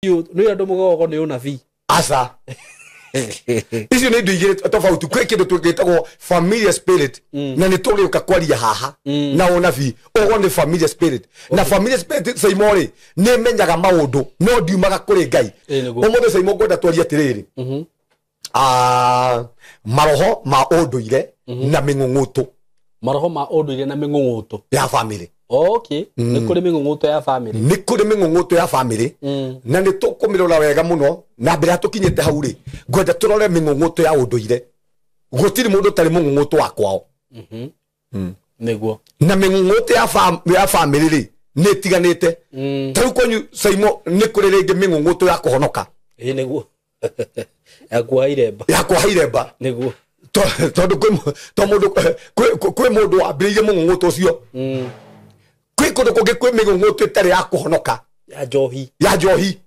Nĩ andũ mũgogo nĩ ũnabii. Aca, icio nĩ indo igĩrĩ tofauti. Kwĩ kĩndũ gĩtagwo familiar spirit, na nĩ tũrĩũka kwaria haha na ũnabii. Ũguo nĩ familiar spirit, na familiar spirit, Saimo rĩ, nĩ ĩmenyaga maũndũ no ndiumaga kũrĩ Ngai. Ĩ, nĩguo. Ũmũthĩ, Saimo, ngwenda twarie atĩrĩrĩ, maroho ma ũndũire na mĩng'ũng'ũtũ. Maroho ma ũndũire na mĩng'ũng'ũtũ ya family. Okay, nĩ kũrĩ mĩng'ũng'ũtũ ya family. Nĩ kũrĩ mĩng'ũng'ũtũ ya family, na nĩ tũkũmĩrora wega mũno. Na mbere ya tũkinyĩte hau rĩ, ngwenda tũrore mĩng'ũng'ũtũ ya ũndũire. Gũtirĩ mũndũ ũtarĩ mũng'ũng'ũtũ wa kwao. Nĩguo. Na mĩng'ũng'ũtũ ya family rĩ, nĩ ĩtiganĩte. Ta rĩu kwanyu, Saimo, nĩ kũrĩ rĩngĩ mĩng'ũng'ũtũ ya kũhonoka. Ĩ, nĩguo, ya kuoha iremba. Ya kuoha iremba. Nĩguo. Tondũ kwĩ to mũndũ kwĩ mũndũ wambĩrĩirie mũng'ũng'ũtũ ũcio. Kwĩ kũndũ kũngĩ kwĩ mĩng'ũng'ũtũ ĩtarĩ ya kũhonoka. Ya njohi. Ya njohi.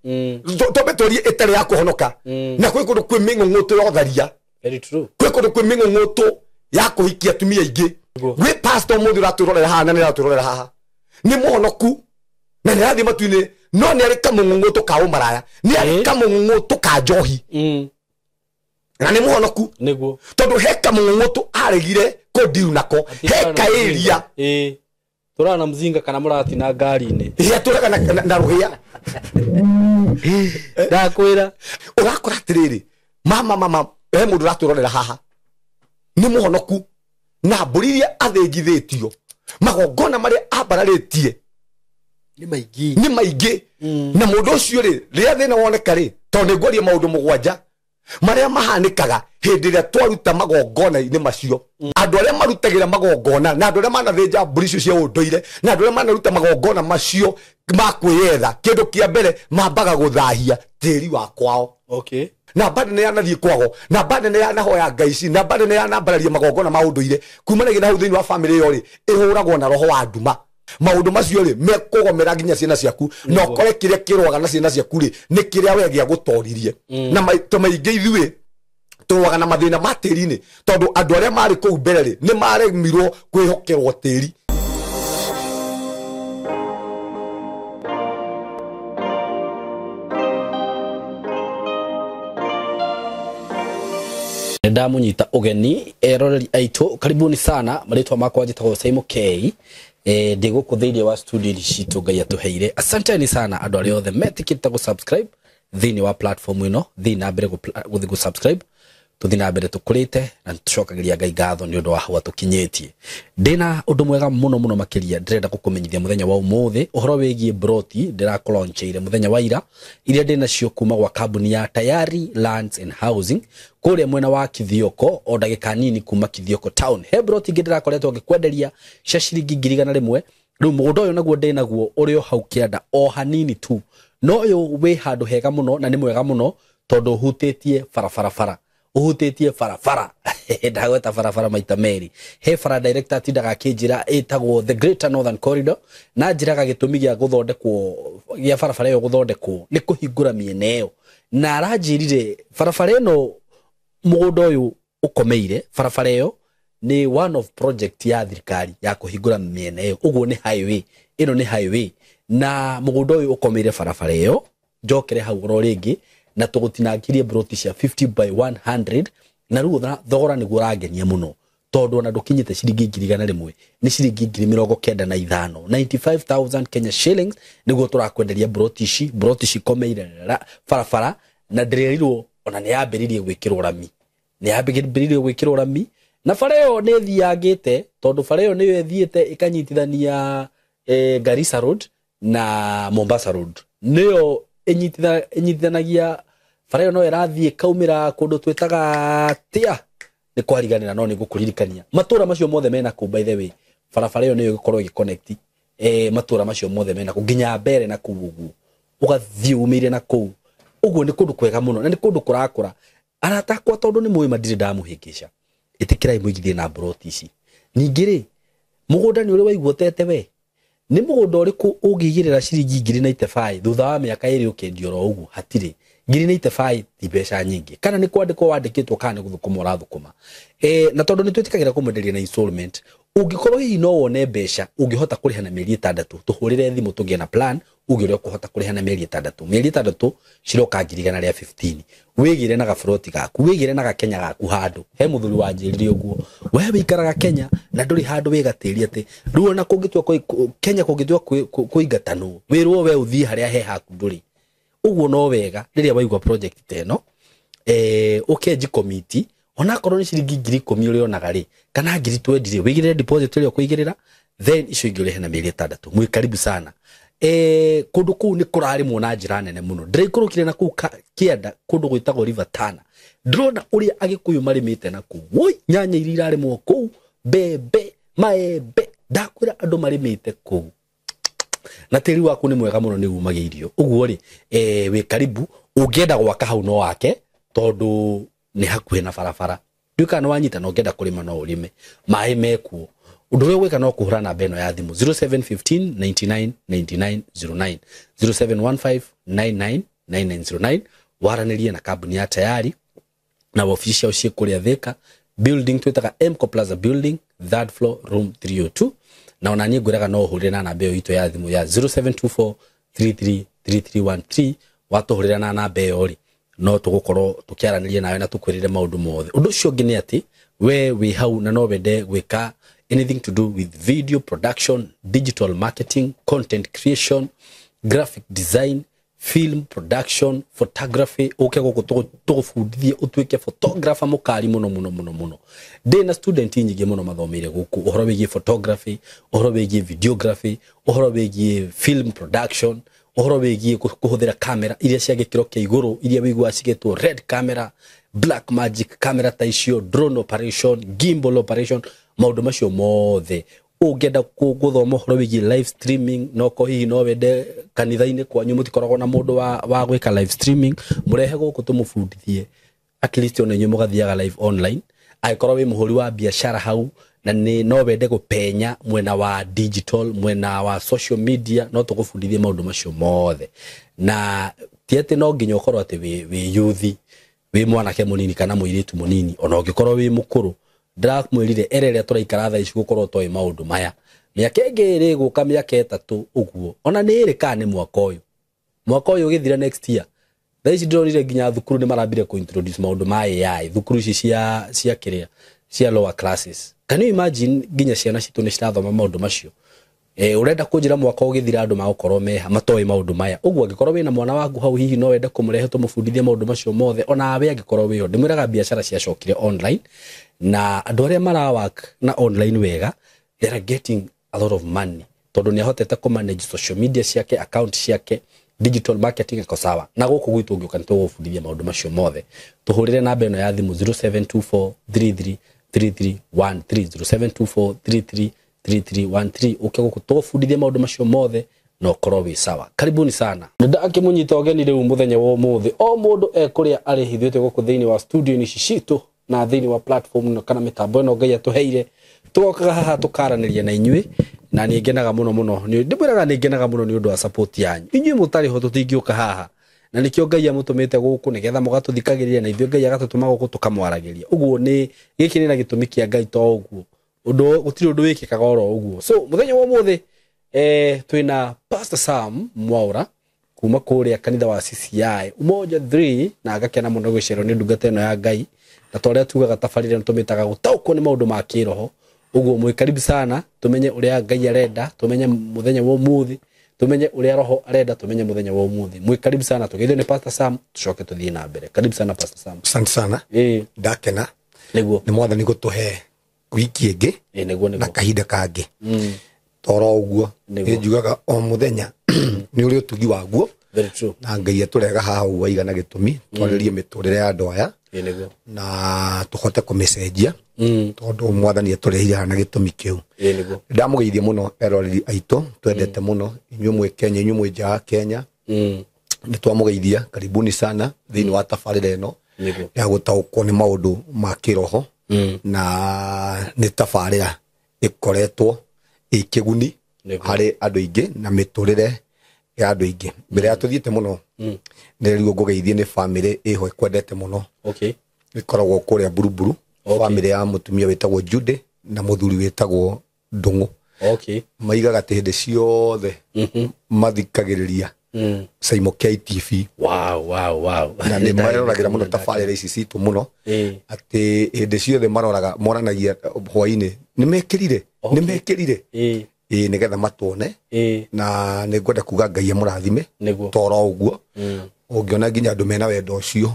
Twambe twarie ĩtarĩ ya kũhonoka. Na kwĩ kũndũ kwĩ mĩng'ũng'ũtũ ya ũtharia. Very true. Kwĩ kũndũ kwĩ mĩng'ũng'ũtũ ya kũhikia atumia aingĩ. Gwĩ pastor mũthĩ ũratwĩrorera haha, na nĩ aratwĩrorera haha, nĩ mũhonoku na nĩ arathiĩ matu-inĩ, no nĩ arĩ kamũng'ũng'ũtũ ka ũmaraya, nĩ arĩ kamũng'ũng'ũtũ ka njohi, na nĩ mũhonoku. Nĩguo. Tondũ he kamũng'ũng'ũtũ aregire kũndiru nako, he kaĩria. Ĩ, tũraga na mzinga kana mũratina ngari-inĩ. Ĩrĩa tũraga na rũhĩa. Ndakwĩra. Ũrakora atĩrĩrĩ, mama mama, he mũndũ ũratwĩrorera haha nĩ mũhonoku, na mbũri iria athĩnjithĩtio, magongona marĩa ambararĩtie nĩ maingĩ. Nĩ maingĩ. Na mũndũ ũcio rĩ, rĩrĩa thĩna woneka rĩ, tondũ nĩ ngwaria maũndũ 7 marĩa mahanĩkaga hĩndĩ ĩrĩa twaruta magongona-inĩ macio. Andũ arĩa marutagĩra magongona, na andũ arĩa manathĩnja mbũri icio cia ũndũire, na andũ arĩa manaruta magongona macio ma kwĩyetha, kĩndũ kĩa mbere mambaga gũthahia tĩri wa kwao. Namba nene yanathiĩ kwago, namba nene yanahoya ngai ici, namba nene yanambararia magongona ma ũndũire kumanagia na hau. Thĩinĩ wa famĩlĩ ĩyo rĩ, ĩhũragwo na roho wa nduma. Maũndũ macio rĩ, mekũgomera nginya ciana ciaku, na ũkore kĩrĩa kĩrũaga na ciana ciaku rĩ, nĩ kĩrĩa we gĩa gũtoririe. Na maita maingĩ ithuĩ tũrũaga na mathĩna ma tĩri-inĩ, tondũ andũ arĩa marĩ kũu mbere rĩ, nĩ maremirwo kwĩhokerwo tĩri. Nĩ ndamũnyita ũgeni eroreri aitũ, karibuni sana. Marĩtwa makwa njĩtagwo Saimo K. Ndĩ gũkũ thĩinĩ wa studio citũ Ngai atũheire. Asanteni sana andũ arĩa othe metĩkĩrĩte gũ-subscribe thĩinĩ wa platform ĩno. Thiĩ na mbere gũthiĩ gũ-subscribe, tũthiĩ na mbere tũkũrĩte, na tũcokagĩria Ngai ngatho nĩ ũndũ wa hau atũkinyĩtie. Ndĩna ũndũ mwega mũno mũno makĩria ndĩrenda gũkũmenyithia mũthenya wa ũmũthĩ, ũhoro wĩgiĩ broti ndĩrakũlaunchĩire mũthenya wa ira, iria ndĩnacio kuma gwa kambuni ya Tayari Lands and Housing kũrĩa mwena wa Kithioko, o ndagĩka nini kuma Kithioko town. He broti ingĩ ndĩrakoretwo ngĩkwenderia cia ciringi 100,000. Rĩu mũgũnda ũyũ naguo ndĩnaguo ũrĩ o hau kĩanda o hanini tu, no ũyũ wĩ handũ hega mũno na nĩ mwega mũno, tondũ ũhutĩtie barabara, bara ũhutĩtie barabara, ndagweta barabara maita merĩ. He bara director atindaga akĩnjĩra ĩtagwo the Greater Northern Corridor, na njĩraga gĩtũmi gĩa gũthondekwo gĩa barabara ĩyo gũthondekwo nĩ kũhingũra mĩena ĩyo, na aranjĩrire barabara ĩno, mũgũnda ũyũ ũkomeire barabara ĩyo nĩ one of project ya thirikari ya kũhingũra mĩena ĩyo. Ũguo nĩ highway ĩno, nĩ highway, na mũgũnda ũyũ ũkomeire barabara ĩyo. Njokere hau oro rĩngĩ, na tũgũtinangirie broti cia 50 by 100, na rĩu thogora nĩguo ũrangenia mũno, tondũ ona ndũkinyĩte ciringi 100,000, nĩ ciringi 95,000, 95,000 Kenya shillings nĩguo tũrakwenderia broti ici, broti cikomeire barabara. Na ndĩrerirwo ona nĩ yambĩrĩirie gwĩkĩrwo rami, nĩ yambĩrĩirie gwĩkĩrwo rami, na bara ĩyo nĩ ĩthiangĩte, tondũ bara ĩyo nĩyo ĩthiĩte ĩkanyitithania Garissa Road na Mombasa Road, nĩyo ĩnyitithanagia bara ĩyo, no ĩrathiĩ ĩkaumĩra kũndũ twĩtaga tia nĩ kwariganĩra, no nĩ ngũkũririkania matũra macio mothe mena kũu. By the way, barabara ĩyo nĩyo ĩgũkorwo ĩgĩconnect matũra macio mothe mena kũu nginya mbere na kũu ũguo, ũgathiĩ umĩire na kũu ũguo. Nĩ kũndũ kwega mũno na nĩ kũndũ kũrakũra, arata akwa, tondũ nĩ mũĩ ma ndirĩ ndamũhĩngĩca. Ĩtĩkĩrai mũigithie na mburoti ici. Ningĩ rĩ, mũgũnda nĩ ũrĩ waigua ũtete we? Nĩ mũgũnda ũrĩkũ ũngĩigĩrĩra ciringi 95,000 thutha wa mĩaka 2 ũkendio oro ũguo? Hatirĩ. 95,000 ti mbeca nyingĩ, kana nĩ kwandĩkwo wandĩkĩtwo, kana nĩ gũthũkũma ũrathũkũma. Na tondũ nĩ twĩtĩkagĩra kũmwenderia na installment, Ũngĩkorwo hihi no wone mbeca ũngĩhota kũrĩha na mĩeri 6, tũhũrĩre thimũ tũgĩe na plan uge ũrĩa ũkũhota kũrĩha na mĩeri 6. Mĩeri 6 ciroka 115,000. Wĩgĩre na gaburoti gaku, wĩgĩre na gakenya gaku handũ. He mũthuri wanjĩrire ũguo, we wĩikaraga Kenya na ndũrĩ handũ wĩgatĩria atĩ rĩu ona kũngĩtua Kenya kũngĩtua kũingatanwo wĩrwo we ũthiĩ harĩa he haku ndũrĩ. Ũguo no wega rĩrĩa waigua project ta ĩno, ũkenji committee onakorwo nĩ ciringi 10,000 ũrĩonaga rĩ kana 20,000 rĩ, wĩigĩrĩre deposit ĩrĩa ũkũigĩrĩra, then icio ingĩ ũrĩhe na mĩeri 6. Mwĩ karibu sana. Kũndũ kũu nĩ kũrarĩmwo na njĩra nene mũno. Ndĩraikũrũkire na kũu kĩanda kũndũ gwĩtagwo River Tana, ndĩrona ũrĩa Agĩkũyũ marĩmĩte na kũu. Woi, nyanya iria irarĩmwo kũu, mbembe, maembe, ndakwĩra andũ marĩmĩte kũu na tĩri waku nĩ mwega mũno, nĩ umagia irio. Ũguo rĩ, wĩ karibu. Ũngĩenda gwaka hau no wake tondũ nĩ hakuhĩ na barabara. Ndiũĩ kana nĩ wanyita, na ũngĩenda kũrĩma no ũrĩme, maĩ mekuo. Ũndũ ũrĩa ũgwĩka no kũhũra namba ĩno ya thimũ 0715 99 99 09, 0715 99 9909, waranĩrie na kambuni ya Tayari na wabici ciao ciĩ kũrĩa Thika building twĩtaga Mco Plaza building, third floor, room 302. Na ona niĩ ngwĩraga no ũhũrĩre na namba ĩyo itũ ya thimũ ya 0724 33 3313. Watũhũrĩra na namba ĩyo rĩ, no tũgũkorwo tũkĩaranĩria nawe na tũkwĩrĩre maũndũ mothe. Ũndũ ũcio ũngĩ nĩ atĩ we wĩ hau na no wende gwĩka anything to do with video production, digital marketing, content creation, graphic design, film production, photography, ũke gũkũ tũgũbundithie ũtuĩke photographer mũkari mũno mũno mũno mũno. Ndĩ na student nyingĩ mũno mathomeire gũkũ ũhoro wĩgiĩ photography, ũhoro wĩgiĩ videography, ũhoro wĩgiĩ film production, ũhoro wĩgiĩ kũhũthĩra kamera iria cia gĩkĩro kĩa igũrũ, iria wĩiguaga cigĩtwo red camera, black magic camera ta icio, drone operation, gimbal operation, maũndũ macio mothe. Ũngĩenda gũthoma ũhoro wĩgiĩ live streaming, no ko hihi no wende kanitha-inĩ kwanyu mũtikoragwo na mũndũ wa gwĩka live streaming, mũrehe gũkũ tũmũbundithie, at least ona inyuĩ mũgathiaga live online. Angĩkorwo wĩ mũhũri wa biacara hau na nĩ no wende gũpenya mwena wa digital, mwena wa social media, no tũgũbundithie maũndũ macio mothe. Na ti atĩ no nginya ũkorwo atĩ wĩ youth, wĩ mwanake mũnini kana mũirĩtu mũnini, ona ũngĩkorwo wĩ mũkũrũ. Ndĩramwĩrire ere ĩrĩa tũraikara thaa ici gũkorwo toĩ maũndũ maya, mĩaka ĩngĩ ĩrĩ gũka, mĩaka 3 ũguo, ona nĩ ĩrĩ kana nĩ mwaka ũyũ, mwaka ũyũ ũgĩthira next year. Thaa ici ndĩronire nginya thukuru nĩ marambire kũ introduce maũndũ ma AI thukuru ici cia kĩrĩa cia lower classes. Can you imagine nginya ciana citũ nĩ cirathoma maũndũ macio? Ũrenda kũnjĩra mwaka ũgĩthira andũ magũkorwo meha matoĩ maũndũ maya? Ũguo angĩkorwo wĩna mwana waku hau hihi no wende kũmũrehe tũmũbundithie maũndũ macio mothe, ona we angĩkorwo wĩho. Ndĩmwĩraga biacara ciacokire online, na andũ arĩa mara work na online wega, they are getting a lot of money, tondũ nĩ ahotete kũ manage social media ciake, account ciake, digital marketing iko sawa. Na gũkũ gwitũ ũngĩũka nĩ tũgũbundithia maũndũ macio mothe. Tũhũrĩre namba ĩno ya thimũ 0724 33 3313, 0724 33 3313, ũke gũkũ tũgũbundithia maũndũ macio mothe na ũkorwo wĩ sawa. Karibuni sana. Nĩ ndakĩmũnyita ũgeni rĩu mũthenya wa ũmũthĩ, o mũndũ e kũrĩa arĩ hithĩte gũkũ thĩinĩ wa studio-inĩ ici citũ na thĩinĩ wa platform ĩno kana mĩtambo ĩno Ngai atũheire, tũgokaga haha tũkaranĩria na inyuĩ, na niĩ ngenaga mũno mũno. Ndĩmwĩraga nĩ ngenaga mũno nĩ ũndũ wa support yanyu. Inyuĩ mũtarĩ ho tũtingĩũka haha, na nĩkĩo Ngai amũtũmĩte gũkũ nĩgetha mũgatũthikagĩrĩria, na ithuĩ Ngai agatũtũma gũkũ tũkamwaragĩria. Ũguo nĩ gĩkĩ nĩ na gĩtũmi kĩa Ngai, to ũguo ũndũ gũtirĩ ũndũ wĩkĩkaga oro ũguo. So mũthenya wa ũmũthĩ, twĩna Pastor Sam Mwaura kuma kũrĩa kanitha wa CCI Umoja 3, na ngakena mũno gwĩcerwo nĩ ndungata ĩno ya Ngai, na ta ũrĩa tugaga tabarĩra nĩ tũmĩtaga gũtaũkwo nĩ maũndũ ma kĩroho. Ũguo mwĩ karibu sana, tũmenye ũrĩa Ngai arenda, tũmenye mũthenya wa ũmũthĩ, tũmenye ũrĩa roho arenda, tũmenye mũthenya wa ũmũthĩ. Mwĩ karibu sana, tũgeithio nĩ Pastor Sam, tũcoke tũthiĩ na mbere. Karibu sana Pastor Sam. Asante sana. Ndakena. Nĩguo. Nĩ mwathani gũtũhe wiki ĩngĩ Nĩguo. na Nĩguo. kahinda kangĩ toro ũguo. Nĩguo. Nĩ njugaga o mũthenya nĩ ũrĩ ũtugi waguo. Very true. Na Ngai atũrega haha ũguo aigana gĩtũmi twarĩrie mĩtũrĩre ya andũ aya Nĩguo. na tũhote kũmĩcenjia, tondũ mwathani atũrehire haha na gĩtũmi kĩu. Nĩguo. Ndamũgeithia mũno eroreri aitũ twendete mũno, inyuĩ mwĩ Kenya, inyuĩ mwĩ nja wa Kenya, nĩ twamũgeithia, karibuni sana thĩinĩ wa tabarĩra ĩno Nĩguo. ya gũtaũkwo nĩ maũndũ ma kĩroho, na nĩ tabarĩra ĩkoretwo ĩ kĩguni Nĩguo. harĩ andũ aingĩ na mĩtũrĩre ya andũ aingĩ. Mbere ya tũthiĩte mũno, nĩ rĩu ngũgeithie nĩ bamĩrĩ ĩho ĩkwendete mũno, ĩkoragwo kũrĩa Buruburu, bamĩrĩ ya mũtumia wĩtagwo Jude na mũthuri wĩtagwo Ndũng'ũ. Okay. Maigaga atĩ hĩndĩ ciothe mathikagĩrĩria Saimo KTV. Wow, wow, wow. Na nĩ maroragĩra mũno tabarĩra ici citũ mũno, atĩ hĩndĩ ciothe maroraga moranagia hwainĩ nĩ mekĩrire, nĩ mekĩrire, ĩĩ, nĩgetha matuone. Na nĩ ngwenda kuga Ngai amũrathime. Nĩguo. Toro ũguo ũngĩona nginya andũ mena wendo ũcio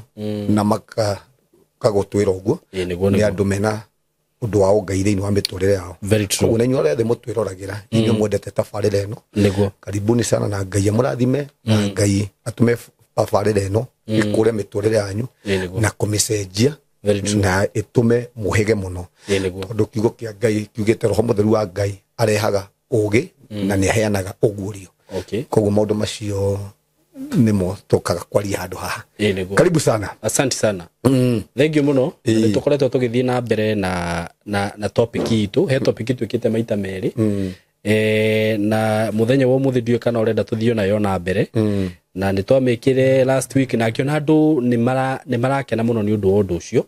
na makagũtwĩra ũguo, Nĩguo, nĩ nĩguo. andũ mena ũndũ wa ũngai thĩinĩ wa mĩtũrĩre yao. Very true. Koguo na inyuĩ arĩa othe mũtwĩroragĩra, inyuĩ mwendete tabarĩra ĩno, Nĩguo. karibuni sana, na Ngai amũrathime, na Ngai atũme tabarĩra ĩno ĩkũre mĩtũrĩre yanyu Nĩguo. na kũmĩcenjia Very true. na ĩtũme mũhĩge mũno, Nĩguo. tondũ kiugo kĩa Ngai kiugĩte Roho Mũtheru wa Ngai arehaga ũgĩ na nĩ aheanaga ũguũrio. Okay. Koguo maũndũ macio nĩmo tũkaga kwaria handũ haha. Nĩguo. Karibu sana. Asante sana. Thank you mũno. Nĩ tũkoretwo tũgĩthiĩ na mbere na topic itũ. He topic twĩkĩte maita merĩ. Na mũthenya wa ũmũthĩ ndiũĩ kana ũrenda tũthiĩ nayo na mbere. Na nĩ twamĩkire last week na ngĩona andũ nĩ marakena mũno nĩ ũndũ wa ũndũ ũcio.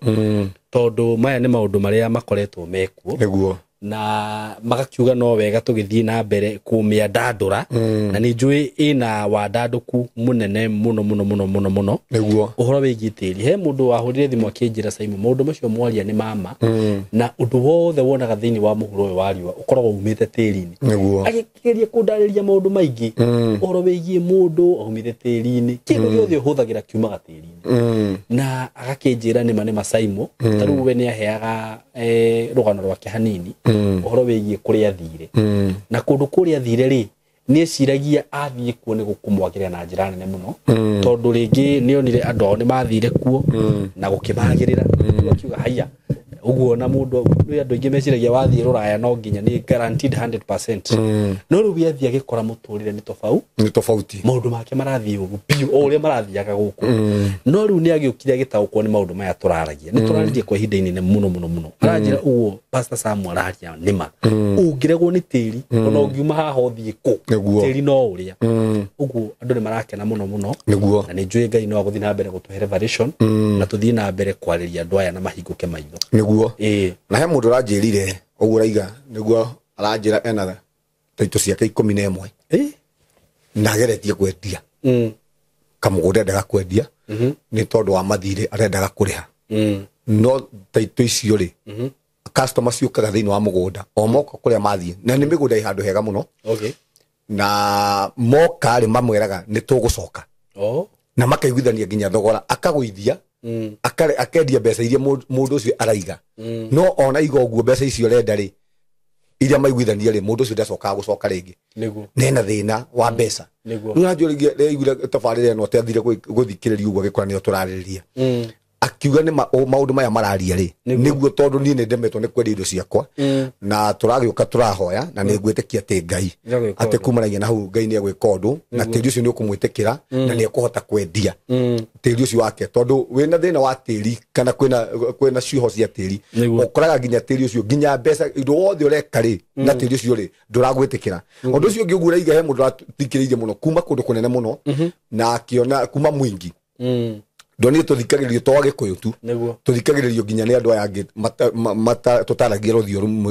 Tondũ maya nĩ maũndũ marĩa makoretwo mekuo. Nĩguo. Na magakiuga no wega tũgĩthiĩ na mbere kũmĩandandũra. Na nĩ njũĩ ĩna wandandũku mũnene mũno mũno mũno mũno mũno. Nĩguo. Ũhoro wĩgiĩ tĩri, he mũndũ wahũrire thimũ akĩnjĩra, Simon, maũndũ macio mwaria nĩ mama, na ũndũ wothe wonaga thĩinĩ wa mũhuro ũyũ wa riũa ũkoragwo umĩte tĩri-inĩ. Nĩguo. Agĩkĩgeria kũndarĩria maũndũ maingĩ ũhoro wĩgiĩ mũndũ aumĩte tĩri-inĩ, kĩndũ gĩothe ũhũthagĩra kiumaga tĩri-inĩ. Na agakĩnjĩra nĩma nĩma Simon, ta rĩu we nĩaheaga rũgano rwake hanini ũhoro wĩgiĩ kũrĩa athire. Na kũndũ kũrĩa athire rĩ, nĩeciragia athiĩ kuo nĩ gũkũmwagĩrĩra na njĩra nene mũno, tondũ rĩngĩ nĩonire andũ ao nĩmathire kuo na gũkĩmagĩrĩra. Rĩu akiuga haiya ũguo, na mũndũ nĩ andũ aingĩ meciragia wathiĩ rũraya no nginya nĩ guaranteed 100%. No rĩu athiĩ agĩkora mũtũrĩre nĩ tofauti. Nĩ tofauti. Maũndũ make marathiĩ ũru biũ o ũrĩa marathiaga gũkũ. No rĩu nĩ agĩũkire agĩtaũkwo nĩ maũndũ maya tũraragia. Nĩ tũraririe kwa ihinda inene mũno mũno mũno. Aranjĩra ũguo Pastor Samu araria nĩma, ũngĩregwo nĩ tĩri ona ũngiuma haha ũthiĩ kũ, Nĩguo. tĩri no ũrĩa ũguo. Andũ nĩ marakena mũno mũno. Nĩguo. Na nĩ njũĩ Ngai no agũthiĩ na mbere gũtũhe revelation na tũthiĩ na mbere kwarĩria andũ aya na mahingũke maitho. Nĩguo. Ĩĩ. Na he mũndũ ũranjĩrire ũguo ũraiga, nĩguo aranjĩra ena taitũ ciake 11 na ageretie kwendia kamũgũnda, endaga kwendia nĩ tondũ wa mathirĩ arendaga kũrĩha, no taitũ icio rĩ, customer ciũkaga thĩinĩ wa mũgũnda o moka kũrĩa mathiĩ, na nĩ mĩgũnda ĩ handũ hega mũno, na moka rĩ, mamwĩraga nĩ tũgũcoka, na makaiguithania nginya thogora, akagũithia, akendia mbeca iria mũndũ ũcio araiga. No ona iga ũguo mbeca icio ũrenda rĩ, iria maiguithania rĩ, mũndũ ũcio ndacokaga gũcoka rĩngĩ. Nena thĩna wa mbeca. Rĩu aranjũririe rĩaiguire tabarĩra ĩno atĩ athire gũthikĩrĩria ũguo, agĩkora nĩyo tũrarĩrĩria, akiuga nĩ maũndũ maya mararia rĩ, nĩguo, tondũ niĩ nĩ ndemetwo nĩ kwendia indo ciakwa, na tũragĩũka tũrahoya na nĩ ngwĩtĩkia atĩ Ngai Nĩegwĩka atĩ ũndũ. kumanagia na hau Ngai nĩ egwĩka ũndũ na tĩri ũcio nĩ ũkũmwĩtĩkĩra na nĩ ekũhota kwendia tĩri ũcio wake, tondũ wĩna thĩna wa tĩri kana kwĩna ciũho cia tĩri, ũkoraga nginya tĩri ũcio, nginya mbeca, ũndũ wothe ũreka rĩ na tĩri ũcio rĩ, ndũragwĩtĩkĩra. Ũndũ ũcio ũngĩ ũguo ũraiga, he mũndũ ũrathikĩrĩirie mũno kuma kũndũ kũnene mũno na akĩona kuma mwingi, ndonire tũthikagĩrĩrio to Agĩkũyũ tu, tũthikagĩrĩrio nginya nĩ andũ aya angĩ tũtaragia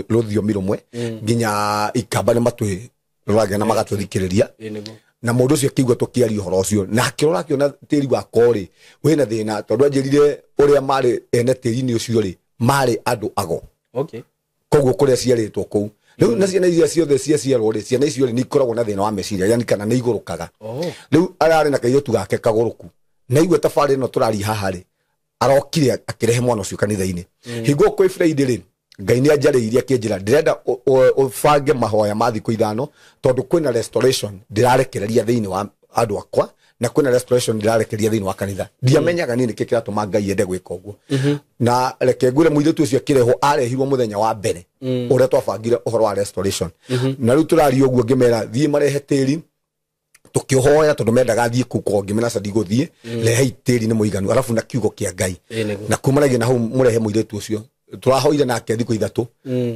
rũthiomi rũmwe, nginya ikamba nĩ matwĩroragia na magatũthikĩrĩria. Ĩĩ, nĩguo. Na mũndũ ũcio akĩigua tũkĩaria ũhoro ũcio na akĩrora akĩona tĩri wakwa rĩ wĩna thĩna, tondũ anjĩrire ũrĩa marĩ ene tĩri-inĩ ũcio rĩ, marĩ andũ ago. Koguo kũrĩa ciarĩtwo kũu rĩu na ciana iria ciothe ciaciarwo rĩ, ciana icio rĩ nĩ ikoragwo na thĩna wa meciria, yani kana nĩ igũrũkaga. Rĩu ararĩ na kairĩtu gake kagũrũku, na igua tabarĩ ĩno tũraria haha rĩ, arokire akĩrehe mwana ũcio kanitha-inĩ. Hingo kwĩ Friday rĩ, Ngai nĩ anjarĩirie akĩnjĩra ndĩrenda ũbange mahoya ma thikũ 5, tondũ kwĩna restoration ndĩrarekereria thĩinĩ wa andũ akwa na kwĩna restoration ndĩrarekereria thĩinĩ wa kanitha. Ndiamenyaga niĩ nĩkĩ kĩratũma Ngai ende gwĩka ũguo. Na reke ngwĩre, mũirĩtu ũcio akĩrehwo, arehirwo mũthenya wa mbere ũrĩa twabangire ũhoro wa restoration. Na rĩu tũraria ũguo, ngĩmera thiĩ marehe tĩri tũkĩhoya, tondũ mendaga thiĩ kũu kwao, ngĩmera aca ndigũthiĩ, rehei tĩri nĩ mũiganu, arabu na kiugo kĩa Ngai. Ĩĩ, nĩguo. Na kumanagia na hau mũrehe mũirĩtu ũcio, tũrahoire nake thikũ 3,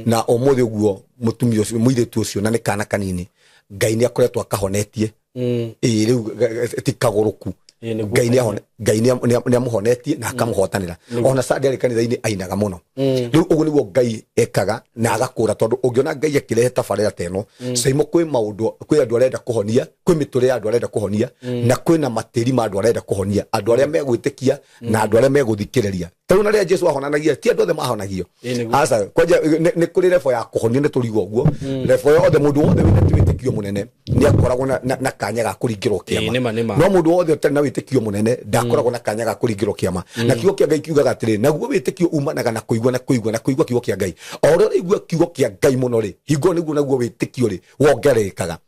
na ũmũthĩ ũguo mũtumia ũcio, mũirĩtu ũcio, na nĩ kana kanini, Ngai nĩ akoretwo akahonetie. Ĩĩ, rĩu ti kagũrũku. Ĩĩ, nĩguo. Ngai nĩ amũhonetie na akamũhotanĩra. Ona Sunday arĩ kanitha-inĩ ainaga mũno. Rĩu ũguo nĩguo Ngai ekaga na agakũra, tondũ ũngĩona Ngai akĩrehe tabarĩra ta ĩno, Saimo kwĩ maũndũ, kwĩ andũ arenda kũhonia, kwĩ mĩtũrĩre ya andũ arenda kũhonia, na kwĩna matĩri ma andũ arenda kũhonia, andũ arĩa megwĩtĩkia na andũ arĩa megũthikĩrĩria. Ta rĩu na rĩrĩa Jesu ahonanagia, ti andũ othe mahonagio. Aca, kwanja nĩ kũrĩ level ya kũhonio, nĩ tũrigo ũguo. Level yothe, mũndũ wothe wĩna wĩtĩkio mũnene nĩ akoragwo na kanya ga kũringĩrwo kĩama. No mũndũ wothe ũtarĩ na wĩtĩkio mũnene ndakoragwo na kanya ga kũringĩrwo kĩama. Na kiugo kĩa Ngai kiugaga atĩrĩ, naguo wĩtĩkio umanaga na kũigua na kũigua na kũigua kiugo kĩa Ngai. O ũrĩa ũraigua kiugo kĩa Ngai mũno rĩ, hingo nĩguo naguo wĩtĩkio rĩ wongererekaga.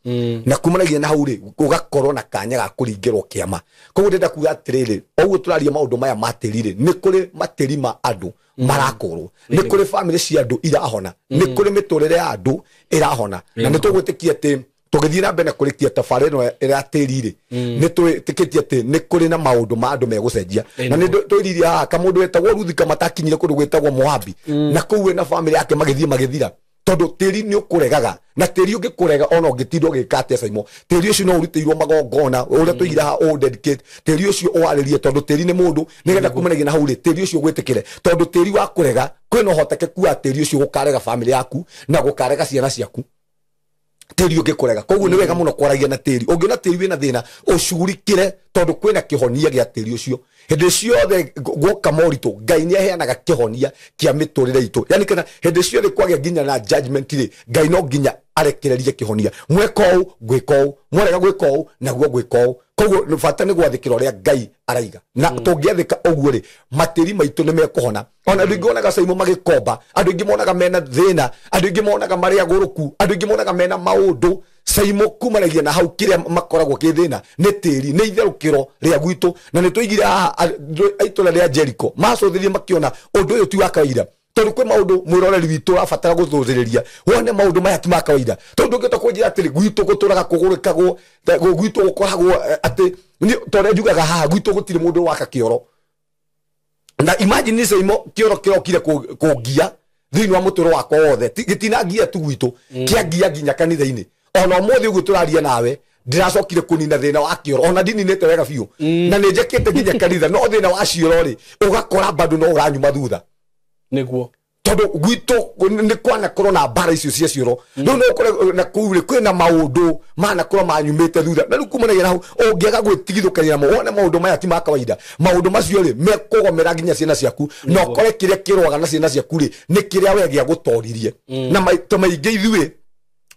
Na kumanagia na hau rĩ, ũgakorwo na kanya ga kũringĩrwo kĩama. Koguo ndĩrenda kuga atĩrĩrĩ, ũguo tũraria maũndũ maya ma tĩri rĩ, nĩ kũrĩ matĩri ma andũ marakũrwo, nĩ kũrĩ bamĩrĩ cia andũ irahona, nĩ kũrĩ mĩtũrĩre ya andũ ĩrahona. Na nĩ tũgwĩtĩkia atĩ tũgĩthiĩ na mbere na kũrĩkia tabarĩra ĩno ya tĩri rĩ, nĩ twĩtĩkĩtie atĩ nĩ kũrĩ na maũndũ ma andũ megũcenjia. Na nĩ twĩririe haha kamũndũ wetagwo Ruthi kamatakinyire kũndũ gwĩtagwo Moabi, na kũu we na bamĩrĩ yake magĩthiĩ magĩthira, tondũ tĩri nĩ ũkũregaga, na tĩri ũngĩkũrega ona ũngĩtinda ũgĩka atĩa, Saimo, tĩri ũcio no ũrutĩirwo magongona ũrĩa tũigire haha, ũ dedicate tĩri ũcio, ũwarĩrie, tondũ tĩri nĩ mũndũ, nĩgetha kumanagia na hau rĩ, tĩri ũcio ũgwĩtĩkĩre. Tondũ tĩri wa kũrega, kwĩna ũhotekeku wa tĩri ũcio gũkarega bamĩrĩ yaku na gũkarega ciana ciaku, tĩri ũngĩkũrega. Koguo nĩ wega mũno kwaragia na tĩri. Ũngĩona tĩri wĩna thĩna, ũcugurikĩre, tondũ kwĩna kĩhonia gĩa tĩri ũcio. Hĩndĩ ciothe guoka moritũ, Ngai nĩ aheanaga kĩhonia kĩa mĩtũrĩre itũ. Yani kana hĩndĩ ciothe kwagĩa nginya na judgment rĩ, Ngai no nginya arekererie kĩhonia. Mweka ũũ, ngwĩka ũũ, mwarega gwĩka ũũ, naguo ngwĩka ũũ. Koguo bata nĩ gwathĩkĩra ũrĩa Ngai araiga, na tũngĩathĩka ũguo rĩ, matĩri maitũ nĩ mekũhona. Ona andũ aingĩ monaga Saimo magĩkomba, andũ aingĩ monaga mena thĩna, andũ aingĩ monaga marĩ agũrũku, andũ aingĩ monaga mena maũndũ, Saimo kumanagia na hau kĩrĩa makoragwo kĩ thĩna nĩ tĩri, nĩ itherũkĩro rĩa gwitũ. Na nĩ tũigire haha itũra rĩa Jericho macũthĩrĩrie makĩona ũndũ ũyũ ti wa kawaida, tondũ kwĩ maũndũ mwĩroreri witũ ũrabatara gũthũthĩrĩria wone maũndũ maya ti ma kawaida. Tondũ ndũngĩhota kũnjĩra atĩrĩ gwitũ gũtũraga kũgũrĩkagwo, gwitũ gũkoragwo atĩ ta ũrĩa njugaga haha, gwitũ gũtirĩ mũndũ waka kĩoro. Na imagine Saimo, kĩoro kĩrokire kũngia thĩinĩ wa mũtũrĩre wakwa wothe. Gĩtinangia tu gwitũ, kĩangia nginya kanitha-inĩ. Ona ũmũthĩ ũguo tũraria nawe, ndĩracokire kũnina thĩna wa kĩoro, ona ndininĩte wega biũ, na nĩ njakĩte nginya kanitha, no thĩna wa cioro rĩ, ũgakora bado no ũranyuma thutha. Nĩguo. Tondũ gwitũ nĩ kwanakorwo na mbara icio cia cioro. Rĩu no ũkore na kũu rĩ, kwĩna maũndũ manakorwo manyumĩte thutha. Na rĩu kumanagia na hau, ũngĩaga gwĩtigithũkania namo, wone maũndũ maya ti ma kawaida, maũndũ macio rĩ, mekũgomera nginya ciana ciaku, na ũkore kĩrĩa kĩrũaga na ciana ciaku rĩ, nĩ kĩrĩa we gĩagũtoririe. Na maita maingĩ ithuĩ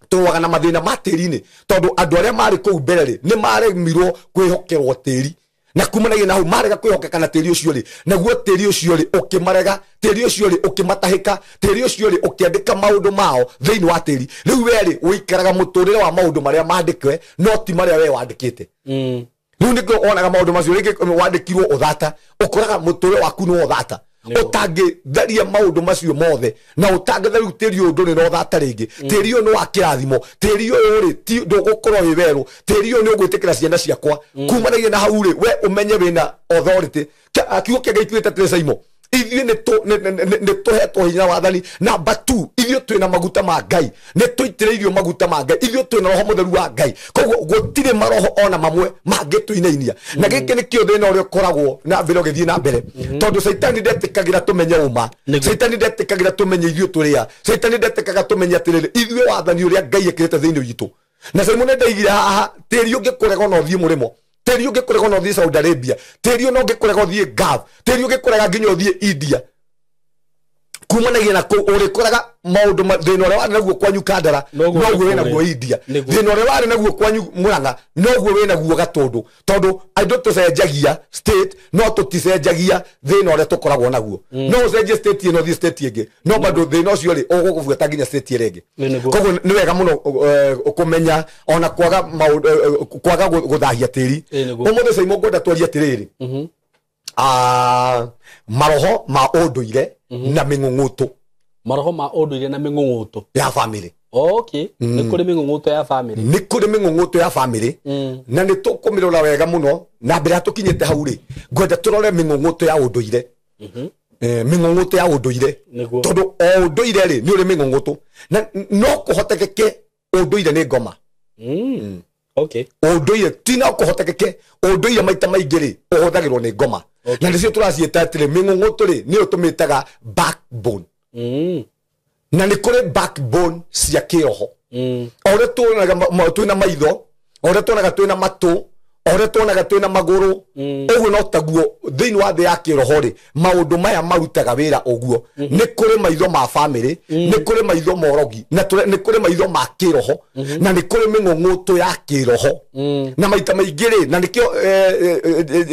tũrũaga na mathĩna ma tĩri-inĩ, tondũ andũ arĩa marĩ kũu mbere rĩ, nĩ maremirwo kwĩhokerwo tĩri, na kumanagia na hau marega kwĩhokeka na tĩri ũcio rĩ, naguo tĩri ũcio rĩ ũkĩmarega, tĩri ũcio rĩ ũkĩmatahĩka, tĩri ũcio rĩ ũkĩandĩka maũndũ mao thĩinĩ wa tĩri. Rĩu we rĩ, ũikaraga mũtũrĩre wa maũndũ marĩa mandĩke, no ti marĩa we wandĩkĩte. Rĩu nĩkĩo wonaga maũndũ macio, rĩngĩ wandĩkirwo ũthata, ũkoraga mũtũrĩre waku nĩ ũthata, ũtangĩtharia maũndũ macio mothe, na ũtangĩtharia tĩri ũyũ ndũrĩ na ũthata rĩngĩ. Tĩri ũyũ nĩ wa kĩrathimo, tĩri ũyũ rĩ ti ndũgũkorwo wĩ werũ, tĩri ũyũ nĩ ũgwĩtĩkĩra ciana ciakwa. Kumanagia na hau rĩ, we ũmenye wĩna authority. Kiugo kĩa Ngai kiugĩte atĩrĩ, Saimo, ithuĩ nĩ tũhetwo hinya wathani. Namba 2, ithuĩ twĩna maguta ma Ngai, nĩ tũitĩrĩirio maguta ma Ngai, ithuĩ twĩna roho mũtheru wa Ngai. Koguo gũtirĩ maroho ona mamwe mangĩtũinainia. Na gĩkĩ nĩkĩo thĩna ũrĩa ũkoragwo na mbere ũgĩthiĩ na mbere, tondũ Caitani ndetĩkagĩra tũmenye ũma, Caitani ndetĩkagĩra tũmenye ithuĩ tũrĩa, Caitani ndetĩkaga tũmenye atĩrĩrĩ, ithuĩ wathani ũrĩa Ngai ekĩrĩte thĩinĩ witũ. Na Saimo nĩ ndaigire haha, tĩri ũngĩkũrega ona ũthiĩ mũrĩmo, tĩri ũngĩkũrega ona ũthiĩ Saudi Arabia, tĩri ona ũngĩkũrega ũthiĩ Gulf, tĩri ũngĩkũrega nginya ũthiĩ India, kumanagia na kũu ũrĩkoraga maũndũ thĩna ũrĩa warĩ naguo kwanyu Kandara Noguo noguo wĩ wĩ naguo India, Nĩguo. thĩna ũrĩa warĩ naguo kwanyu Murang'a noguo wĩ naguo Gatũndũ, tondũ andũ tũcenjagia state no tũticenjagia thĩna ũrĩa tũkoragwo naguo. No ũcenjie state ĩno ũthiĩ state ĩngĩ, no bado thĩna ũcio rĩ, ũgũgũbuata nginya state ĩrĩa ĩngĩ. Nĩguo. Koguo nĩ wega mũno kũmenya ona kwaga maũndũ, kwaga gũthahia tĩri. Nĩguo. Ũmũthĩ Saimo ngwenda twarie atĩrĩrĩ, maroho ma ũndũire na mĩng'ũng'ũtũ. Maroho ma ũndũire na mĩng'ũng'ũtũ ya family. Okay, nĩ kũrĩ mĩng'ũng'ũtũ ya family. Nĩ kũrĩ mĩng'ũng'ũtũ ya family, na nĩ tũkũmĩrora wega mũno. Na mbere ya tũkinyĩte hau rĩ, ngwenda tũrore mĩng'ũng'ũtũ ya ũndũire. Mĩng'ũng'ũtũ ya ũndũire. Nĩguo. Tondũ o ũndũire rĩ, nĩ ũrĩ mĩng'ũng'ũtũ, na no kũhotekeke ũndũire nĩ ngoma. Okay. Ũndũire ti no kũhotekeke ũndũire maita maingĩ rĩ ũhũthagĩrwo nĩ ngoma. Na nĩcio tũraciĩta atĩrĩ mĩng'ũng'ũtũ rĩ nĩyo tũmĩtaga backbone. Na nĩ kũrĩ backbone cia kĩroho. O ũrĩa tuonaga twĩna maitho, o ũrĩa tuonaga twĩna matũ, o ũrĩa tuonaga twĩna magũrũ, ũguo no taguo thĩinĩ wa thĩ ya kĩroho rĩ maũndũ maya marutaga wĩra ũguo. Nĩ kũrĩ maitho ma bamĩrĩ, nĩ kũrĩ maitho ma ũrogi, na nĩ kũrĩ maitho ma kĩroho, na nĩ kũrĩ mĩng'ũng'ũtũ ya kĩroho. Na maita maingĩ rĩ, na nĩkĩo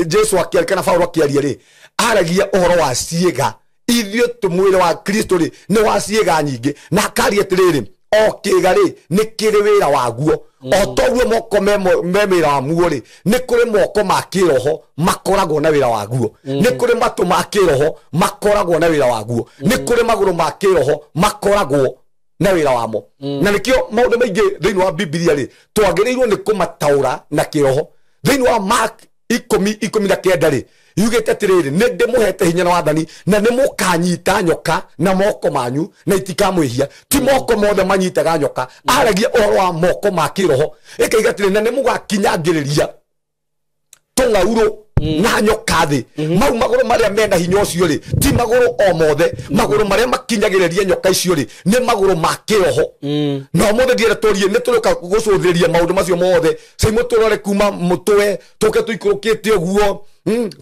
Jesu akĩaria kana Paulo akĩaria rĩ, aragia ũhoro wa ciĩga. Ithuĩ mwĩrĩ wa Kristo rĩ nĩ wa ciĩga nyingĩ, na akaria atĩrĩrĩ o kĩĩga rĩ nĩ kĩrĩ wĩra waguo. O toguo moko me wĩra wamuo rĩ, nĩ kũrĩ moko ma kĩroho makoragwo na wĩra waguo, nĩ kũrĩ matũ ma kĩroho makoragwo na wĩra waguo, nĩ kũrĩ magũrũ ma kĩroho makoragwo na wĩra wamo. Na nĩkĩo maũndũ maingĩ thĩinĩ wa Bibilia rĩ twagĩrĩirwo nĩ kũmataũra na kĩroho. Thĩinĩ wa Mark 10:19 rĩ yugĩte atĩrĩrĩ, nĩ ndĩmũhete hinya na wathani na nĩ mũkanyita nyoka na moko manyu na itikamwĩhia. Ti moko mothe manyitaga nyoka, aragia ũhoro wa moko ma kĩroho. Ĩkaiga atĩrĩ, na nĩ mũgakinyangĩrĩria tũng'aurũ na nyoka thĩ. Mau magũrũ marĩa mena hinya ũcio rĩ ti magũrũ o mothe, magũrũ marĩa makinyagĩrĩria nyoka icio rĩ nĩ magũrũ ma kĩroho. Na ũmũthĩ ndienda tũrie nĩ tũrĩũka gũcũthĩrĩria maũndũ macio mothe. Caimũ tũrore kuma mũtwe tũke tũikũrũkĩte ũguo,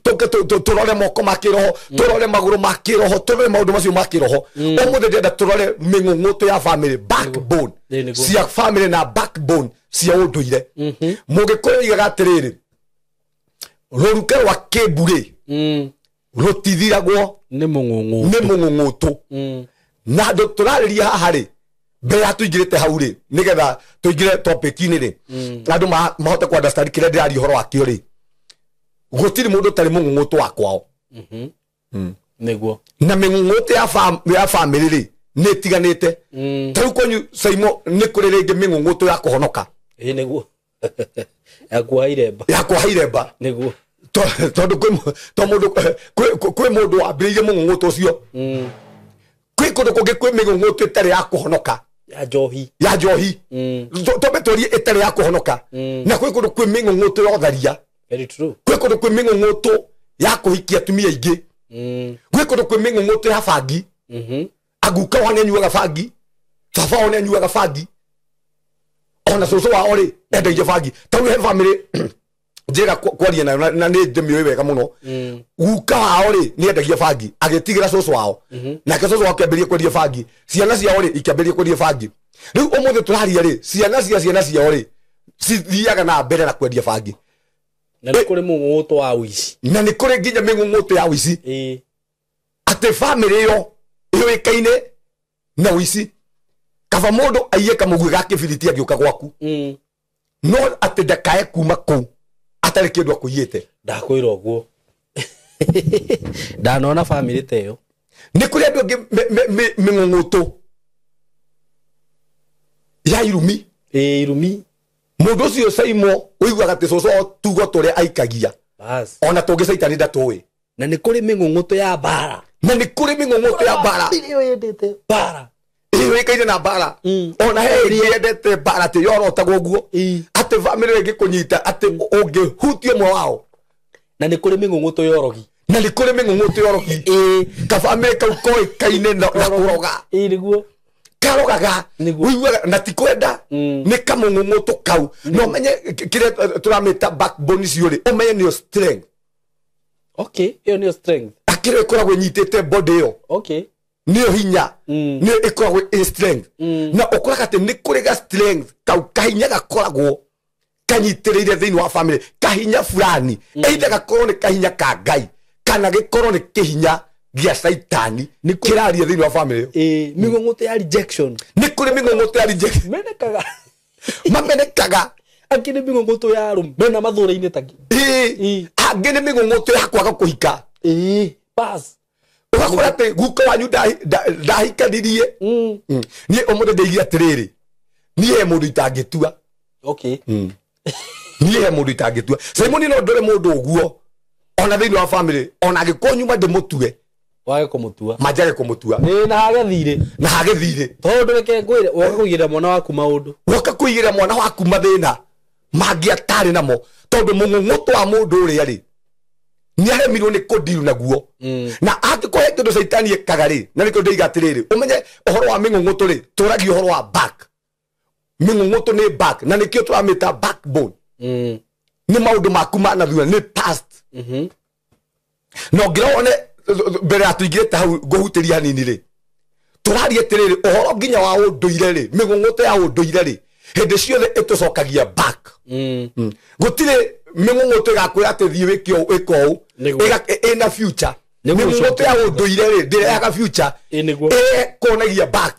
tũke tũrore moko ma kĩroho, tũrore magũrũ ma kĩroho, tũrore maũndũ macio ma kĩroho. Ũmũthĩ ndĩrenda tũrore mĩng'ũng'ũtũ ya family, backbone cia family na backbone cia ũndũire. Mũgĩkũyũ oigaga atĩrĩrĩ, rũruka rwa kĩmbu rĩ rũtithiragwo nĩ mũng'ũng'ũtũ. Nĩ mũng'ũng'ũtũ. Na andũ tũrarĩria haha rĩ mbere ya tũingĩrĩte hau rĩ nĩgetha tũingĩre topic-inĩ rĩ andũ mahote ku understand kĩrĩa ndĩraria ũhoro wakĩo rĩ, gũtirĩ mũndũ ũtarĩ mũng'ũng'ũtũ wa kwao. Nĩguo. Na mĩng'ũng'ũtũ ya family rĩ nĩ ĩtiganĩte. Ta rĩu kwanyu Saimo nĩ kũrĩ rĩngĩ mĩng'ũng'ũtũ ya kũhonoka. Ĩĩ nĩguo. Ya kuoha iremba. Ya kuoha iremba. Nĩguo. Tondũ kwĩ mũndũ wambĩrĩirie mũng'ũng'ũtũ ũcio. Kwĩ kũndũ kũngĩ kwĩ mĩng'ũng'ũtũ ĩtarĩ ya kũhonoka. Ya njohi. Ya njohi. Twambe tũrie ĩtarĩ ya kũhonoka. Na kwĩ kũndũ kwĩ mĩng'ũng'ũtũ ya ũtharia. Very true. Kwĩ kũndũ kwĩ mĩng'ũng'ũtũ ya kũhikia atumia aingĩ. Gwĩ kũndũ kwĩ mĩng'ũng'ũtũ ya bangi. Aguka wao nĩanyuaga bangi, baba wao nĩanyuaga bangi, ona cũcũ wao rĩ endagia bangi. Ta rĩu he family njĩra kwaria nayo na nĩ ndĩmĩũĩ wega mũno. Guka wao rĩ nĩendagia bangi, agĩtigĩra cũcũ wao, nake cũcũ wao akĩambĩrĩria kwendia bangi, ciana ciao rĩ ikĩambĩrĩria kwendia bangi. Rĩu ũmũthĩ tũraria rĩ ciana cia ciana ciao rĩ cithiaga na mbere na kwendia bangi. Na nĩ kũrĩ mũng'ũng'ũtũ wa ũici. Na nĩ kũrĩ nginya mĩng'ũng'ũtũ ya ũici. Atĩ family ĩyo yũĩkaine na ũici. Kaba mũndũ aiye kamũguĩ ga kĩbiriti agĩũka gwaku, no atĩ ndakae kuma kũu atarĩ kĩndũ akũiyĩte. Ndakwĩra ũguo. Ndanona family ta ĩyo. Nĩ kũrĩ andũ angĩ mĩng'ũng'ũtũ ya irumi. Ĩĩ irumi. Mũndũ ũcio Saimo ũiguaga atĩ cũcũ wao tugo tũrĩa aikagia. Ona tũngĩ caitani ndatũĩ. Na nĩ kũrĩ mĩng'ũng'ũtũ ya mbara. Na nĩ kũrĩ mĩng'ũng'ũtũ ya mbara. Ĩyo yendete mbara. Ĩyũĩkaine na mbara. Ona he ĩngĩ yendete mbara atĩ yorotagwo ũguo. Atĩ family ĩngĩ kũnyita atĩ ũngĩhutia ũmwe wao. Na nĩ kũrĩ mĩng'ũng'ũtũ ya ũrogi. Na nĩ kũrĩ mĩng'ũng'ũtũ ya ũrogi. Ka family kau koĩkaine na kũroga. Ĩĩ nĩguo. Karogaga. Ũiguaga na ti kwenda nĩ kamũng'ũng'ũtũ kau. Na ũmenye kĩrĩa tũramĩta backbone icio rĩ, ũmenye nĩyo strength. Okay, ĩyo nĩyo strength. Akĩrĩa ĩkoragwo ĩnyitĩte body ĩyo. Okay. Nĩyo hinya. Nĩyo ĩkoragwo ĩ strength. Na ũkoraga atĩ nĩ kũrĩ ga strength kau kahinya gakoragwo kanyitĩrĩire thĩinĩ wa family, kahinya fulani. Either gakorwo nĩ kahinya ka Ngai kana gĩkorwo nĩ kĩhinya gĩa caitani kĩraria thĩinĩ wa family. Ĩĩ, mĩng'ũng'ũtũ ya rejection. Nĩ kũrĩ mĩng'ũng'ũtũ ya rejection. Menekaga. Mamenekaga. Angĩ nĩ mĩng'ũng'ũtũ ya arũme na mathũra-inĩ ta Ĩĩ. Angĩ nĩ mĩng'ũng'ũtũ ya kwaga kũhika. Ĩĩ, pass. Ũgakora atĩ guka wanyu ndahikanirie. Niĩ ũmũthĩ ndĩirie atĩrĩrĩ, niĩ he mũndũ itangĩtua. Okay. Niĩ he mũndũ itangĩtua. Simon no ndore mũndũ ũguo ona thĩinĩ wa family, ona angĩkorwo nyuma ndĩmũtue, wage kũmũtua. Manjage kũmũtua. Ĩĩ, na hage thirĩ. Na hage thirĩ. Tondũ reke ngwĩre, woka kũigĩrĩra mwana waku maũndũ. Woka kũigĩrĩra mwana waku mathĩna. mangĩ atarĩ namo tondũ mũng'ũng'ũtũ wa mũndũ ũrĩa rĩ nĩaremirwo nĩ kũndiru naguo. Na angĩkorwo he kĩndũ caitani ĩkaga rĩ, na nĩkĩo ndĩiga atĩrĩrĩ, ũmenye ũhoro wa mĩng'ũng'ũtũ rĩ, tũragia ũhoro wa back. Mĩng'ũng'ũtũ nĩ back, na nĩkĩo tũramĩta backbone. Nĩ maũndũ maku ma na thutha, nĩ past. Na ũngĩrora wone mbere ya tũingĩrĩte hau ngũhutĩria hanini rĩ, tũraria atĩrĩrĩ ũhoro nginya wa ũndũire rĩ, mĩng'ũng'ũtũ ya ũndũire rĩ, hĩndĩ ciothe ĩtũcokagia back. Gũtirĩ mĩng'ũng'ũtũ ĩgakwĩra atĩ thiĩ wĩke ũũ, ĩka ũũ, ĩna future. Mĩng'ũng'ũtũ ya ũndũire rĩ, ndĩrehaga future, ĩkuonagia back.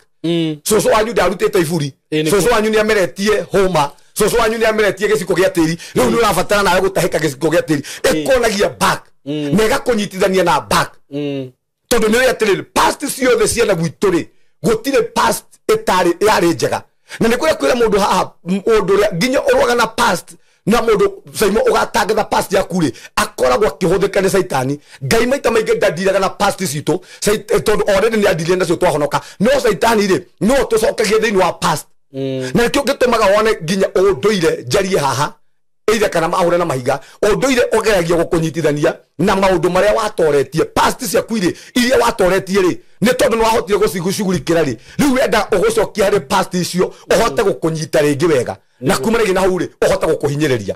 Cũcũ wanyu ndarutĩte iburi, cũcũ wanyu nĩameretie hũma, cũcũ wanyu nĩameretie gĩciko gĩa tĩri, rĩu nĩ ũrabatara nawe gũtahĩka gĩciko gĩa tĩri. Ĩkuonagia back na ĩgakũnyitithania na back. Tondũ nĩ ũĩ atĩrĩrĩ, past ciothe ciana gwitũ rĩ, gũtirĩ past ĩtarĩ yarĩ njega. Na nĩ kũrĩa kwĩra mũndũ haha, mũndũ ũrĩa nginya ũrũaga na past, na mũndũ Saimo ũgatangatha past yaku rĩ, akoragwo akĩhũthĩka nĩ caitani. Ngai maita maingĩ ndandiraga na past citũ, tondũ already nĩ andirire nacio twahonoka. No caitani rĩ, no tũcokagie thĩinĩ wa past. Na nĩkĩo gĩtũmaga wone nginya ũndũire njarie haha, either kana mahure na mahiga, ũndũire ũgeragia gũkũnyitithania na maũndũ marĩa watoretie. Past ciaku rĩ, iria watoretie rĩ, nĩ tondũ nĩ wahotire gũcigũcugurikĩra rĩ, rĩu wenda ũgũcokia harĩ past icio, ũhote gũkũnyita rĩngĩ wega. Na kuma rĩngĩ na hau rĩ, ũhote gũkũhinyĩrĩria.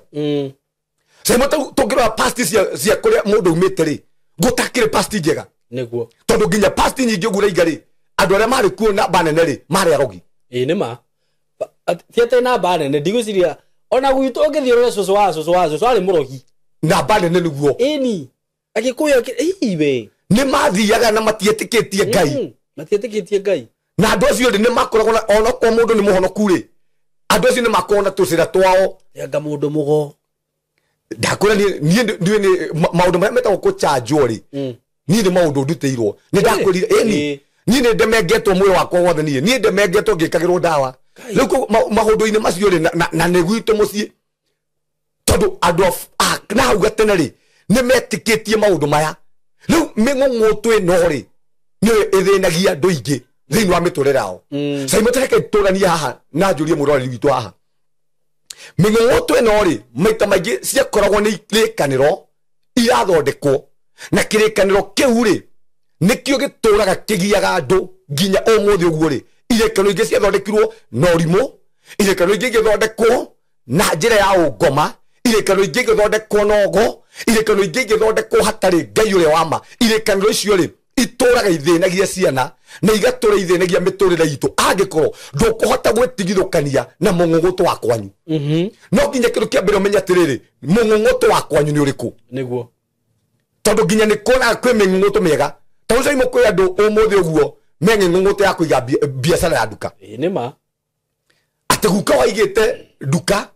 Saimo tũngĩrora past cia kũrĩa mũndũ aumĩte rĩ, gũtakĩrĩ past njega. Nĩguo. Tondũ nginya past nyingĩ ũguo ũraiga rĩ, andũ arĩa marĩ kuo namba nene rĩ, marĩ arogi. Ĩĩ nĩ ma. Ti atĩ namba nene, ndigwĩciria ona gwitũ ũngĩthiĩ ũrore cũcũ wa cũcũ wa cũcũ arĩ mũrogi. Namba nene nĩguo. Ĩni. Agĩkũyũ ĩĩ we. Nĩ mathiaga na matiĩtĩkĩtie Ngai. Matiĩtĩkĩtie Ngai. Na andũ acio rĩ, nĩ makoragwo na, onokorwo mũndũ nĩ mũhonoku rĩ, andũ acio nĩ makoragwo na tũcĩra twao. Anga mũndũ mũgo. Ndakwĩra niĩ nĩ maũndũ marĩa metagwo kũchanjwo rĩ, niĩ nĩ maũndũ ndutĩirwo. Nĩ ndakwĩrire, ĩni, niĩ nĩ ndemengetwo mwĩrĩ wakwa wothe niĩ. Niĩ ndemengetwo ngĩkagĩrwo ndawa. Rĩu maũndũ-inĩ macio rĩ, na nĩ gwitũ mũciĩ. Tondũ andũ na hau gatene rĩ, nĩ metĩkĩtie maũndũ maya. Rĩu mĩng'ũng'ũtũ ĩno rĩ, nĩyo ĩthĩnagia andũ aingĩ thĩinĩ wa mĩtũrĩre yao. Saimo ta reke tũranie haha na njũrie mũroreri witũ haha. Mĩng'ũng'ũtũ ĩno rĩ, maita maingĩ ciakoragwo nĩ irĩkanĩro irathondekwo, na kĩrĩkanĩro kĩu rĩ, nĩkĩo gĩtũraga kĩgiaga andũ nginya ũmũthĩ ũguo rĩ. Irĩkanĩro ingĩ ciathondekirwo na ũrimũ, irĩkanĩro ingĩ igĩthondekwo na njĩra ya ũngoma, irĩkanĩro ingĩ igĩthondekwo na ũgo, irĩkanĩro ingĩ igĩthondekwo hatarĩ Ngai ũrĩa wa ma. Irĩkanĩro icio rĩ, itũraga ithĩnagia ciana na igatũra ithĩnagia mĩtũrĩre itũ, angĩkorwo ndũkũhota gwĩtigithũkania na mũng'ũng'ũtũ wa kwanyu. No nginya kĩndũ kĩa mbere ũmenye atĩrĩrĩ, mũng'ũng'ũtũ wa kwanyu nĩ ũrĩkũ? Nĩguo. Tondũ nginya nĩ kuonaga kwĩ mĩng'ũng'ũtũ mĩega. Tondũ Saimo kwĩ andũ ũmũthĩ ũguo me ng'ũng'ũtũ ya kũiga biacara ya nduka. Ĩĩ nĩ ma. Atĩ guka waigĩte nduka.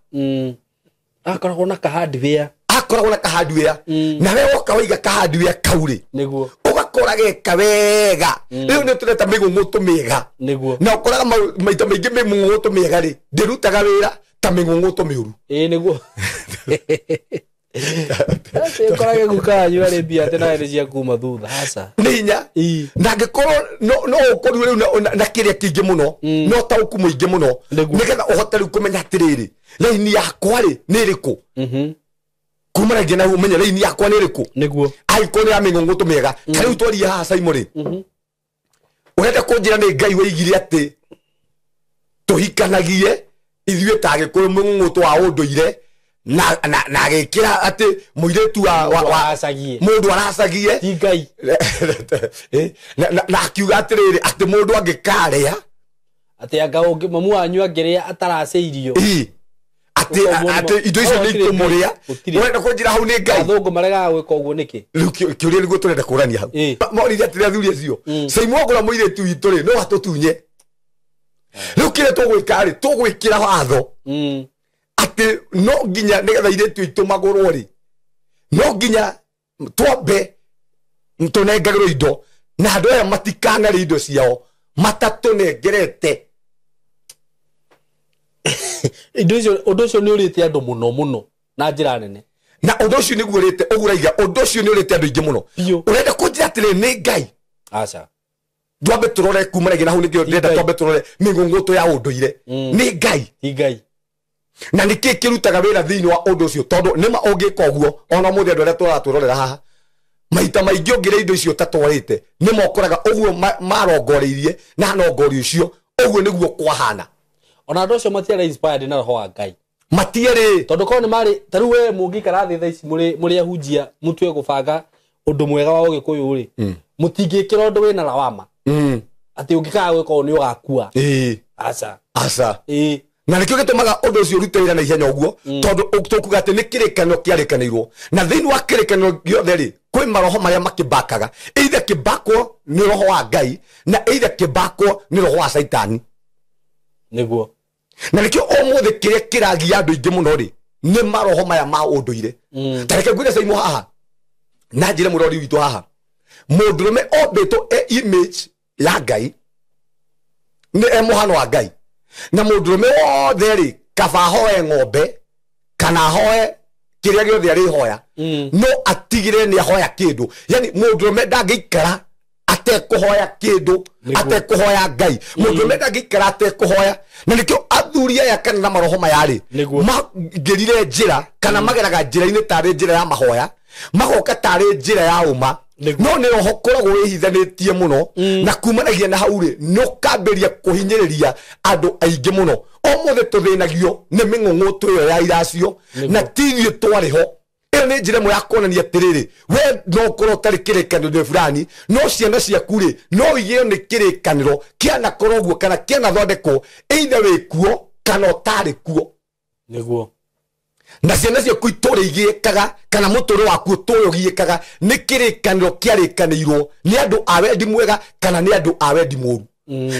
Akoragwo na ka-hardware. Akoragwo na ka-hardware. Na we woka waiga ka-hardware kau rĩ. Nĩguo. Ũgakora geka wega. Rĩu nĩ tũreta mĩng'ũng'ũtũ mĩega. Nĩguo. Na ũkoraga maita maingĩ mĩng'ũng'ũtũ mĩega rĩ, ndĩrutaga wĩra ta mĩng'ũng'ũtũ mĩũru. Ĩĩ nĩguo. Atĩ ũkorage guka wanyu arĩ mbia atĩ nawe nĩ cia kuma thutha, aca. Nĩ hinya. Na angĩkorwo no ũkorirwo rĩu na kĩrĩa kĩingĩ mũno, no ũtaũku mũingĩ mũno, nĩgetha ũhote rĩu kũmenya atĩrĩrĩ, raini yakwa rĩ nĩ ĩrĩkũ? Kuma rĩngĩ na ũmenye raini yakwa nĩ ĩrĩkũ? Nĩguo. Angĩkorwo nĩ ya mĩng'ũng'ũtũ mĩega. Ta rĩu twaria haha Saimo rĩ, ũrenda kũnjĩra nĩ Ngai waigire atĩ tũhikanagie ithuĩ ta Agĩkũyũ mũng'ũng'ũtũ wa ũndũire, na agĩkĩra atĩ mũirĩtu wa mũndũ aracagie. Ti Ngai. Na akiuga atĩrĩrĩ, atĩ mũndũ angĩkarĩa, atĩ anga mamu wanyu angĩrĩa ataracĩirio. Atĩ indo icio nĩ ikũmũrĩa. Ũrenda kũnjĩra hau nĩ Ngai? Athũngũ maregaga gwĩka ũguo nĩkĩ? Rĩu kĩũria nĩguo tũrenda kũrania hau. Morire atĩrĩ athuri acio, Saimo agũra mũirĩtu witũ rĩ, no atũtunye. Rĩu kĩrĩa tũgwĩka rĩ, tũgwĩkĩra watho atĩ no nginya nĩgetha airĩtu aitũ magũrwo rĩ, no nginya twambe tũnengagĩrwo indo, na andũ aya matikanarĩe indo ciao matatũnengerete. Indo icio, ũndũ ũcio nĩ ũrĩte andũ mũno mũno na njĩra nene. Na ũndũ ũcio nĩguo ũrĩte, ũguo ũraiga, ũndũ ũcio nĩ ũrĩte andũ aingĩ mũno. Ũrenda kũnjĩra atĩrĩ nĩ Ngai? Aca. Twambe tũrore kuma rĩngĩ na hau nĩkĩo ndĩrenda twambe tũrore mĩng'ũng'ũtũ ya ũndũire. Nĩ Ngai. Ti Ngai. Na nĩkĩ kĩrutaga wĩra thĩinĩ wa ũndũ ũcio tondũ nĩma ũngĩka ũguo ona ũmũthĩ andũ arĩa tũratwĩrorera haha maita maingĩ ũngĩrĩa indo icio ũtatwarĩte nĩmokoraga ũguo marongoreirie na nongori ũcio ũguo nĩguo kwahana. Ona andũ acio matiarĩ inspired na roho wa Ngai. Matiarĩ. Tondũ korwo nĩ marĩ ta rĩu we mũngĩikara thĩ thaa ici mũrĩ ahunjia mũtue gũbanga ũndũ mwega wa Ũgĩkũyũ rĩ, mũtingĩkĩra ũndũ wĩna lawama. Atĩ ũngĩkaga gwĩka ũũ nĩ ũgakua. Aca. Aca. Na nĩkĩo gĩtũmaga ũndũ ũcio ũrute wĩra na ihenya ũguo tondũ tũkuga atĩ nĩ kĩrĩkanĩro kĩarĩkanĩirwo na thĩinĩ wa kĩrĩkanĩro gĩothe rĩ kwĩ maroho marĩa makĩbakaga, either kĩbakwo nĩ roho wa Ngai na either kĩbakwo nĩ roho wa Caitani. Nĩguo. Na nĩkĩo ũmũthĩ kĩrĩa kĩragia andũ aingĩ mũno rĩ nĩ maroho maya ma ũndũire. Ta reke ngwĩre Caimo haha na njĩre mũrori witũ haha, mũndũrũme ombĩtwo e image ya Ngai, nĩ e mũhano wa Ngai, na mũndũrũme wothe rĩ kaba ahoe ng'ombe kana ahoe kĩrĩa gĩothe arĩhoya, no atigĩrĩre nĩ ahoya kĩndũ. Yani mũndũrũme ndangĩikara atekũhoya kĩndũ, atekũhoya Ngai. Mũndũrũme ndangĩikara atekũhoya. Na nĩkĩo athuri aya kana na maroho maya rĩ mangĩrire njĩra kana mageraga njĩra-inĩ tarĩ njĩra ya mahoya, magoka tarĩ njĩra ya ũma, no nĩ roho ũkoragwo wĩhithanĩtie mũno na kumanagia na hau rĩ nĩ ũkambĩria kũhinyĩrĩria andũ aingĩ mũno. Ũmũthĩ tũthĩnagio nĩ mĩng'ũng'ũtũ ĩyo ya iracio na ti ithuĩ twarĩ ho. Ĩyo nĩ njĩra ĩmwe ya kuonania atĩrĩrĩ, we no ũkorwo ũtarĩ kĩrĩkanĩro fulani, no ciana ciaku rĩ no igĩo nĩ kĩrĩkanĩro kĩanakorwo ũguo kana kĩanathondekwo, either wĩ kuo kana ũtarĩ kuo. Nĩguo. Na ciana ciaku itũũra igĩkaga kana mũtũũrĩre waku ũtũũre ũgiĩkaga nĩ kĩrĩkanĩro kĩarĩkanĩirwo nĩ andũ a wendi mwega kana nĩ andũ a wendi mũũru.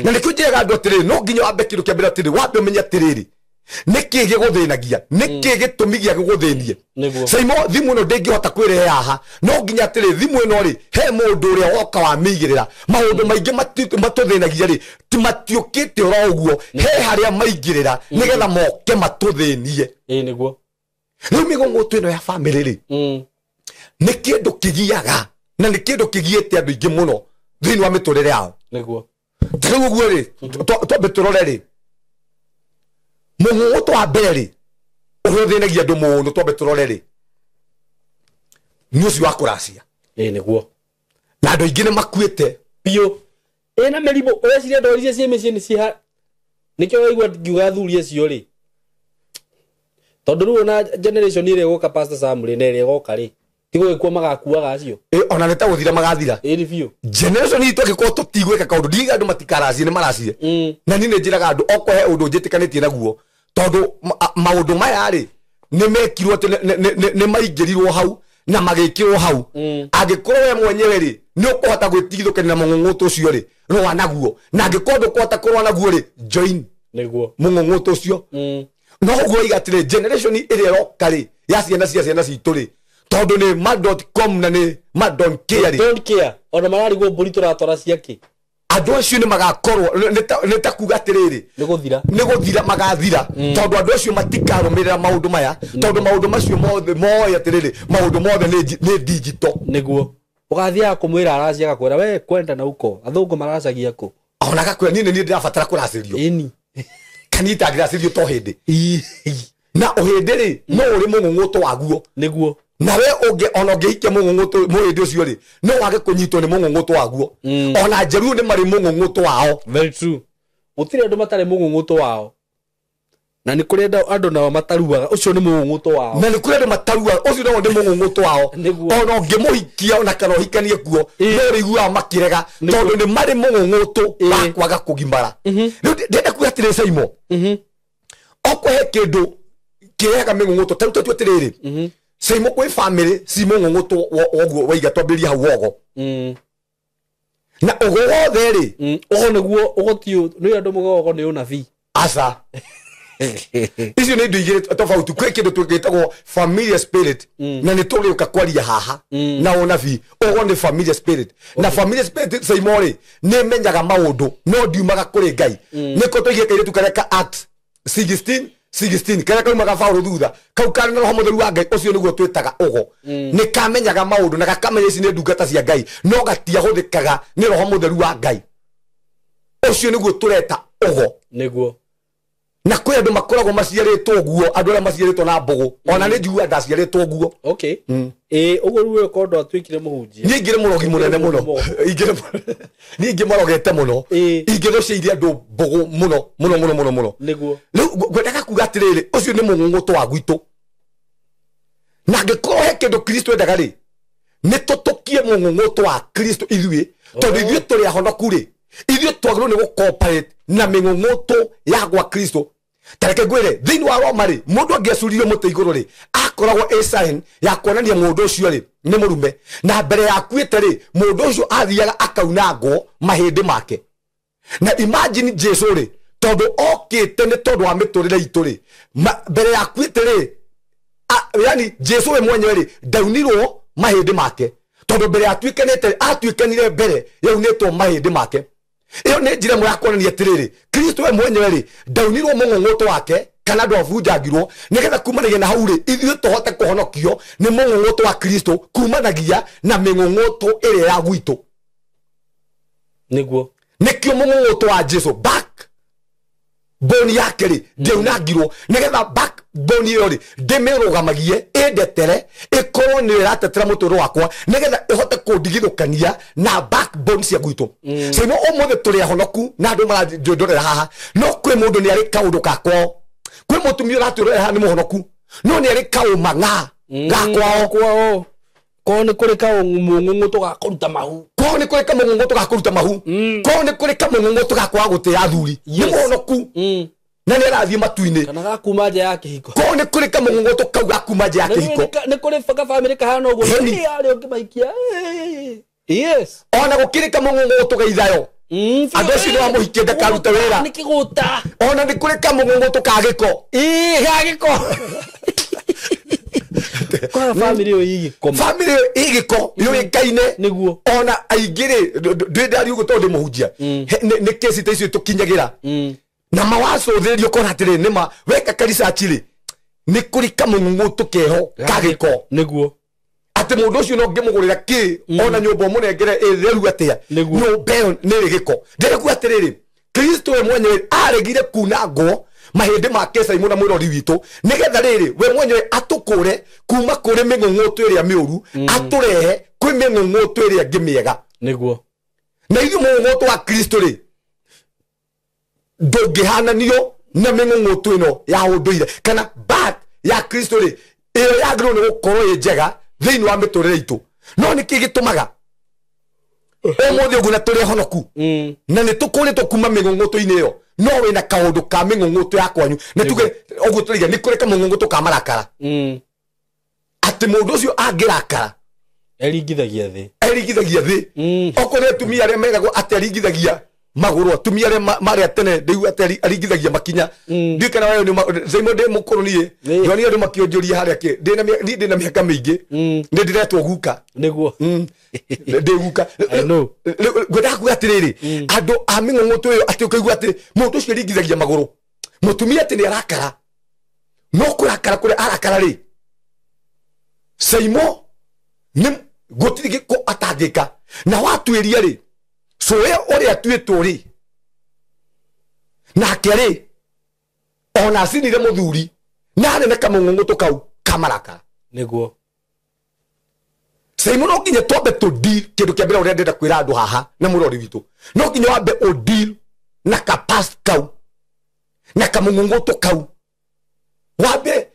Na nĩkĩo njĩraga andũ atĩrĩrĩ, no nginya wambe kĩndũ kĩa mbere atĩrĩrĩ, wambe ũmenye atĩrĩrĩ nĩkĩ gĩgũthĩnagia, nĩkĩ gĩtũmi gĩa gĩgũthĩnie. Caimo thimũ ĩno ndĩngĩhota kwĩrehe haha, no nginya atĩrĩ thimũ ĩno rĩ he mũndũ ũrĩa woka wamĩigĩrĩra. Maũndũ maingĩ matũthĩnagia rĩ ti matiũkĩte oro ũguo, he harĩa maingĩrĩra nĩgetha moke matũthĩnie. Nĩguo. Rĩu mĩgũngũtũ ĩno ya bamĩrĩ rĩ nĩ kĩndũ kĩgiaga na nĩ kĩndũ kĩgiĩte andũ aingĩ mũno thĩinĩ wa mĩtũrĩre yao. Nĩguo. Ta rĩu ũguo rĩ twambe tũrore rĩ mũng'ũng'ũtũ wa mbere rĩ ũrĩa ũthĩnagia andũ mũno, twambe tũrore rĩ nĩ ũcio wa kũracia. Nĩguo. Na andũ aingĩ nĩ makuĩte biũ. Ĩna mĩrimũ ũreciria ndwari iria ciĩ mĩciĩ nĩ ciha, nĩkĩo waigua ngiuga athuri acio rĩ, tondũ rĩu ona generation ĩrĩa ĩgũka Pastor Sam rĩ na ĩrĩa ĩgoka rĩ ti gũgĩkua magakuaga acio. Ona nĩ ta gũthira magathira. Ĩni biũ. Generation itũ angĩkorwo tũtigwĩka kaũndũ, ndiga andũ matikaracie nĩ maracie. Na niĩ nĩ njĩraga andũ okorwo he ũndũ njĩtĩkanĩtie naguo, tondũ maũndũ maya rĩ nĩ mekirwo atĩ nĩ maingĩrirwo hau na magĩkĩrwo hau. Angĩkorwo we mwenyewe rĩ nĩ ũkũhota gwĩtigithũkania na mũng'ũng'ũtũ ũcio rĩ rũa naguo, na angĩkorwo ndũkũhota kũrũa naguo rĩ join Nĩguo. mũng'ũng'ũtũ ũcio. No ũguo oiga atĩrĩ generation ĩrĩa ĩroka rĩ ya ciana cia ciana citũ rĩ tondũ nĩ ma.com na nĩ ma.care rĩ. Don't care. Ona mararigwo mbũri tũratwara ciake. Andũ acio nĩ magakorwo nĩ ta kuga atĩrĩrĩ nĩ gũthira, nĩ gũthira magathira, tondũ andũ acio matikarũmĩrĩra maũndũ maya, tondũ maũndũ macio mothe moĩ atĩrĩrĩ maũndũ mothe nĩ digital. Nĩguo. Ũgathiaga kũmwĩra aracia agakwĩra we kwenda na uko athũngũ maracagia kũ. Ona agakwĩra niĩ nĩ niĩ ndĩrabatara kũracĩrio. Ĩni. Kana itangĩracĩrio to hĩndĩ. Na ũhĩndĩ rĩ no ũrĩ mũng'ũng'ũtũ waguo. Nĩguo. Na we ũngĩ ona ũngĩhikia mũng'ũng'ũtũ mũhĩndĩ ũcio rĩ no wage kũnyitwo nĩ mũng'ũng'ũtũ waguo. Ona njeruũ nĩ marĩ mũng'ũng'ũtũ wao. Very true. Gũtirĩ andũ matarĩ mũng'ũng'ũtũ wao. Na nĩ kũrĩ andũ nao mataruaga, ũcio nĩ mũng'ũng'ũtũ wao. Na nĩ kũrĩ andũ mataruaga, ũcio nao nĩ mũng'ũng'ũtũ wao. Ona ũngĩmũhikia ona kana ũhikanie kuo, no ũrĩiguaga makĩrega tondũ nĩ marĩ mũng'ũng'ũtũ wa kwaga kũgimara. Rĩu ndĩrenda kuga atĩrĩ Caimo, okorwo he kĩndũ kĩrehaga mĩng'ũng'ũtũ, ta rĩu tũtue atĩrĩrĩ, Caimo kwĩ bamĩrĩ ci mũng'ũng'ũtũ woguo waiga twambĩrĩrie hau wogo. Na ũgo wothe rĩ, Ũgo nĩguo, ũgo ti nĩ andũ muga ũgo nĩ ũnabii. Aca. Icio nĩ indo igĩrĩ tofauti. Kwĩ kĩndũ gĩtagwo familiar spirit, na nĩ tũgĩũka kwaria haha na ũnabii. Ũgo nĩ familiar spirit. Na familiar spirit Caimo rĩ nĩ ĩmenyaga maũndũ no ndiumaga kũrĩ Ngai. Nĩko tũigĩte kairĩtu karĩa ka Acts 16:16 karĩa kaumaga Paũlũ thutha, kau karĩ na roho mũtheru wa Ngai, ũcio nĩguo twĩtaga ũgo. Nĩ kamenyaga maũndũ na gakamenya ici nĩ ndungata cia Ngai, no gatiahũthĩkaga nĩ roho mũtheru wa Ngai. Ũcio nĩguo tũreta ũgo. Nĩguo. Na kwĩ andũ makoragwo maciarĩtwo ũguo, andũ arĩa maciarĩtwo na mbũgũ. Ona nĩ njiguaga ndaciarĩtwo ũguo. Okay. Ũguo rĩu ũyũ kondo atuĩkire mũhunjia. Niĩ ingĩrĩ mũrogi mũnene mũno. Niĩ ingĩmũrogete mũno. Ingĩgũcĩirie andũ mbũgũ mũno mũno mũno mũno mũno. Nĩguo. Rĩu ngwendaga kuga atĩrĩrĩ, ũcio nĩ mũng'ũng'ũtũ wa gwitũ. Na angĩkorwo he kĩndũ Kristo endaga rĩ, nĩ tũtũkie mũng'ũng'ũtũ wa Kristo ithuĩ, tondũ ithuĩ tũrĩ ahonoku rĩ, ithuĩ twagĩrĩirwo nĩ gũ-cooperate na mĩng'ũng'ũtũ ya gwa Kristo. Ta reke ngwĩre, thĩinĩ wa Roma rĩ, mũndũ angĩacuririo mũtĩ igũrũ rĩ, akoragwo ĩ sign ya kuonania mũndũ ũcio rĩ nĩ mũrume. Na mbere ya akuĩte rĩ, mũndũ ũcio athiaga akaunangwo mahĩndĩ make. Na imagine Jesu rĩ, tondũ okĩte nĩ tondũ wa mĩtũrĩre itũ rĩ, mbere ya akuĩte rĩ, yani Jesu we mwenyewe rĩ, ndaunirwo mahĩndĩ make. Tondũ mbere atuĩkanĩte, atuĩkanire mbere yaunĩtwo mahĩndĩ make. Ĩyo nĩ njĩra ĩmwe ya kuonania atĩrĩrĩ, Kristo we mwenyewe rĩ, ndaunirwo mũng'ũng'ũtũ wake kana ndwabunjangirwo, nĩgetha kumanagia na hau rĩ, ithuĩ tũhote kũhonokio nĩ mũng'ũng'ũtũ wa Kristo kumanagia na mĩng'ũng'ũtũ ĩrĩa ya gwitũ. Nĩguo. Nĩkĩo mũng'ũng'ũtũ wa Jesu back bone yake rĩ, ndĩaunangirwo, nĩgetha back bone ĩyo rĩ, ndĩmĩrũgamagie, ĩndetere, ĩkorwo nĩyo ĩratetera mũtũrĩre wakwa, nĩgetha ĩhote kũndigithũkania na backbone cia gwitũ. Caimo ũmũthĩ tũrĩ ahonoku na andũ maranjũndorera haha, no kwĩ mũndũ nĩ arĩ kaũndũ ga kwao. Kwĩ mũtumia ũratwĩrorera haha nĩ mũhonoku, no nĩ arĩ kaũma ga kwao. Kwao. Kwao nĩ kũrĩ kamũng'ũng'ũtũ ga kũruta mahu. Kwao nĩ kũrĩ kamũng'ũng'ũtũ ga kũruta mahu. Kwao nĩ kũrĩ kamũng'ũng'ũtũ ga kwaga gũtĩa athuri. Nĩ mũhonoku. Na nĩ arathiĩ matu-inĩ. Kana ga kuma nja ya kĩhiko. Kwao nĩ kũrĩ kamũng'ũng'ũtũ kau ga kuma nja ya kĩhiko. Nĩ kũrĩ gabamĩrĩ kahana ũguo. Nĩ arĩa ũngĩmaikia. Yes. Ona gũkĩrĩ kamũng'ũng'ũtũ ga ithayo. Andũ acio nĩ wamũhikie ndakaruta wĩra. Nĩ kĩgũta. Ona nĩ kũrĩ kamũng'ũng'ũtũ ka gĩko. Ga gĩko. Kwa family ĩyo ĩgĩkoma. Family ĩyo ĩgĩko yũĩkaine. Nĩguo. Ona aingĩ rĩ, ndĩ ndariũgũ tondũ ndĩ mũhunjia. Nĩ kesi ta icio tũkinyagĩra. Na mawacũthĩrĩrio ũkona atĩrĩ, nĩma weka ka research rĩ, nĩ kũrĩ kamũng'ũng'ũtũ keho ka gĩko. Nĩguo. Atĩ mũndũ ũcio no ngĩmũgũrĩra kĩ, ona nyũmba ũmũnengere ĩtheru atĩa, nyũmba ĩyo nĩ ĩrĩ gĩko. Ndĩrekuga atĩrĩrĩ, Kristo we mwenyewe aregire kunangwo mahĩndĩ make Simon na mwĩrori witũ, nĩgetha rĩrĩ we mwenyewe atũkũre kuma kũrĩ mĩng'ũng'ũtũ ĩrĩa mĩũru, atũrehe kwĩ mĩng'ũng'ũtũ ĩrĩa ĩngĩ mĩega. Nĩguo. Na ithuĩ mũng'ũng'ũtũ wa Kristo rĩ, ndũngĩhananio na mĩng'ũng'ũtũ ĩno ya ũndũire kana bat ya Kristo rĩ, ĩyo yagĩrĩirwo nĩ gũkorwo ĩ njega thĩinĩ wa mĩtũrĩre itũ. No nĩkĩ gĩtũmaga ũmũthĩ ũguo na tũrĩ ahonoku na nĩ tũkũrĩtwo kuma mĩng'ũng'ũtũ-inĩ ĩyo, no wĩna kaũndũ ka mĩng'ũng'ũtũ ya kwanyu. Nĩ tuge ũguo tũraiga, nĩ kũrĩ kamũng'ũng'ũtũ ka marakara. Atĩ mũndũ ũcio angĩrakara eringithagia thĩ. Eringithagia thĩ. Okorwo nĩ atumia arĩa meragwo atĩ aringithagia magũrũ, atumia arĩa marĩa tene ndĩigua atĩ aringithagia makinya. Ndiũĩ kana wewe nĩ Simon ndĩ mũkũrũ niĩ. Ndonire andũ makĩũnjũria harĩa kĩ. Niĩ ndĩna mĩaka mĩingĩ. Nĩ ndĩretwo guka. Nĩguo. Ndĩ guka. I know. Ngwendaga kuga atĩrĩrĩ, andũ a mĩng'ũng'ũtũ ĩyo atĩ ũkaigua atĩ mũndũ ũcio aringithagia magũrũ. Mũtumia atĩ nĩ arakara. No kũrakara kũrĩa arakara rĩ, Simon nĩ gũtirĩ gĩko atangĩka. Na watuĩria rĩ, cũĩ ũrĩa atuĩtwo rĩ, nake rĩ, ona acinire mũthuri, na arĩ na kamũng'ũng'ũtũ kau ka marakara. Nĩguo. Simon no nginya twambe tũ deal kĩndũ kĩa mbere ũrĩa ndĩrenda kwĩra andũ haha na mũrori witũ. No nginya wambe ũ deal na ka past kau, na kamũng'ũng'ũtũ kau. Wambe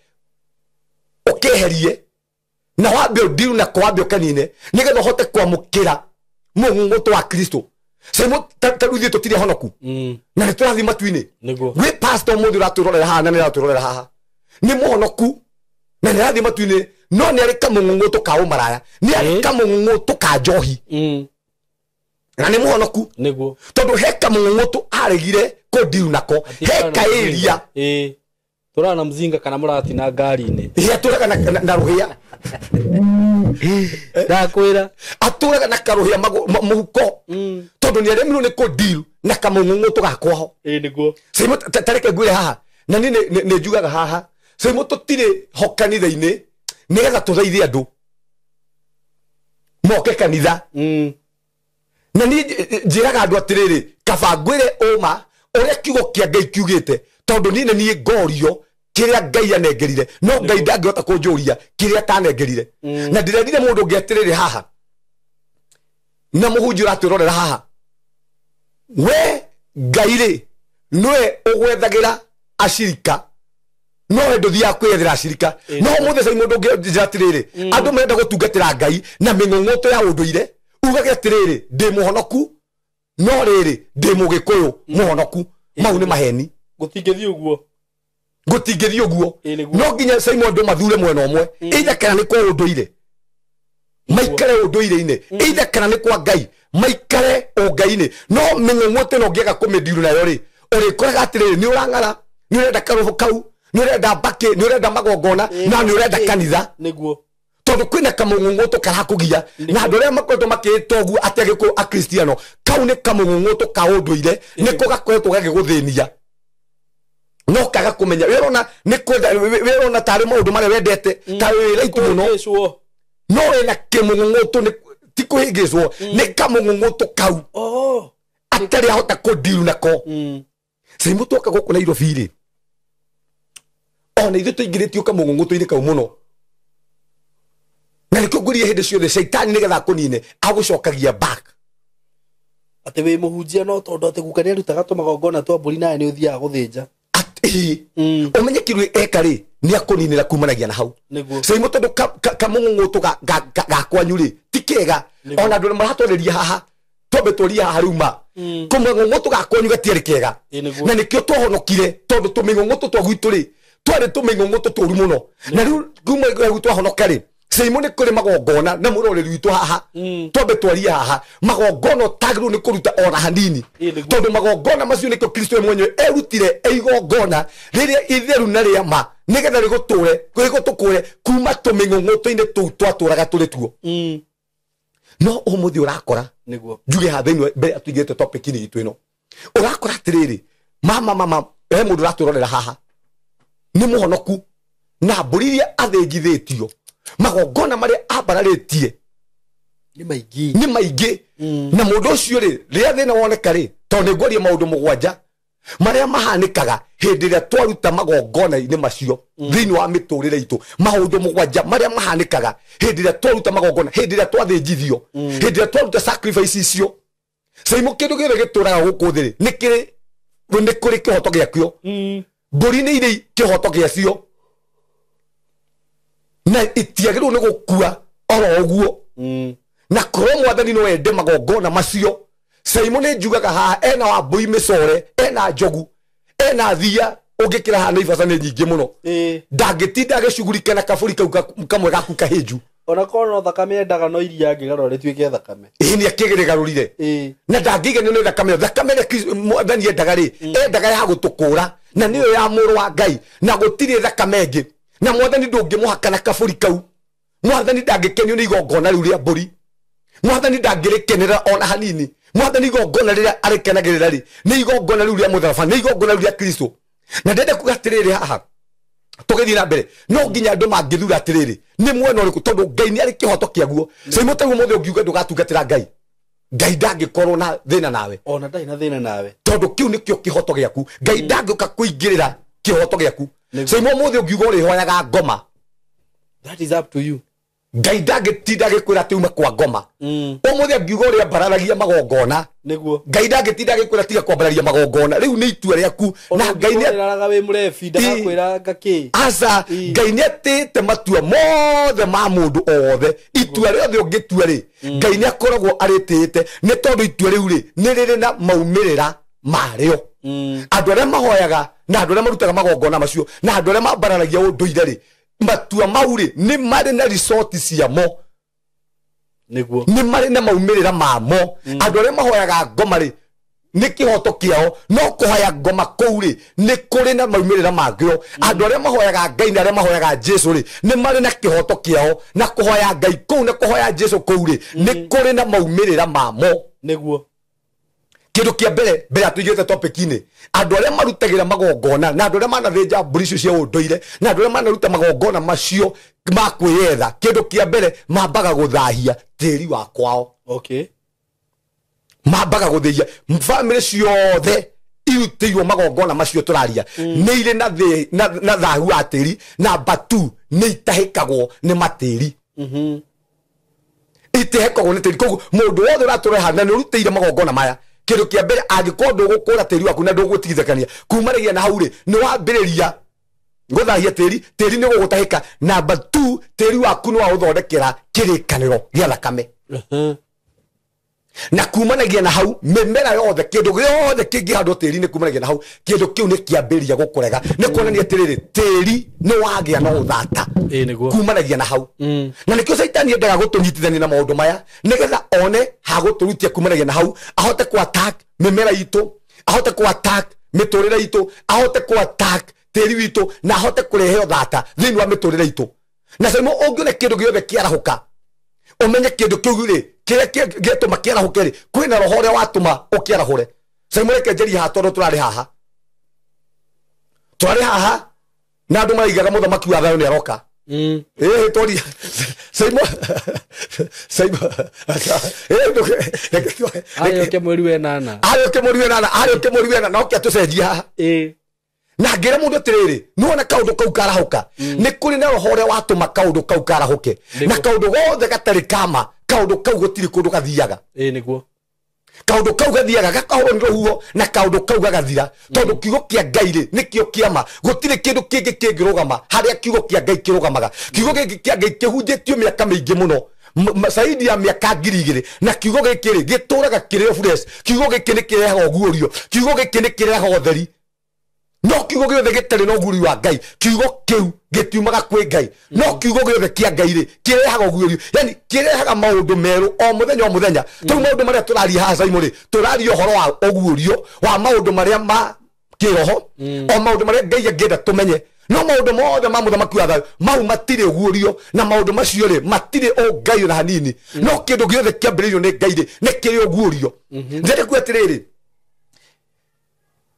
ũkeherie, na wambe ũ deal nako, wambe ũkanine, nĩgetha ũhote kwamũkĩra mũng'ũng'ũtũ wa Kristo. Simon, ta rĩu ithuĩ tũtirĩ ahonoku. Na nĩ tũrathiĩ matu-inĩ. Nĩguo. Gwĩ pastor ũmũthĩ ũratwĩrorera haha na nĩ aratwĩrorera haha. Nĩ mũhonoku na nĩ arathiĩ matu-inĩ, no nĩ arĩ kamũng'ũng'ũtũ ka ũmaraya, nĩ arĩ kamũng'ũng'ũtũ ka njohi. Na nĩ mũhonoku. Nĩguo. Tondũ he kamũng'ũng'ũtũ aregire kũndiru nako, he kaĩria. Tũraga na mzinga kana mũratina ngari-inĩ. Atũraga na rũhĩa. Ndakwĩra. Atũraga na karũhĩa mũhuko. Tondũ nĩ aremirwo nĩ kũndiru na kamũng'ũng'ũtũ ga kwao. Nĩguo. Simon, ta reke ngwĩre haha, na niĩ nĩ njugaga haha, Simon tũtirĩ ho kanitha-inĩ nĩgetha tũthaithe andũ moke kanitha. Na niĩ njĩraga andũ atĩrĩrĩ, kaba ngwĩre ũma ũrĩa kiugo kĩa Ngai kiugĩte, Tondũ niĩ nĩ niĩ ngorio kĩrĩa Ngai anengerire, no Ngai ndangĩhota kũnjũria kĩrĩa atanengerire. Na ndĩrendire mũndũ ũngĩ atĩrĩrĩ haha, na mũhunjia ũratwĩrorera haha, we Ngai rĩ nĩwe ũgwethagĩra acirika, no we ndũthiaga kwĩyethera acirika. No mũthĩ cai mũndũ ũngĩ njĩra atĩrĩrĩ, andũ marenda gũtungatĩra Ngai na mĩng'ũng'ũtũ ya ũndũire, ugage atĩrĩrĩ ndĩ mũhonoku, no rĩrĩ ndĩ mũgĩkũyũ mũhonoku. Mau nĩ maheni. Gũtingĩthiĩ ũguo. Gũtingĩthiĩ ũguo. No nginya Simon andũ mathure mwena ũmwe, either kana nĩ kwa ũndũire maikare ũndũire-inĩ, either kana nĩ kwa Ngai maikare ũngai-inĩ. No mĩng'ũng'ũtũ ĩno ũngĩaga kũmĩndiru nayo rĩ, ũrĩkoraga atĩrĩrĩ nĩ ũrang'ara, nĩ ũrenda karũbũ kau, nĩ ũrenda mbakĩ, nĩ ũrenda magongona, na nĩ ũrenda kanitha. Nĩguo. Tondũ kwĩna kamũng'ũng'ũtũ karakũgia, na andũ arĩa makoretwo makĩĩta ũguo atĩ Agĩkũyũ Akristiano, kau nĩ kamũng'ũng'ũtũ ka ũndũire, nĩko gakoretwo gagĩgũthĩnia no kaga kũmenya. We ũrona nĩ kwenda, we ũrona tarĩ maũndũ marĩa wendete, tarĩ wĩ right mũno, no wĩna kĩmũng'ũng'ũtũ, nĩ ti kũhĩngĩcwo, nĩ kamũng'ũng'ũtũ kau atarĩ ahota kũndiru nako. Caimũ twoka gũkũ Nairobi rĩ, ona ithuĩ tũingĩrĩtio kamũng'ũng'ũtũ-inĩ kau mũno, na nĩkĩo ngũria hĩndĩ ciothe caitani nĩgetha akũnine agũcokagia back. Atĩ wĩ mũhunjia no tondũ atĩ guka nĩarutaga tũmagongona twa mbũri nawe nĩ ũthiaga gũthĩnja. Ũmenye kĩndũ eka rĩ, nĩ akũninĩra kumanagia na hau. Caimũ tondũ kamũng'ũng'ũtũ ga kwanyu rĩ ti kega, ona andũ maratwarĩria haha, twambe tũrie haha rĩu ma kamũng'ũng'ũtũ ga kwanyu gatiarĩ kega, na nĩkĩo twahonokire, tondũ tũmĩng'ũng'ũtũ twa gwitũ rĩ twarĩ tũmĩng'ũng'ũtũ tũru mũno. Na rĩu kuma hau twahonoka rĩ, Caimũ nĩ kũrĩ magongona na mũroreri witũ haha, twambe twarie haha, magongona ũtagĩrĩirwo nĩ kũruta ona hanini, tondũ magongona macio nĩkĩo Kristo we mwenyewe erutire igongona rĩrĩa itheru na rĩa ma, nĩgetha rĩgũtũre rĩgũtũkũre kuma tũmĩng'ũng'ũtũ-inĩ tũu twatũraga tũrĩ tuo. No ũmũthĩ ũrakora njuge haha thĩinĩ mbere atũigĩte topic-inĩ itũ ĩno, ũrakora atĩrĩrĩ, mama he mũndũ ũratwĩrorera haha nĩ mũhonoku, na mbũri iria athĩnjithĩtio, magongona marĩa ambararĩtie nĩ maingĩ, nĩ maingĩ. Na mũndũ ũcio rĩ, rĩrĩa thĩna woneka rĩ, tondũ nĩ ngwaria maũndũ mũgwanja marĩa mahanĩkaga hĩndĩ ĩrĩa twaruta magongona-inĩ macio thĩinĩ wa mĩtũrĩre itũ, maũndũ mũgwanja marĩa mahanĩkaga hĩndĩ ĩrĩa twaruta magongona, hĩndĩ ĩrĩa twathĩnjithio, hĩndĩ ĩrĩa twaruta sacrifice icio. Caimũ kĩndũ gĩothe gĩtũraga gũkũ thĩ rĩ, nĩ kũrĩ kĩhoto gĩakĩo. Mbũri nĩ irĩ kĩhoto gĩacio, na itiagĩrĩirwo nĩ gũkua oro ũguo. Na korwo mwathani no ende magongona macio, Caimũ nĩ njugaga haha ena wambũi mĩcore, ena njogu, ena thia, ũngĩkĩra haha Naivasha nĩ nyingĩ mũno, ndangĩtinda agĩcugurika na kabũri kau kamwe gaku kahĩnju. Ona korwo no thakame endaga, no iria angĩgarũra rĩtuĩke thakame. Ĩĩ nĩ akĩrĩgarũrire, na ndangĩiganio nĩ thakame. Thakame ĩrĩa mwathani endaga rĩ, endaga ya gũtũkũra, na nĩyo ya mũrũ wa Ngai, na gũtirĩ thakame ĩngĩ. Na mwathani ndũngĩmũhaka na kabũri kau. Mwathani ndangĩkenio nĩ igongona rĩu rĩa mbũri, mwathani ndangĩrĩkenera ona hanini. Mwathani igongona rĩrĩa arĩkenagĩrĩra rĩ, nĩ igongona rĩu rĩa mũtharaba, nĩ igongona rĩu rĩa Kristo. Na ndĩrenda kuga atĩrĩrĩ haha, tũgĩthiĩ na mbere, no nginya andũ mangĩthura atĩrĩrĩ nĩ mwena ũrĩkũ, tondũ Ngai nĩ arĩ kĩhoto kĩaguo. Caimũ ta ũmũthĩ ũngiuga ndũgatungatĩra Ngai, Ngai ndangĩkorwo na thĩna nawe, ona ndarĩ na thĩna nawe, tondũ kĩu nĩkĩo kĩhoto gĩaku. Ngai ndangĩũka kũingĩrĩra kĩhoto gĩaku. Caimũ ũmũthĩ ũngiuga ũrĩhoyaga ngoma, that is up to you. Ngai ndangĩtinda agĩkwĩra atĩ uma kwa ngoma. Ũmũthĩ angiuga ũrĩa ambararagia magongona, nĩguo, Ngai ndangĩtinda agĩkwĩra tiga kwambararia magongona. Rĩu nĩ itua rĩaku. Na Ngai nĩ araraga wĩ mũrebi, ndagakwĩra ngakĩ. Aca, Ngai nĩ atĩte matua mothe ma mũndũ o wothe. Itua rĩothe ũngĩtua rĩ, Ngai nĩ akoragwo arĩtĩĩte, nĩ tondũ itua rĩu rĩ nĩ rĩrĩ na maumĩrĩra marĩo. Andũ arĩa mahoyaga na andũ arĩa marutaga magongona macio na andũ arĩa mambararagia ũndũire rĩ, matua mau rĩ nĩ marĩ na resort ciamo, nĩguo, nĩ marĩ na maumĩrĩra mamo. Andũ arĩa mahoyaga ngoma rĩ nĩ kĩhoto kĩao, no kũhoya ngoma kũu rĩ nĩ kũrĩ na maumĩrĩra mangĩo. Andũ arĩa mahoyaga Ngai na arĩa mahoyaga Jesu rĩ nĩ marĩ na kĩhoto kĩao, na kũhoya Ngai kũu na kũhoya Jesu kũu rĩ nĩ kũrĩ na maumĩrĩra mamo, nĩguo. Kĩndũ kĩa mbere mbere atũigĩte topic-inĩ, andũ arĩa marutagĩra magongona na andũ arĩa manathĩnja mbũri icio cia ũndũire na andũ arĩa manaruta magongona macio ma kwĩyetha, kĩndũ kĩa mbere mambaga gũthahia tĩri wa kwao. Okay. Mambaga gũthĩia bamĩrĩ ciothe Irutĩirwo magongona macio tũraria nĩ irĩ na thahu wa tĩri. Namba 2 nĩ itahĩkagwo nĩ matĩri. Itihekagwo nĩ tĩri. Koguo mũndũ wothe ũratũreha na nĩ ũrutĩire magongona maya, kĩndũ kĩa mbere angĩkorwo ndũgũkũra tĩri waku na ndũgũtigithũkania kumanagia na hau rĩ, nĩ wambĩrĩria gũthahia tĩri, tĩri nĩ ũgũgũtahĩka. Namba 2 tĩri waku nĩ waũthondekera kĩrĩkanĩro gĩa thakame. Na kumanagia na hau mĩmera yothe, kĩndũ gĩothe kĩngĩhandwo tĩri-inĩ kumanagia na hau, kĩndũ kĩu nĩ kĩambĩrĩria gũkũrega. Nĩ kuonania atĩrĩrĩ, tĩri nĩ wagĩa na ũthata kumanagia na hau. Na nĩkĩo caitani endaga gũtũnyitithania na maũndũ maya nĩgetha one hagũtũrutia kumanagia na hau, ahote ku attack mĩmera itũ, ahote ku attack mĩtũrĩre itũ, ahote ku attack tĩri witũ, na ahote kũrehe ũthata thĩinĩ wa mĩtũrĩre itũ. Na caimo ũngĩona kĩndũ gĩothe kĩarahũka, umenye kindu kiu ri kiria gĩtũma kĩarahũke rĩ, kwĩna roho ũrĩa watũma ũkĩarahũre. Caimo reke njarie haha tondũ tũrarĩ haha, tũrarĩ haha na andũ maraigaga mũthamaki wa thayũ nĩ aroka. Tori Caimo Caimo arĩoke mweri wa ĩnana, arĩoke mweri wa ĩnana, arĩoke mweri wa ĩnana, na oke atũcenjie haha. Na ngĩra mũndũ atĩrĩrĩ, nĩwona kaũndũ kau karahũka, nĩ kũrĩ na roho ũrĩa watũma kaũndũ kau karahũke. Na kaũndũ gothe gatarĩ kama, kaũndũ kau gũtirĩ kũndũ gathiaga. Nĩguo kaũndũ kau gathiaga gakahũrwo nĩ rũhuho, na kaũndũ kau gagathira. Tondũ kiugo kĩa Ngai rĩ nĩkĩo kĩama, gũtirĩ kĩndũ kĩngĩ kĩngĩrũgama harĩa kiugo kĩa Ngai kĩrũgamaga. Kiugo gĩkĩ kĩa Ngai kĩhunjĩtio mĩaka mĩingĩ mũno, zaidi ya mĩaka 2000, na kiugo gĩkĩ rĩ gĩtũraga kĩrĩ o fresh. Kiugo gĩkĩ nĩ kĩrehaga ũguũrio, kiugo gĩkĩ nĩ kĩrehaga ũtheri. No kiugo gĩothe gĩtarĩ na ũguũrio wa Ngai, kiugo kĩu gĩtiumaga kwĩ Ngai. No kiugo gĩothe kĩa Ngai rĩ kĩrehaga ũguũrio, yani kĩrehaga maũndũ merũ o mũthenya o mũthenya. Tondũ maũndũ marĩa tũraria haha Caimo rĩ, tũraria ũhoro wa ũguũrio wa maũndũ marĩa ma kĩroho, o maũndũ marĩa Ngai angĩenda tũmenye. No maũndũ mothe ma mũthamaki wa thayũ mau matirĩ ũguũrio, na maũndũ macio rĩ matirĩ ũngai ona hanini. No kĩndũ gĩothe kĩambĩrĩirio nĩ Ngai rĩ nĩ kĩrĩ ũguũrio. Ndĩrenda kuuga atĩrĩrĩ,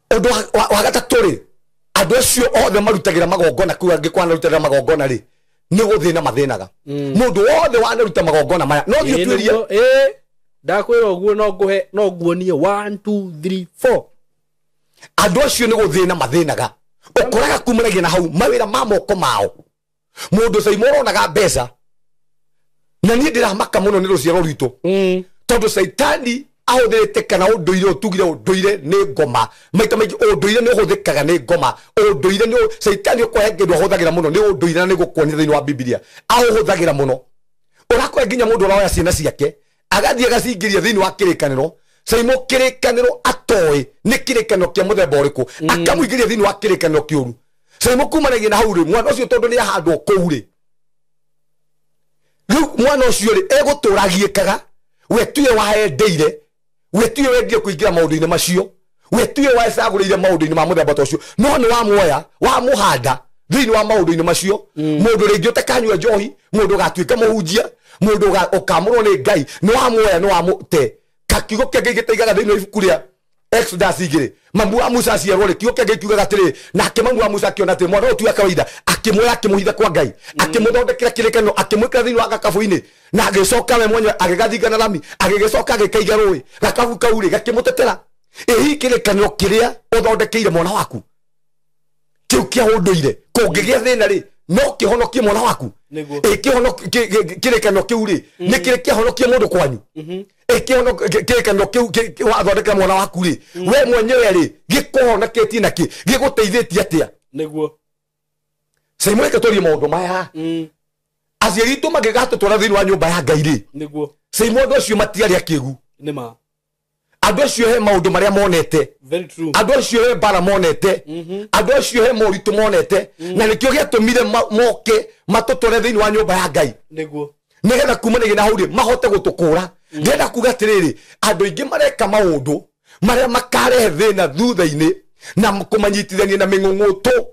ũndũ wa gatatũ rĩ, andũ acio othe marutagĩra magongona kũu, angĩkorwo anarutagĩra magongona rĩ, nĩ gũthĩna mathĩnaga. Mũndũ wothe wanaruta magongona maya no thiĩ ũtuĩrie. Ndakwĩra ũguo, no ngũhe, no nguonie 1 2 3 4. Andũ acio nĩ gũthĩna mathĩnaga. Ũkoraga kumanagia na hau mawĩra ma moko mao. Mũndũ Caimo ũronaga mbeca, na niĩ ndĩramaka mũno nĩ rũciaro rwitũ, tondũ caitani ahũthĩrĩte kana ũndũire, ũtugire ũndũire nĩ ngoma. Maita maingĩ ũndũire nĩ ũhũthĩkaga nĩ ngoma. Ũndũire nĩ caitani ũkũhe kĩndũ ahũthagĩra mũno nĩ ũndũire, na nĩ gũkuonia thĩinĩ wa Bibilia ahũthagĩra mũno. Ũrakora nginya mũndũ ũroya ciana ciake agathiĩ agacingĩria thĩinĩ wa kĩrĩkanĩro. Caimo kĩrĩkanĩro atoĩ nĩ kĩrĩkanĩro kĩa mũthemba ũrĩkũ, akamũingĩria thĩinĩ wa kĩrĩkanĩro kĩũru. Caimo kumanagia na hau rĩ, mwana ũcio tondũ nĩ ahandwo kũu rĩ, rĩu mwana ũcio rĩ egũtũra agiĩkaga. We tiwe waendeire, we tiwe wendire kũingĩra maũndũ-inĩ macio, we tiwe wecagũrĩire maũndũ-inĩ ma mũthemba ta ũcio, no nĩ wamuoya wamũhanda thĩinĩ wa maũndũ-inĩ macio. Mũndũ rĩngĩ ũtakanyua njohi, mũndũ ũgatuĩka mũhunjia, mũndũ ũkamũrwo nĩ Ngai, nĩ wamuoya nĩ wamũte. Kiugo kĩa Ngai gĩtaigaga thĩinĩ wa ibuku rĩa Exodus 2, mamu wa Musa aciarwo rĩ, kiugo kĩa Ngai kiugaga atĩrĩrĩ, nake mamu wa Musa akĩona atĩ mwana ũyũ ti wa kawaida, akĩmuoya akĩmũhitha kwa Ngai, akĩmũthondekera kĩrĩkanĩro, akĩmwĩkĩra thĩinĩ wa gakabũ-inĩ, na agĩcoka we mwenyewe agĩgathinga na rami, agĩgĩcoka agĩkaiga rũĩ, gakabu kau rĩ gakĩmũtetera. Ĩ hihi kĩrĩkanĩro kĩrĩa ũthondekeire mwana waku kĩu kĩa ũndũire kũngĩgĩa thĩna rĩ, no kĩhonokie mwana waku? Ĩ kĩrĩkanĩro kĩu rĩ nĩ kĩrĩ kĩahonokie mũndũ kwanyu? Ĩ kĩrĩkanĩro kĩu wathondekera mwana waku rĩ, we mwenyewe rĩ gĩkũhonoketie nakĩ, gĩgũteithĩtie atĩa? Nĩguo Caimo reke twarie maũndũ maya. Aciari aitũ mangĩgatũtwara thĩinĩ wa nyũmba ya Ngai rĩ, nĩguo Caimo andũ acio matiarĩ akĩgu. Nĩma Andũ acio he maũndũ marĩa monete, andũ acio he mbara monete, andũ acio he moritũ monete, na nĩkĩo gĩatũmire moke matũtware thĩinĩ wa nyũmba ya Ngai, nĩguo nĩgetha kumanagia na hau rĩ mahote gũtũkũra. Ndĩrenda kuga atĩrĩrĩ, andũ aingĩ mareka maũndũ marĩa makarehe thĩna thutha-inĩ, na kũmanyitithania na mĩng'ũng'ũtũ,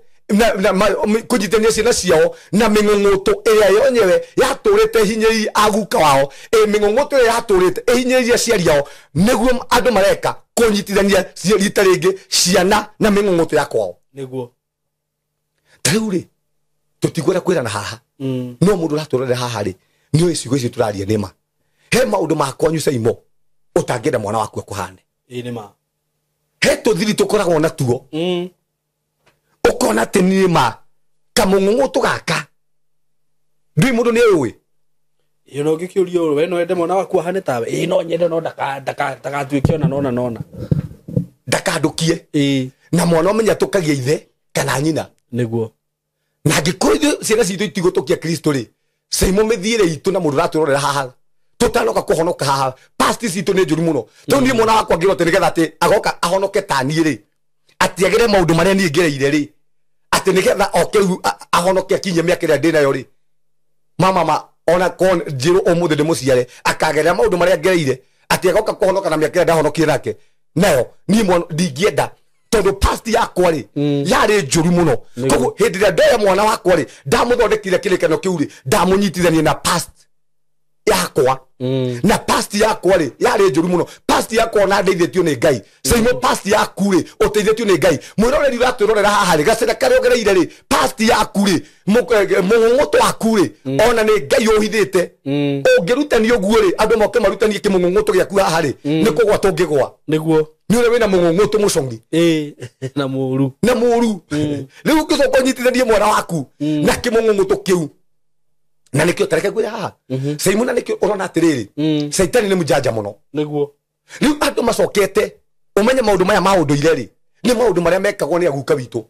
kũnyitithania ciana ciao na mĩng'ũng'ũtũ ĩrĩa yonyewe yatũrĩte hinyĩrĩria aguka wao, mĩng'ũng'ũtũ ĩrĩa yatũrĩte ĩhinyĩrĩria aciari ao, nĩguo andũ mareka kũnyitithania rita rĩngĩ ciana na mĩng'ũng'ũtũ ya kwao. Nĩguo ta rĩu rĩ tũtikwenda kwĩrana haha, no mũndũ ũratũrorera haha rĩ nĩũĩ ciugo icio tũraria nĩ ma. He maũndũ ma kwanyu Caimo ũtangĩenda mwana waku akũhane. Ĩ nĩ ma. He tũthiri tũkoragwo natuo. Ũkona atĩ niĩ ma kamũng'ũng'ũtũ gaka ndui mũndũ nĩ ũĩ. Ĩyo no ngĩkĩũrio we no wende mwana waku ahane tawe. Ĩĩ no nyende no ndakatuĩke ona nona nona. Ndakandũkie. Na mwana ũmenya tũkagia ithe kana nyina. Nĩguo. Na angĩkorwo ithuĩ ciana citũ itigũtũkia Kristo rĩ, Saimo mĩthiĩre itũ na mũndũ ũratwĩrorera haha tũtanoka kũhonoka haha past citũ nĩ njũru mũno. Tondũ niĩ mwana wakwa ngĩrwo atĩ nĩgetha atĩ agoka ahonoke ta niĩ rĩ, atiagĩre maũndũ marĩa niĩ ngereire rĩ, atĩ nĩgetha oke rĩu ahonoke akinye mĩaka ĩrĩa ndĩnayo rĩ, mama ona korwo njĩrwo ũmũthĩ ndĩmũciare akagerera maũndũ marĩa ngereire atĩ agoka kũhonoka na mĩaka ĩrĩa ndahonokire nake nayo niĩ mwana ndingĩenda tondũ past yakwa rĩ yarĩ njũru mũno. Koguo hĩndĩ ĩrĩa ndoya mwana wakwa rĩ ndamũthondekire kĩrĩkano kĩu rĩ ndamũnyitithania na past yakwa. Na past yakwa rĩ yarĩ njũru mũno. Past yakwa ona ndeithĩtio nĩ Ngai. Saimo past yaku rĩ ũteithĩtio nĩ Ngai. Mwĩroreri ũratwĩrorera haha rĩ gacĩra karĩa ũgereire rĩ past yaku rĩ mũng'ũng'ũtũ waku rĩ ona nĩ Ngai ũhithĩte. Ũngĩrutania ũguo rĩ andũ moke marutanie kĩmũng'ũng'ũtũ gĩaku haha rĩ nĩ kũgwa tũngĩgwa. Nĩguo. Nĩ ũrĩa wĩna mũng'ũng'ũtũ mũcongi. Na mũru. Na mũru. Rĩu ũngĩcoka ũnyitithanie mwana waku na kĩmũng'ũng'ũtũ kĩu. Na nĩkĩo tareke ngwĩre haha. Saimo na nĩkĩo ũrona atĩrĩrĩ Caitani nĩ mũjanja mũno. Nĩguo. Rĩu andũ macokete ũmenye maũndũ maya ma ũndũire rĩ nĩ maũndũ marĩa mekagwo nĩ aguka witũ.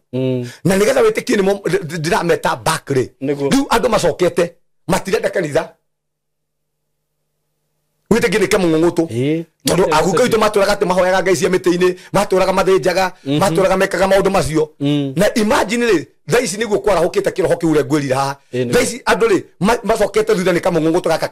Na nĩgetha wĩtĩkie nĩmo ndĩrameta back rĩ. Rĩu andũ macokete matirenda kanitha. Wĩtĩkie nĩ kamũng'ũng'ũtũ. Tondũ aguka witũ matũraga atĩ mahoyaga ngai cia mĩtĩ-inĩ, matũraga mathĩnjaga, matũraga mekaga maũndũ macio. Na imagine rĩ thaa ici nĩguo kwarahũkĩte kĩroho kĩu ũrĩa ngwĩrire haha. Thaa ici andũ rĩ macokete thutha nĩ kamũng'ũng'ũtũ gaka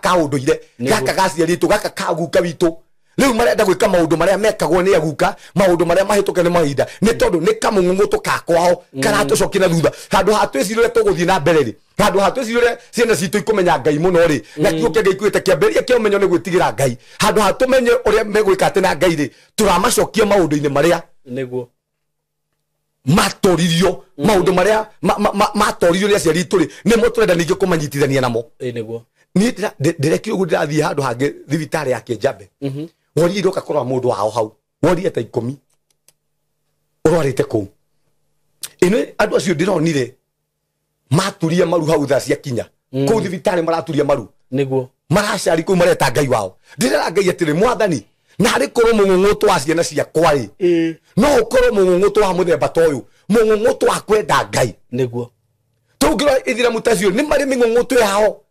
ka ũndũire, gaka ga aciari aitũ, gaka ka guka witũ. Rĩu marenda gwĩka maũndũ marĩa mekagwo nĩ aguka, maũndũ marĩa mahĩtũke nĩ mahinda, nĩ tondũ nĩ kamũng'ũng'ũtũ ka kwao karatũcokia na thutha. Handũ ha twĩcirie ũrĩa tũgũthiĩ na mbere rĩ, handũ ha twĩcirie ũrĩa ciana citũ ikũmenya Ngai mũno rĩ, na kiugo kĩa Ngai kiugĩte kĩambĩrĩria kĩa ũmenyo nĩ gwĩtigĩra Ngai. Handũ ha tũmenye ũrĩa megwĩka atĩ na Ngai rĩ, tũramacokia maũndũ-inĩ marĩa nĩguo matoririo, maũndũ marĩa matoririo nĩ aciari aitũ rĩ, nĩmo tũrenda ningĩ kũmanyitithania namo. Nĩguo. Niĩ ndĩrekire ũguo ndĩrathiĩ handũ hangĩ thibitarĩ ya Kĩnjambe. Worire ndoka kũrora mũndũ wao hau, worire ta 10 ũrwarĩte kũu. Ĩno andũ acio ndĩronire maturia maru hau thaa ciakinya kũu thibitarĩ maraturia maru. Nĩguo. Maracari kũu mareta Ngai wao. Ndĩrera Ngai atĩrĩ mwathani na harĩ korwo mũng'ũng'ũtũ wa ciana ciakwa rĩ no ũkorwo mũng'ũng'ũtũ wa mũthemba ta ũyũ, mũng'ũng'ũtũ wa kwenda Ngai. Nĩguo. Tũngĩrora ithiramu ta acio nĩ marĩ mĩng'ũng'ũtũ yao.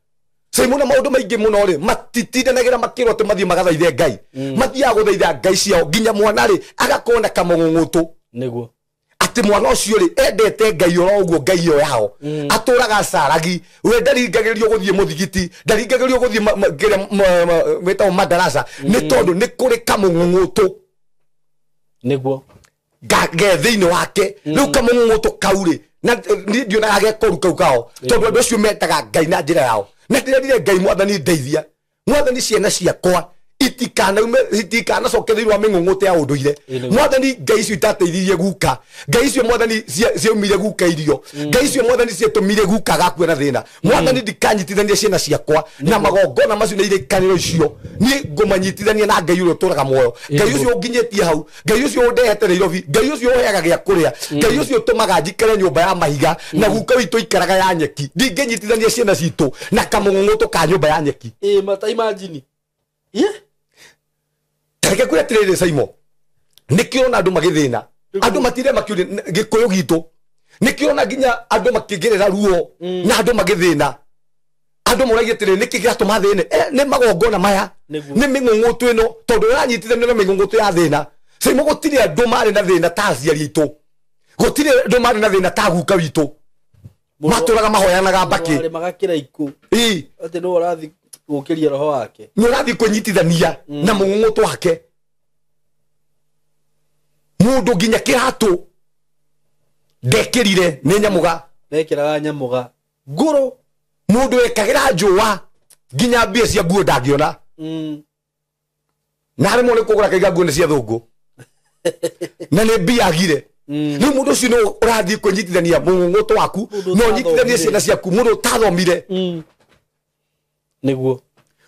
Saimo na maũndũ maingĩ mũno rĩ matitindanagĩra makĩrwo atĩ mathiĩ magathaithe Ngai. Mathiaga gũthaitha Ngai ciao nginya mwana rĩ agakorwo na kamũng'ũng'ũtũ. Nĩguo. Atĩ mwana ũcio rĩ endete Ngai oro ũguo Ngai ĩyo yao. Atũraga caragi, we ndaringagĩrĩrio gũthiĩ mũthigiti, ndaringagĩrĩrio gũthiĩ kĩrĩa wĩtagwo madarasa, nĩ tondũ nĩ kũrĩ kamũng'ũng'ũtũ. Nĩguo. Ge thĩinĩ wake. Rĩu kamũng'ũng'ũtũ kau rĩ, na niĩ ndionaga ge koru kau kao, tondũ andũ acio metaga Ngai na njĩra yao. Na ndĩrerire Ngai mwathani ndeithia. Mwathani ciana ciakwa itikanaume itikanacoke thĩinĩ wa mĩng'ũng'ũtũ ya ũndũire. Mwathani Ngai icio itateithirie guka, Ngai icio mwathani ciaumire guka irio, Ngai icio mwathani ciatũmire guka gakue na thĩna. Mwathani ndikanyitithania ciana ciakwa na magongona macio na irĩkanĩro icio, niĩ ngũmanyitithania na Ngai ũrĩa ũtũraga muoyo, Ngai ũcio ũnginyĩtie hau, Ngai ũcio ũndehete Nairobi, Ngai ũcio ũheaga gĩa kũrĩa, Ngai ũcio ũtũmaga njikare nyũmba ya mahiga na guka witũ ikaraga ya nyeki. Ndingĩnyitithania ciana citũ na kamũng'ũng'ũtũ ka nyũmba ya nyeki. Mata imagine. Tareke kwĩra atĩrĩrĩ Saimo, nĩkĩo ũrona andũ magĩthĩna, andũ matire makĩũria gĩkũyũ gitũ, nĩkĩo ũrona nginya andũ makĩgerera ruo na andũ magĩthĩna. Andũ moragia atĩrĩrĩ nĩkĩ kĩratũma thĩne? Nĩ magongona maya, nĩ mĩng'ũng'ũtũ ĩno, tondũ ũranyitithanio na mĩng'ũng'ũtũ ya thĩna. Saimo gũtirĩ andũ marĩ na thĩna ta aciari aitũ, gũtirĩ andũ marĩ na thĩna ta guka witũ, matũraga mahoyanaga mbakĩ. Marĩmaga kĩraikũ. Atĩ nĩwe ũrathiĩ gũkĩria roho wake. Nĩ ũrathiĩ kwĩnyitithania na mũng'ũng'ũtũ wake. Mũndũ nginya kĩratũ ndekĩrire nĩ nyamũga. Mekĩraga nyamũga ngũrũ. Mũndũ ekagĩra njũa nginya mbia cia nguo ndangĩona. Na harĩ mũndũ kũgũra kaiga nguo nĩ cia thũngũ. Na nĩ mbia agire. Rĩu mũndũ ũcio nĩ ũrathiĩ kwĩnyitithania mũng'ũng'ũtũ waku, no ũnyitithanie ciana ciaku, mũndũ ũtathomire. Nĩguo.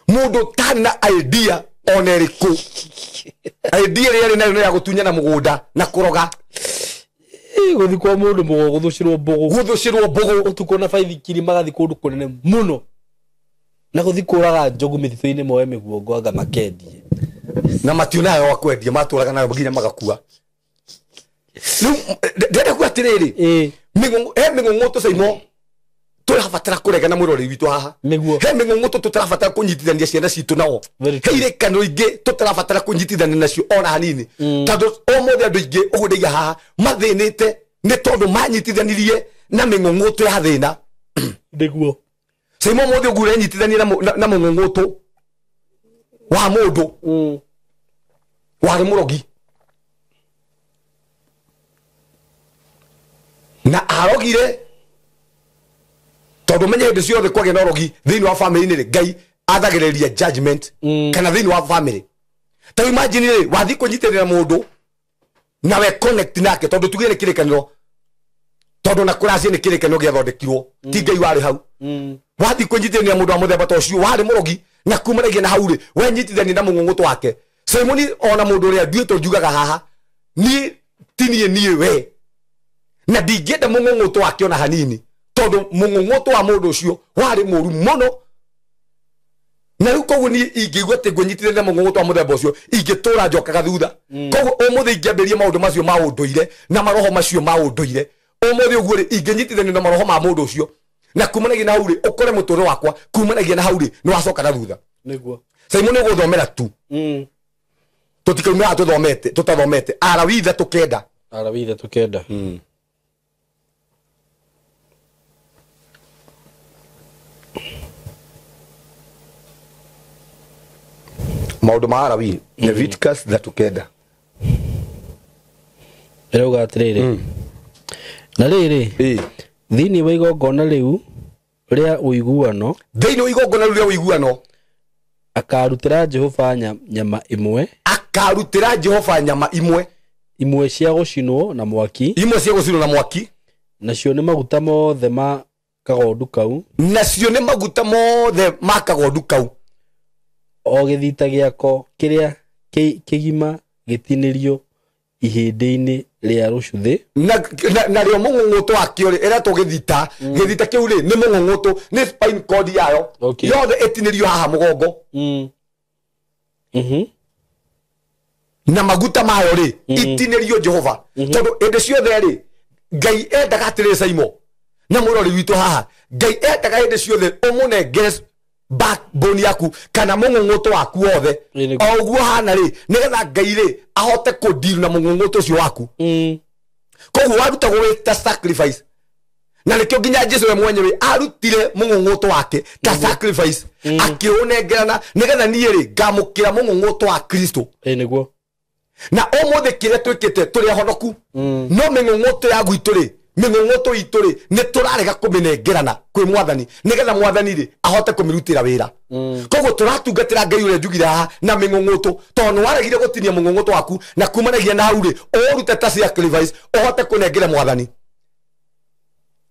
Mũndũ ũtarĩ na idea ona ĩrĩkũ. Idea ĩrĩa arĩ nayo nĩ ya gũtunyana mũgũnda na kũroga. Gũthiĩ kwa mũndũ mũgo gũthũcĩrwo mbũgũ. Gũthũcĩrwo mbũgũ. Ũtukũ na baithikiri magathiĩ kũndũ kũnene mũno. Na gũthiĩ kũraga njogu mĩtitũ-inĩ moe mĩguongo anga makendie. Na mationayo wa kwendia matũraga nayo nginya magakua. Rĩu ndĩrenda kuga atĩrĩrĩ, he mĩng'ũng'ũ Saimo tũrabatara kũregana mwĩroreri witũ haha. He mĩng'ũng'ũ tũtarabatara kũnyitithania ciana citũ nao. He irĩkanĩro ingĩ tũtarabatara kũnyitithania nacio ona hanini. Tondũ ũmũthĩ andũ aingĩ ũguo ndaiga haha mathĩnĩte nĩ tondũ manyitithanirie na mĩng'ũng'ũ ya thĩna. Nĩguo. Saimo ũmũthĩ ũguo ũrenyitithania na mũng'ũng'ũ wa mũndũ warĩ mũrogi. Na arogire tondũ menye hĩndĩ ciothe kwagĩa na ũrogi thĩinĩ wa family rĩ, Ngai athagĩrĩria judgment kana thĩinĩ wa family. Ta imagine rĩ, wathiĩ kũnyitĩrĩra mũndũ na we connect nake tondũ tuge nĩ kĩrĩkanĩro, tondũ na kũracia nĩ kĩrĩkanĩro gĩathondekirwo, ti Ngai warĩ hau. Wathiĩ kũnyitĩrĩra mũndũ wa mũthemba ta ũcio warĩ mũrogi na kumanagia na hau rĩ, we nyitithania na mũng'ũng'ũtũ wake. Simoni ona mũndũ ũrĩa nduĩtwo njugaga haha, niĩ ti niĩ niĩ we, na ndingĩenda mũng'ũng'ũtũ wake ona hanini, tondũ mũng'ũng'ũtũ wa mũndũ ũcio warĩ mũru mũno. Na rĩu koguo niĩ ingĩigua atĩ ngũnyitithania na mũng'ũng'ũtũ wa mũthemba ũcio, ingĩtũra njokaga thutha. Koguo ũmũthĩ ingĩambĩrĩria maũndũ macio ma ũndũire na maroho macio ma ũndũire, ũmũthĩ ũguo rĩ, ingĩnyitithania na maroho ma mũndũ ũcio, na kumanagia na hau rĩ, ũkore mũtũrĩre wakwa kumanagia na hau rĩ, nĩ wacoka na thutha. Nĩguo. Simon nĩ ũgũthomera tu. Tũtikaumĩra tũthomete, tũtathomete. Alawii 3:9. Alawii 3:9. Maũndũ ma Alawii, Leviticus 3:9. Ĩrauga atĩrĩrĩ. Na rĩrĩ, thĩinĩ wa igongona rĩu rĩa ũiguano, thĩinĩ wa igongona rĩu rĩa ũiguano, akarutĩra Jehova nyama ĩmwe, akarutĩra Jehova nyama imwe, imwe cia gũcinwo na mwaki, imwe cia gũcinwo na mwaki, nacio nĩ maguta mothe ma kagondu kau, nacio nĩ maguta mothe ma kagondu kau, o gĩthita gĩako kĩrĩa kĩgima gĩtinĩrio ihĩndĩ-inĩ rĩa rũcuthĩ, na rĩo mũng'ũng'ũtũ wakĩo rĩ, ĩretwo gĩthita, gĩthita kĩu rĩ nĩ mũng'ũng'ũtũ, nĩ spine cord yayo yothe ĩtinĩrio haha mũgongo. Na maguta mayo rĩ itinĩrio Jehova, tondũ hĩndĩ ciothe rĩ Ngai endaga atĩrĩrĩ Saimo na mũrori witũ haha, Ngai endaga hĩndĩ ciothe ũmũnengere backbone yaku kana mũng'ũng'ũtũ waku wothe o ũguo hana rĩ, nĩgetha Ngai rĩ ahote kũdeal na mũng'ũng'ũtũ ũcio waku. Koguo warutagwo wĩ ta sacrifice, na nĩkĩo nginya Jesũ we mwenyewe arutire mũng'ũng'ũtũ wake ta sacrifice, akĩũnengerana nĩgetha niĩ rĩ ngamũkĩra mũng'ũng'ũtũ wa Kristo. Nĩguo. Na ũmũthĩ kĩrĩa twĩkĩte tũrĩ ahonoku, no mĩng'ũng'ũtũ ya gwitũ rĩ, mĩng'ũng'ũtũ itũ rĩ, nĩ tũrarega kũmĩnengerana kwĩ mwathani, nĩgetha mwathani rĩ ahote kũmĩrutĩra wĩra. Koguo tũratungatĩra Ngai ũrĩa njugire haha na mĩng'ũng'ũtũ, tondũ nĩ waregire gũtinia mũng'ũng'ũtũ waku, na kumanagia na hau rĩ, ũũrute ta sacrifice ũhote kũnengera mwathani,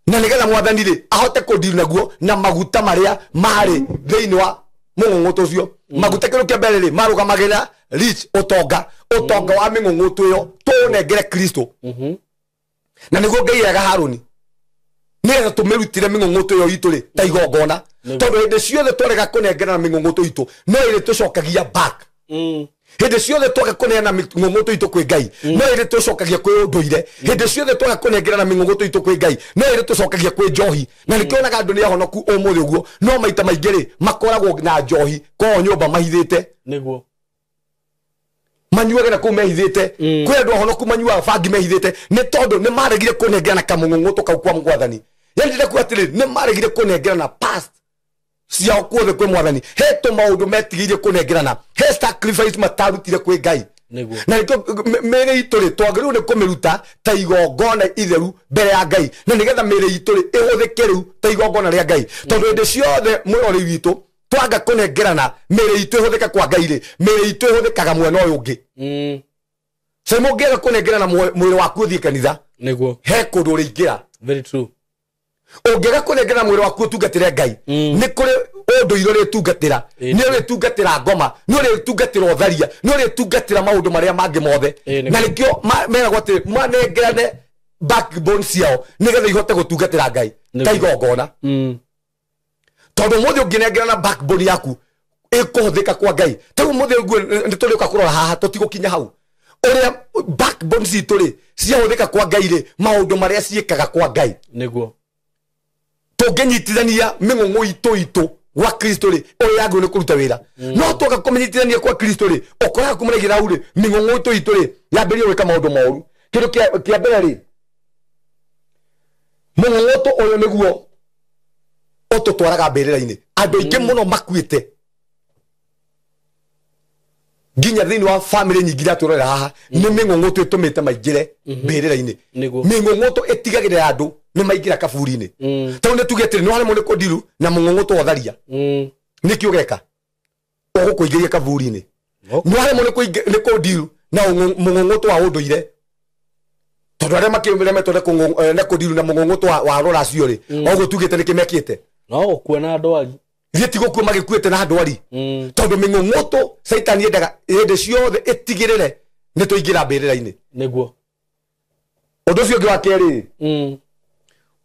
na nĩgetha mwathani rĩ ahote kũdeal naguo na maguta marĩa marĩ thĩinĩ wa mũng'ũng'ũtũ ũcio. Maguta kĩndũ kĩa mbere rĩ marũgamagĩrĩra rich, ũtonga, ũtonga wa mĩng'ũng'ũtũ ĩyo tũũnengere Kristo. Na nĩguo Ngai eraga Harũni nĩgetha tũmĩrutĩre mĩng'ũng'ũtũ ĩyo itũ rĩ ta igongona, tondũ hĩndĩ ciothe twarega kũnengerana mĩng'ũng'ũtũ itũ no ĩrĩ tũcokagia back. Hĩndĩ ciothe twaga kũneana mĩng'ũng'ũtũ itũ kwĩ Ngai no ĩrĩ tũcokagia kwĩ ũndũire. Hĩndĩ ciothe twaga kũnengerana mĩng'ũng'ũtũ itũ kwĩ Ngai no ĩrĩ tũcokagia kwĩ njohi. Na nĩkĩo onaga andũ nĩ ahonoku ũmũthĩ ũguo, no maita maingĩ rĩ makoragwo na njohi kwao nyũmba mahithĩte. Nĩguo. Manyuaga na kũu mehithĩte. Kwĩ andũ ahonoku manyuaga bangi mehithĩte nĩ tondũ nĩ maregire kũnengerana kamũng'ũng'ũtũ kau kwa mwathani. Yani ndĩrenda kuga atĩrĩrĩ, nĩ maregire kũnengerana past ciao kuothe kwĩ mwathani. He tũmaũndũ metigĩire kũnengerana, he sacrifice matarutire kwĩ Ngai. Na nĩkĩo mĩĩrĩ itũ rĩ twagĩrĩirwo nĩ kũmĩruta ta igongona itheru mbere ya Ngai, na nĩgetha mĩĩrĩ itũ rĩ ĩhũthĩke rĩu ta igongona rĩa Ngai, tondũ hĩndĩ ciothe mwĩrori witũ twaga kũnengerana mĩĩrĩ itũ ĩhũthĩke kwa Ngai rĩ, mĩĩrĩ itũ ĩhũthĩkaga mwena ũyũ ũngĩ. Saimo ũngĩaga kũnengerana mwĩrĩ waku ũthiĩ kanitha, Nĩguo. he kũndũ ũrĩingĩra. Very true. Ũngĩaga kũnengerana mwĩrĩ waku ũtungatĩre Ngai, nĩ kũrĩ Ũndũire ũrĩtungatĩra, nĩ ũrĩtungatĩra ngoma, nĩ ũrĩtungatĩra ũtharia, nĩ ũrĩtungatĩra maũndũ marĩa mangĩ mothe. Na nĩkĩo meragwo atĩ manengerane backbone ciao nĩgetha ihote gũtungatĩra Ngai ta igongona. Tondũ ũmũthĩ ũngĩnengerana backbone yaku ĩkũhũthĩka kwa Ngai. Ta rĩu ũmũthĩ nĩ tũrĩũka kũrora haha, tũtigũkinya hau. Ũrĩa backbone citũ rĩ ciahũthĩka kwa Ngai rĩ, maũndũ marĩa ciĩkaga kwa Ngai. Nĩguo. Tũngĩnyitithania mĩng'ũng'ũ itũ gwa Kristo rĩ, ũrĩa yagĩrĩirwo nĩ kũruta wĩra. No twaga kũmĩnyitithania kwa Kristo rĩ, ũkoraga kumanagia hau rĩ, mĩng'ũng'ũ itũ rĩ yambĩrĩria gwĩka maũndũ moru. Kĩndũ kĩa mbere rĩ, mũng'ũng'ũ ũyũ nĩguo ũtũtwaraga mbĩrĩra-inĩ. Andũ aingĩ mũno makuĩte nginya thĩinĩ wa family nyingĩ iria tũrorera haha, nĩ mĩng'ũng'ũ ĩtũmĩte maingĩre mbĩrĩra-inĩ. Mĩng'ũng'ũ ĩtigagĩrĩra andũ nĩ maingĩra kaburi-inĩ. Tondũ nĩ tuge atĩrĩ, nĩ waremwo nĩ kũndiru na mũng'ũng'ũ wa ũtharia, nĩkĩ ũgeka? Ũgũkũingĩria kaburi-inĩ. Nĩ waremwo nĩ kũndiru na mũng'ũng'ũ wa ũndũire, tondũ arĩa makĩremetwo nĩ kũndiru na mũng'ũng'ũ wa rũracio rĩ, ũguo tugĩte nĩkĩ mekĩte? No gũkua na ndwari. Githĩ ti gũkua magĩkuĩte na ndwari? Tondũ mĩng'ũng'ũtũ Caitani endaga hĩndĩ ciothe ĩtigĩrĩre nĩ tũingĩra mbĩrĩra-inĩ. Nĩguo. Ũndũ ũcio ũngĩ wa kerĩ,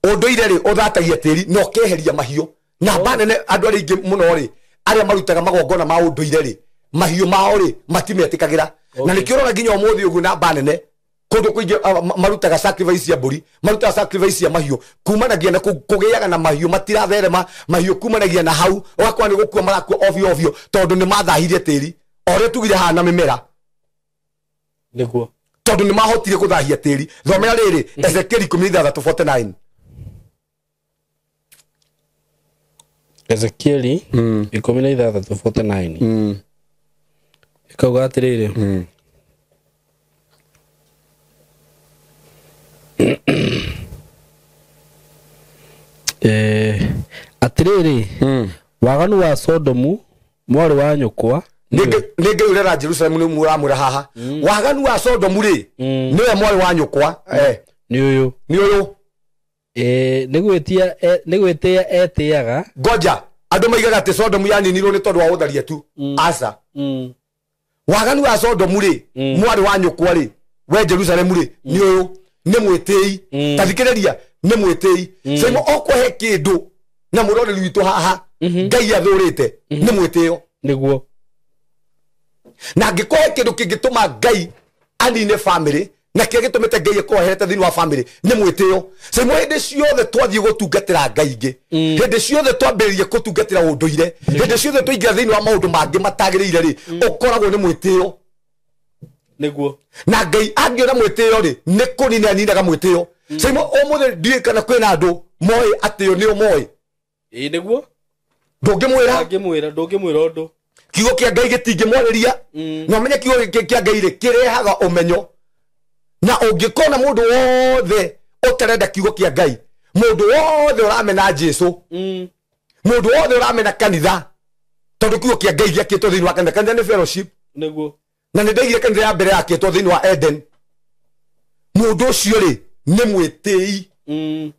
ũndũire rĩ ũthatagia tĩri na ũkeheria mahiũ. Namba nene andũ arĩa aingĩ mũno rĩ, arĩa marutaga magongona ma ũndũire rĩ, mahiũ mao rĩ matimetĩkagĩra. Na nĩkĩo ũrona nginya ũmũthĩ ũguo namba nene kũndũ kũingĩ marutaga sacrifice ya mbũri, marutaga sacrifice ya mahiũ, kumanagia na kũgĩaga na mahiũ matiratherema, mahiũ kumanagia na hau, ũgakora nĩ gũkua marakua ovyo ovyo tondũ nĩ mathahirie tĩri o ũrĩa tugire haha na mĩmera. Nĩguo. Tondũ nĩ mahotire gũthahia tĩri. Thomera rĩrĩ Ezekiel 16:49. Ezekiel 16:49. Ĩkauga atĩrĩrĩ, atĩrĩrĩ, waganu wa Sodomu mwarĩ wa nyũkwa. Nĩ Ngai ũrera Jerusalemu nĩ mũramwĩra haha. Waganu wa Sodomu rĩ, nĩwe mwarĩ wa nyũkwa. Nĩ ũyũ. Nĩ ũyũ. Nĩ gwĩtĩa etĩaga. Ngoja, andũ maigaga atĩ Sodomu yaninirwo nĩ tondũ wa ũtharia tu. Aca. Waganu wa Sodomu rĩ, mwarĩ wa nyũkwa rĩ, we Jerusalemu rĩ, nĩ ũyũ. Nĩ mwĩtĩi. Ta thikĩrĩria, nĩ mwĩtĩi. Caimo okũhe kĩndũ na mũroreri witũ haha, Ngai athũrĩte, nĩ mwĩtĩo. Nĩguo. Na angĩkũhe kĩndũ kĩngĩtũma Ngai anine family, na kĩrĩa gĩtũmĩte Ngai akoherete thĩinĩ wa family, nĩ mwĩtĩo. Caimo hĩndĩ ciothe twathiĩ gũtungatĩra Ngai ingĩ, hĩndĩ ciothe twambĩrĩria gũtungatĩra ũndũire, hĩndĩ ciothe twaingĩra thĩinĩ wa maũndũ mangĩ matagĩrĩire rĩ, ũkoragwo nĩ mwĩtĩo. Nĩguo. Na Ngai angĩona mwĩtĩo rĩ, nĩ kũnina aninaga mwĩtĩo. Caimo ũmũthĩ ndiũĩ kana kwĩna andũ moĩ atĩ nĩ ũmoĩ. Ĩĩ nĩguo. Ndũngĩmwĩra. Ndũngĩmwĩra ũndũ. Kiugo kĩa Ngai gĩtingĩmwarĩria. Na ũmenye kiugo kĩa Ngai rĩ, kĩrehaga ũmenyo. Na ũngĩkona mũndũ wothe ũtarenda kiugo kĩa Ngai, mũndũ wothe ũramena Jesũ, mũndũ wothe ũramena kanitha, tondũ kiugo kĩa Ngai gĩakĩtwo thĩinĩ wa kanitha. Kanitha nĩ fellowship. Nĩguo. Na nĩ ndaigire kanitha ya mbere yakĩtwo thĩinĩ wa Eden. Mũndũ ũcio rĩ, nĩ mwĩtĩi.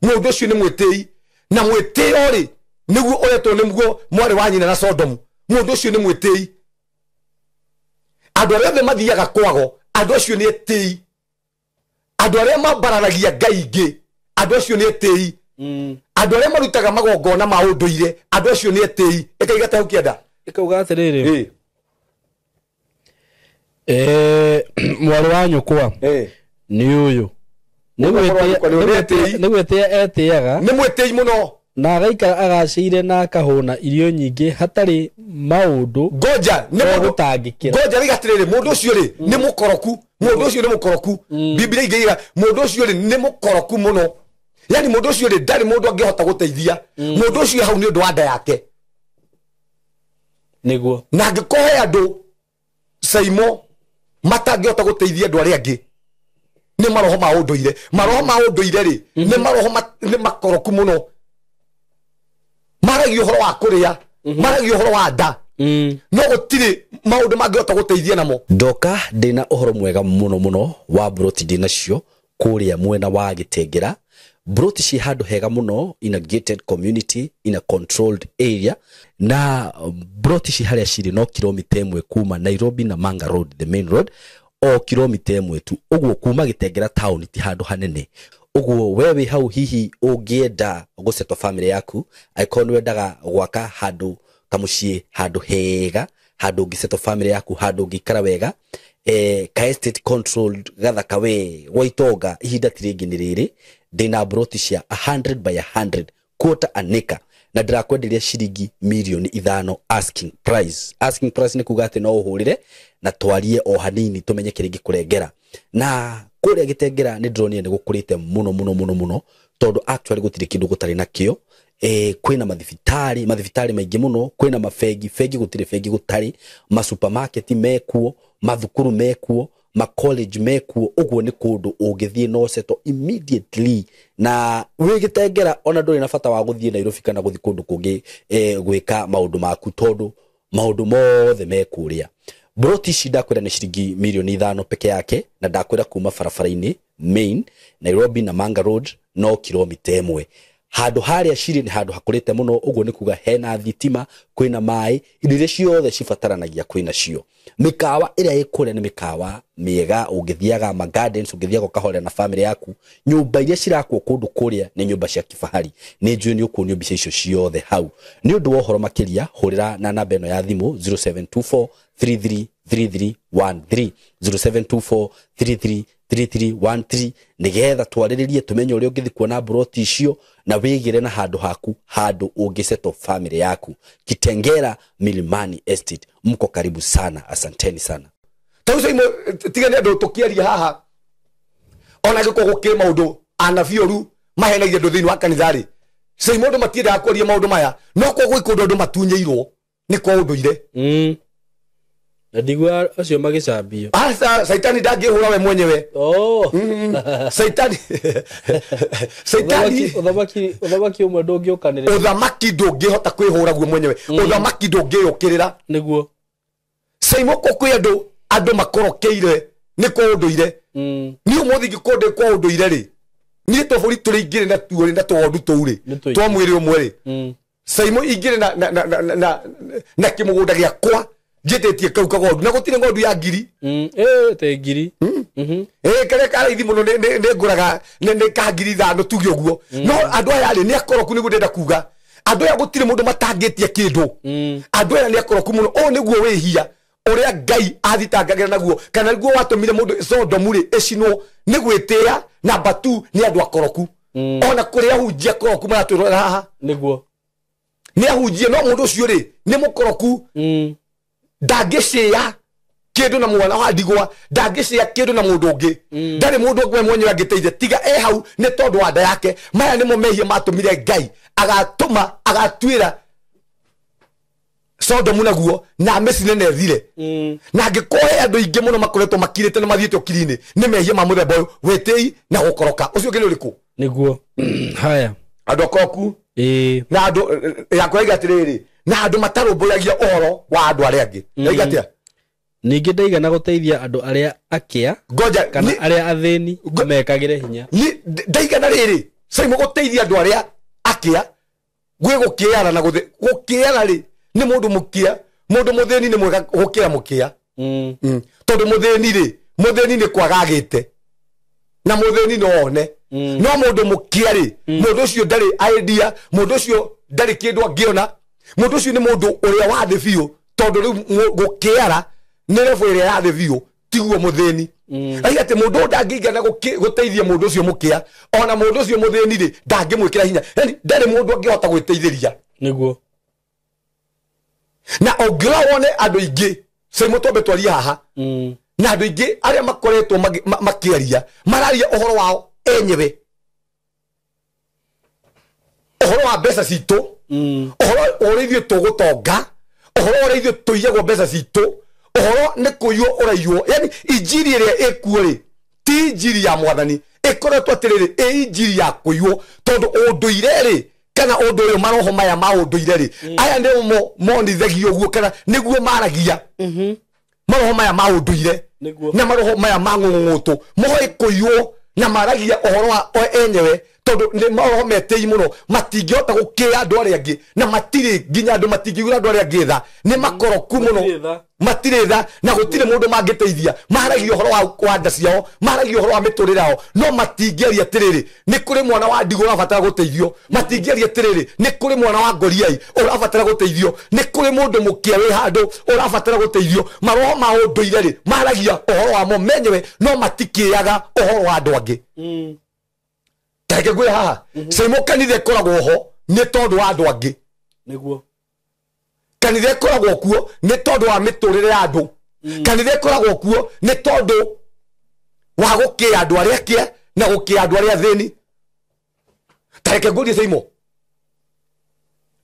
Mũndũ ũcio nĩ mwĩtĩi. Na mwĩtĩo rĩ, nĩguo ũretwo nĩguo mwarĩ wa nyina na Sodomu. Mũndũ ũcio nĩ mwĩtĩi. Andũ arĩa othe mathiaga kwago, andũ acio nĩ etĩi. Andũ arĩa mambararagia Ngai ingĩ, andũ acio nĩ etĩi. Andũ arĩa marutaga magongona ma ũndũire, andũ acio nĩ etĩi. Ĩkaiga ta hau kĩanda. Ĩkauga atĩrĩrĩ. Mwarĩ wa nyũkwa nĩ ũyũ. Nĩ gwĩtĩa etĩaga. Nĩ mwĩtĩi mũno. Na agaikara agacĩire na akahũna irio nyingĩ hatarĩ maũndũ. Ngoja, nĩ mũndũ gũtangĩkĩra. Ngoja rĩga atĩrĩrĩ, mũndũ ũcio rĩ, nĩ mũkoroku. Mũndũ ũcio nĩ mũkoroku. Biblia ĩngĩiga mũndũ ũcio rĩ, nĩ mũkoroku mũno. Yaani mũndũ ũcio rĩ, ndarĩ mũndũ angĩhota gũteithia. Mũndũ ũcio hau nĩ ũndũ wa nda yake. Nĩguo. Na angĩkũhe andũ Caimo matangĩhota gũteithia andũ arĩa angĩ, nĩ maroho ma ũndũire. Maroho ma ũndũire rĩ, nĩ maroho nĩ makoroku mũno. Maragia ũhoro wa kũrĩa, maragia ũhoro wa nda. No gũtirĩ maũndũ mangĩhota gũteithia namo. Ndoka ndĩna ũhoro mwega mũno mũno wa mburoti ndĩnacio kũrĩa mwena wa Gĩtengera. Broti ci handũ hega mũno, in a gated community, in a controlled area. Na broti ci harĩa cirĩ no kilomita 1 kuma Nairobi na Manga Road, the main road, o kilomita 1 tu. Ũguo kuma Gitengera town ti handũ hanene. Ũguo we wĩ hau hihi ũngĩenda gũsettle family yaku, angĩkorwo nĩ wendaga gwaka handũ kamuciĩ, handũ hega, handũ ũngĩsettle family yaku, handũ ũngĩikara wega, ka estate controlled gathaka we gwa itonga, ihinda ti rĩngĩ nĩ rĩrĩ. Ndĩna broti cia 100 by 100 quarter an acre, na ndĩrakwenderia ciringi 5 mirioni asking price. Asking price nĩ kuga atĩ no ũhũrĩre na twarie o hanini tũmenye kĩrĩa ingĩkũrengera. Na kũrĩa Gĩtengera nĩ ndĩronire nĩ gũkũrĩte mũno mũno mũno mũno, tondũ actually gũtirĩ kĩndũ gũtarĩ nakĩo. Kwĩna mathibitarĩ maingĩ mũno, kwĩna mabengi, bengi gũtirĩ bengi gũtarĩ, masupermarket mekuo, mathukuru mekuo, ma college mekuo. Ũguo nĩ kũndũ ũngĩthiĩ no settle immediately, na wĩ Gĩtengera ona ndũrĩ na bata wa gũthiĩ Nairobi kana gũthiĩ kũndũ kũngĩ gwĩka maũndũ maku, tondũ maũndũ mothe me kũrĩa. Broti ici ndakwĩra nĩ ciringi 5 mirioni peke yake, na ndakwĩra kuma barabara-inĩ main Nairobi na Manga Road no kilomita 1. Handũ harĩa cirĩ nĩ handũ hakũrĩte mũno, ũguo nĩ kuga hena thitima, kwĩna maĩ, indo iria ciothe cibataranagia kwĩna cio. Mĩkawa ĩrĩa ĩ kũrĩa nĩ mĩkawa mĩega, ũngĩthiaga ma gardens, ũngĩthiaga ũkahorera na family yaku. Nyũmba iria cirakwo kũndũ kũrĩa nĩ nyũmba cia kifahari. Nĩ njũĩ nĩ ũkuonio mbica icio ciothe hau. Nĩ ũndũ wa ũhoro makĩria, hũrĩra na namba ĩno ya thimũ 0724 333313, 0724 333313, nĩgetha twarĩrĩrie tũmenye ũrĩa ũngĩthiĩ kuona broti icio na wĩgĩre na handũ haku, handũ ũngĩsettle family yaku. Kitengera Milimani Estate, mko karibu sana, asanteni sana. Ta ũcio imwe tiga nĩ andũ tũkĩaria haha, ona angĩkorwo gũkĩrĩ maũndũ anabii ũru mahenagia andũ thĩinĩ wa kanitha rĩ, Saimo andũ matiendaga kwaria maũndũ maya, no korwo gwĩ kũndũ andũ matunyĩirwo nĩ kwa ũndũire. Na ndigua acio magĩcambio. Aca, Saitani ndangĩhũra we mwenyewe. Oh. Saitani, Saitani. Ũthamaki ũmwe ndũngĩũkanĩrĩra. Ũthamaki ndũngĩhota kwĩhũra guo mwenyewe, ũthamaki ndũngĩyũkĩrĩra. Nĩguo. Saimo ko kwĩ andũ makorokeire nĩ kwa ũndũire. Niĩ ũmũthĩ ingĩkorwo ndĩ kwa ũndũire rĩ, niĩ tũbũri tũrĩa ingĩrĩ na tuo rĩ, na tũgondu tũu rĩ, Nĩ tũingĩ. twa mwĩrĩ ũmwe rĩ, Saimo ingĩrĩ na kĩmũgũnda gĩakwa njĩtĩtie kau kagondu, na gũtirĩ ng'ondu ya ngiri. Te ngiri. Ĩ karĩa karaithi mũno nĩ ngũraga nĩ ka 5,000 tuge ũguo. No andũ aya rĩ, nĩ akoroku, nĩguo ndĩrenda kuga. Andũ aya gũtirĩ mũndũ matangĩtia kĩndũ. Andũ aya nĩ akoroku mũno. Ũyũ nĩguo wĩhia ũrĩa Ngai athitangagĩra naguo, kana nĩguo watũmire mũndũ Sodomu rĩ ĩcinwo nĩ gwĩtĩĩa. Namba 2 nĩ andũ akoroku. Ona kũrĩ ahunjia akoroku maratwĩrorera haha. Nĩguo. Nĩ ahunjia, no mũndũ ũcio rĩ nĩ mũkoroku. Ndangĩcĩa kĩndũ na mwana wa ndigwa, ndangĩcĩa kĩndũ na mũndũ ũngĩ, ndarĩ mũndũ ũngĩ we mwenyewe angĩteithia tiga e hau nĩ tondũ wa nda yake. Maya nĩmo mehia matũmire Ngai agatũma agatuĩra Sodomu naguo na amĩcine na ĩthire. Na angĩkorwo he andũ aingĩ mũno makoretwo makirĩte na mathiĩte ũkiri-inĩ nĩ mehia ma mũthemba ũyũ, wĩtĩi na gũkoroka. Ũcio ũngĩ nĩ ũrĩkũ? Nĩguo. Haya. Andũ akoroku. Ĩĩ. Na andũ yakwa iga atĩrĩrĩ, na andũ matarũmbũyagia ũhoro wa andũ arĩa angĩ. Yaiga atĩa? Ningĩ ndaigana gũteithia andũ arĩa akĩa Ngoja. kana arĩa athĩni mekagĩre hinya. Ndaigana rĩrĩ, Saimo, gũteithia andũ arĩa akĩa gwĩ gũkĩara na gũkĩara rĩ, nĩ mũndũ mũkĩa, mũndũ mũthĩni nĩ mwega gũkĩra mũkĩa. Tondũ mũthĩni rĩ, mũthĩni nĩ kwaga agĩte na mũthĩni no one. No mũndũ mũkĩa rĩ, mũndũ ũcio ndarĩ idea, mũndũ ũcio ndarĩ kĩndũ angĩona, mũndũ ũcio nĩ mũndũ ũrĩa wa thĩ biũ, tondũ rĩu gũkĩara nĩ level ĩrĩa ya thĩ biũ, tiguo mũthĩni. Aiga atĩ mũndũ ũyũ ndangĩigana gũteithia mũndũ ũcio mũkĩa, ona mũndũ ũcio mũthĩni rĩ ndangĩmwĩkĩra hinya, yani ndarĩ mũndũ angĩhota gwĩteithĩria. Nĩguo. Na ũngĩrora wone andũ aingĩ, Saimo, twambe twarie haha, na andũ aingĩ arĩa makoretwo makĩaria mararia ũhoro wao enyewe, ũhoro wa mbeca citũ, ũhoro ũrĩa ithuĩ tũgũtonga, ũhoro ũrĩa ithuĩ tũiyagwo mbeca citũ, ũhoro nĩ kũiywo ũraiywo. Yani injiri ĩrĩa ĩkuo rĩ ti injiri ya Mwathani, ĩkoretwo atĩrĩrĩ ĩ injiri ya kũiywo, tondũ ũndũire rĩ, kana ũndũ ũyũ, maroho maya ma ũndũire rĩ, aya nĩmo monithagio ũguo, kana nĩguo maragia maroho maya ma ũndũire. Nĩguo. Na maroho maya ma ng'ũng'ũtũ moĩ kũiywo na maragia ũhoro wa o enyewe. Tondu ni maroho metĩi mũno matingĩhota gũkĩa andũ arĩa angĩ na matirĩ nginya andũ matingĩiguĩra andũ arĩa angĩ tha nĩ makoroku mũno matirĩ tha na gũtirĩ mũndũ mangĩteithia maharagia ũhoro wa nda ciao maharagia ũhoro wa mĩtũrĩre yao no matingĩaria atĩrĩrĩ nĩ kũrĩ mwana wa ndigwa ũrabatara gũteithio matingĩaria atĩrĩrĩ nĩ kũrĩ mwana wa ngoriai ũrabatara gũteithio nĩ kũrĩ mũndũ mũkĩa wĩ handũ ũrabatara gũteithio maroho ma ũndũire rĩ maharagia ũhoro wamo menyewe no matikĩaga ũhoro wa andũ angĩ. Tareke ngwĩre haha Saimo kanitha ĩkoragwo ho nĩ tondũ wa andũ angĩ nĩguo kanitha ĩkoragwo kuo nĩ tondũ wa mĩtũrĩre ya andũ kanitha ĩkoragwo kuo nĩ tondũ wa gũkĩa andũ arĩa akĩa na gũkĩa andũ arĩa athĩni. Tareke ngũrie Saimo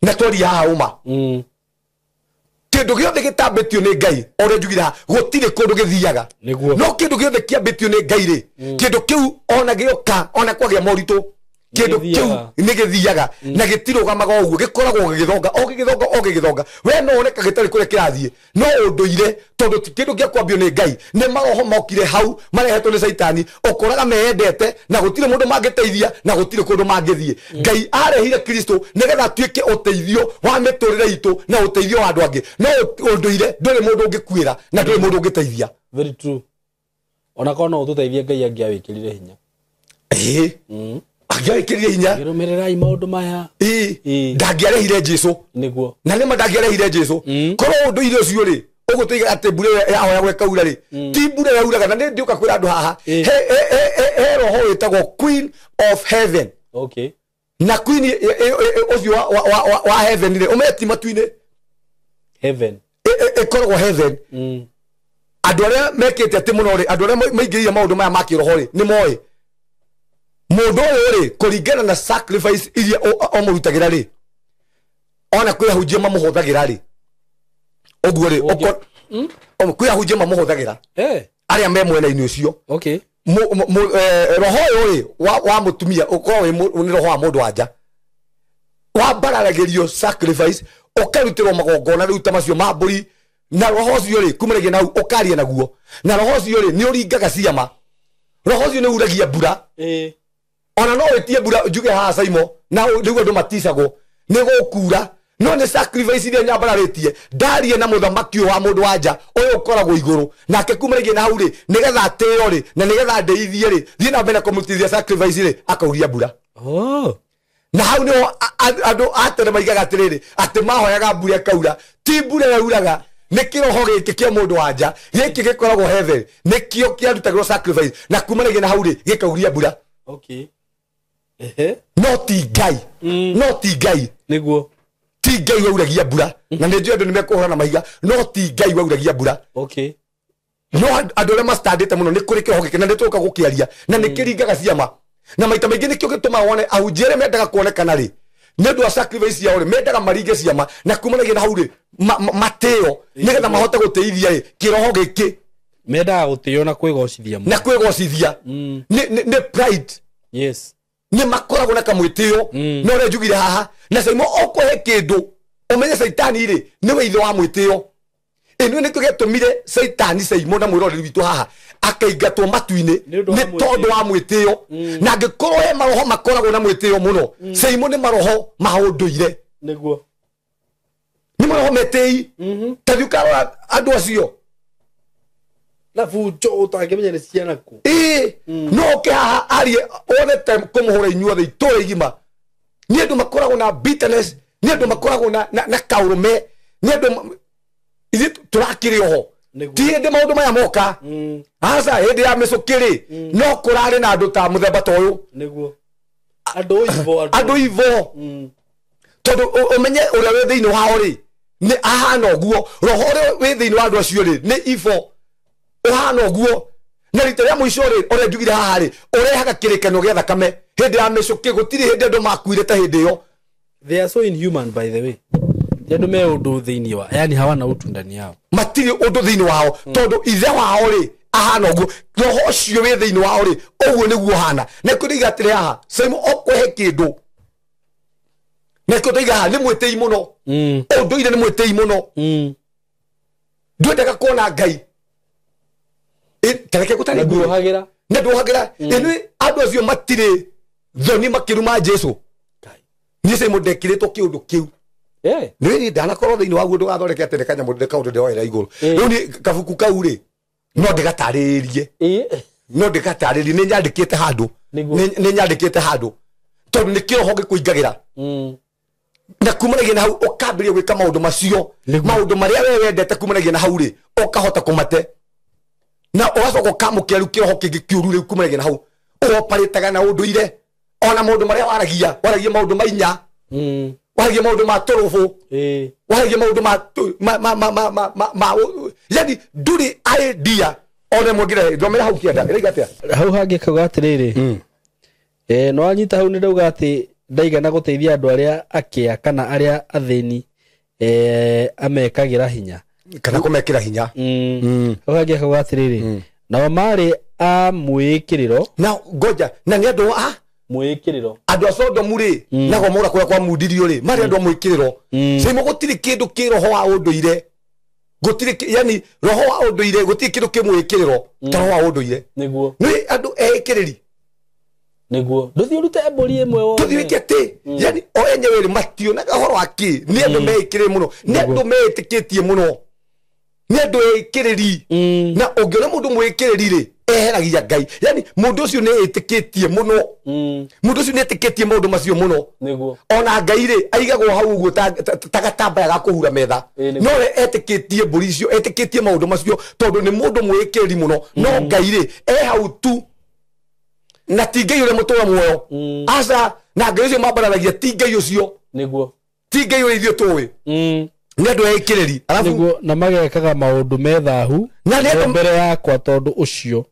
na twarie haha ũma kĩndũ gĩothe gĩtambĩtio nĩ Ngai ũrĩa njugire haha gũtirĩ kũndũ gĩthiaga no kĩndũ gĩothe kĩambĩtio nĩ Ngai rĩ kĩndũ kĩu ona gĩoka ona kwagĩa moritũ kĩndũ kĩu nĩ gĩthiaga na gĩtirũgamaga ũguo gĩkoragwo gĩgĩthonga o gĩgĩthonga o gĩgĩthonga we no wone gĩtarĩ kũrĩa kĩrathiĩ no ũndũire tondũ ti kĩndũ gĩa kwambio nĩ Ngai nĩ maroho mokire hau marehetwo nĩ Caitani ũkoraga meyendete na gũtirĩ mũndũ mangĩteithia na gũtirĩ kũndũ mangĩthiĩ. Ngai arehire Kristo nĩgetha atuĩke ũteithio wa mĩtũrĩre itũ na ũteithio wa andũ angĩ no ũndũire ndũrĩ mũndũ ũngĩkuĩra na ndũrĩ mũndũ ũngĩteithia. Very true. Ona korwo no ũtũteithie Ngai angĩawĩkĩrire hinya angĩawĩkĩrire hinya ngĩrũmĩrĩrai maũndũ maya ndangĩarehire Jesũ nĩguo na nĩma ndangĩarehire Jesũ korwo ũndũire ũcio rĩ ũguo tũiga atĩ mbura ĩyo yahoyagwo ĩkaura rĩ ti mbura yauraga na nĩ ndiũka kwĩra andũ haha he roho wĩtagwo Queen of Heaven. Okay. Na Queen ũcio wa heaven rĩ ũmenye ti matu-inĩ heaven ĩkoragwo heaven. Andũ arĩa mekĩte atĩ mũno rĩ andũ arĩa maingĩrĩire maũndũ maya ma kĩroho rĩ nĩ moĩ mũndũ ũyũ rĩ kũringana na sacrifice iria ũmũrutagĩra rĩ ona kwĩ ahunjia mamũhũthagĩra rĩ ũguo rĩ kwĩ ahunjia mamũhũthagĩra arĩa me mwena-inĩ ũcio. Okay. Roho ũyũ rĩ wa mũtumia ũkorwo nĩ roho wa mũndũ wa nja wambararagĩrio sacrifice ũkarutĩrwo magongona rĩu ta macio ma mbũri na roho ũcio rĩ kumanagia na hau ũkaria naguo na roho ũcio rĩ nĩ ũringaga ciama roho ũcio nĩ uragia mbura ona no wĩtie mbura njuge haha Saimo na rĩu andũ maticagwo nĩ gũkura no nĩ sacrifice iria nyambararĩtie ndarie na mũthamaki ũyũ wa mũndũ wa nja ũyũ ũkoragwo igũrũ nake kumanagia na hau rĩ nĩgetha atĩo rĩ na nĩgetha ndeithie rĩ thiĩ na mbere na kũmũrutithia sacrifice rĩ akauria mbura. Na hau nĩho andũ a tene maigaga atĩrĩrĩ atĩ mahoyaga mbura ĩkaura ti mbura yauraga nĩ kĩroho gĩkĩ kĩa mũndũ wa nja gĩkĩ gĩkoragwo heaven nĩkĩo kĩarutagĩrwo sacrifice na kumanagia na hau rĩ gĩkauria mbura. Okay. No ti Ngai no ti Ngai nĩguo ti Ngai wauragia mbura na nĩ njũĩ andũ nĩ mekũhũra na mahiga no ti Ngai wauragia mbura. Okay. No andũ arĩa macitandĩte mũno nĩ kũrĩ kĩroho gĩkĩ na nĩ tũgũka gũkĩaria na nĩ kĩringaga ciama na maita maingĩ nĩkĩo gĩtũmaga wone ahunjia arĩa mendaga kuonekana rĩ nĩ ũndũ wa sacrifice yao rĩ mendaga maringe ciama na kumanagia na hau rĩ matĩo nĩgetha mahote gũtĩithia rĩ kĩroho gĩkĩ mendaga gũtĩo na kwĩgocithia na kwĩgocithia nĩ pride. Yes. Nĩ makoragwo na kamwĩtĩo no ũrĩa njugire haha na Saimo ũkũhe kĩndũ ũmenye Caitani rĩ nĩwe ithe wa mwĩtĩo ĩno nĩkĩo gĩatũmire Caitani Saimo na mwĩroreri witũ haha akaingatwo matu-inĩ nĩ tondũ wa mwĩtĩo na angĩkorwo he maroho makoragwo na mwĩtĩo mũno Saimo nĩ maroho ma ũndũire nĩguo nĩ maroho metĩi ta thiĩ ũkarora andũ acio na bunjo ũtangĩmenya nĩ ciana kũ ĩĩ no ũke haha arie one ta kũmũhũra inyuothe itũra igima nĩ andũ makoragwo na bitterness nĩ andũ makoragwo na kaũrũme nĩ andũ ithuĩ tũrakĩrĩ oho ti hĩndĩ maũndũ maya moka aca hĩndĩ ya mĩcũkĩ rĩ no kũrarĩ na andũ ta mũthemba ta ũyũ nĩguo andũ ivo tondũ ũmenye ũrĩa wĩ thĩinĩ wao rĩ nĩ ahana ũguo roho ũrĩa wĩ thĩinĩ wa andũ acio rĩ nĩ ivo ũhana ũguo na rita rĩa mũico rĩ ũrĩa njugire haha rĩ ũrehaga kĩrĩkanĩro gĩa thakame hĩndĩ ya mĩcũkĩ gũtirĩ hĩndĩ andũ makuire ta hĩndĩ ĩyo. They are so inhuman by the way. Andũ me ũndũ thĩinĩ wa yani hawana utu ndani yao matirĩ ũndũ thĩinĩ wao tondũ ithe wao rĩ ahana ũguo roho ũcio wĩ thĩinĩ wao rĩ ũguo nĩguo ũhana na kĩo ndaiga atĩrĩ haha Saimo ũkũhe kĩndũ na kĩo ndaiga haha nĩ mwĩtĩi mũno ũndũire nĩ mwĩtĩi mũno ndwendaga kuona Ngai tareke gũtarĩ nguo na nduohagĩra ĩnĩ andũ acio matirĩ Thoni makĩruma Jesu. Niĩ Simon ndekĩrĩtwo kĩũndũ kĩu. Nĩ ndanakorwo thĩinĩ waguo ndũgathondeke atĩ nĩ kanyamũ kaũndũ ndĩroera igũrũ. Rĩu nĩ kabuku kau rĩ no ndĩgatarĩrie. No ndĩgatarĩrie nĩ nyandĩkĩte handũ. Nĩ nyandĩkĩte handũ. Tondũ nĩ kĩroho gĩkũingagĩra. Na kumanagia na hau ũkambĩrĩria gwĩka maũndũ macio. Maũndũ marĩa we wendete kumanagia na hau rĩ ũkahota kũmate. Na ũgacoka ũkamũkĩra rĩu kĩroho kĩngĩ kĩũru rĩu kumanagia na hau. Ũoparĩtaga na ũndũire. Ona maũndũ marĩa waragia, waragia maũndũ ma inya. Waragia maũndũ ma tũrũbũ. Waragia maũndũ ma yani ndũrĩ idea ona mwongere thomera hau kĩanda ĩraiga atĩa? Hau hangĩ kauga atĩrĩrĩ. No anyita hau nĩ ndauga atĩ ndaigana gũteithia andũ arĩa akĩa kana arĩa athĩni amekagĩra hinya. Kana kũmekĩra hinya. Hau hangĩ kauga atĩrĩrĩ. Nao marĩ a mwĩkĩrĩro. Na ngoja na nĩ andũ a mwĩkĩrĩro. Andũ a Sodomu rĩ na Gomora kũrĩa kwa mundirio rĩ marĩ andũ a mwĩkĩrĩro. Simo gũtirĩ kĩndũ kĩ roho wa ũndũire. Gũtirĩ yani roho wa ũndũire gũtirĩ kĩndũ kĩ mwĩkĩrĩro ta roho wa ũndũire. Nĩguo. Nĩ andũ ekĩrĩri. Nĩguo. Ndũthiĩ ũrute mbũri ĩmwe wone. Ndũthiĩ wĩke atĩ. Yani o enyewe rĩ mationaga ũhoro wa kĩ. Nĩ andũ meĩkĩrĩre mũno. Nĩ andũ meĩtĩkĩtie mũno. Nĩ andũ ekĩrĩri. Na ũngĩona mũndũ mwĩkĩrĩri rĩ eheragia Ngai. Yani mũndũ ũcio nĩ etĩkĩtie mũno. Mũndũ ũcio nĩ etĩkĩtie maũndũ macio mũno. Nĩguo. Ona Ngai rĩ aigagwo hau ũguo ta gatambaya ga kũhura metha. No we etĩkĩtie mbũri icio, etĩkĩtie maũndũ macio tondũ nĩ mũndũ mwĩkĩrĩri mũno. No Ngai rĩ e hau tu. Na ti Ngai ũrĩa mũtũra muoyo. Aca na Ngai ũcio mambararagia ti Ngai ũcio. Nĩguo. Ti Ngai ũrĩa ithuĩ tũĩ. Nĩ andũ ekĩrĩri. Alafu nĩguo na magekaga maũndũ me thahu na nĩ andũ mbere yakwa tondũ ũcio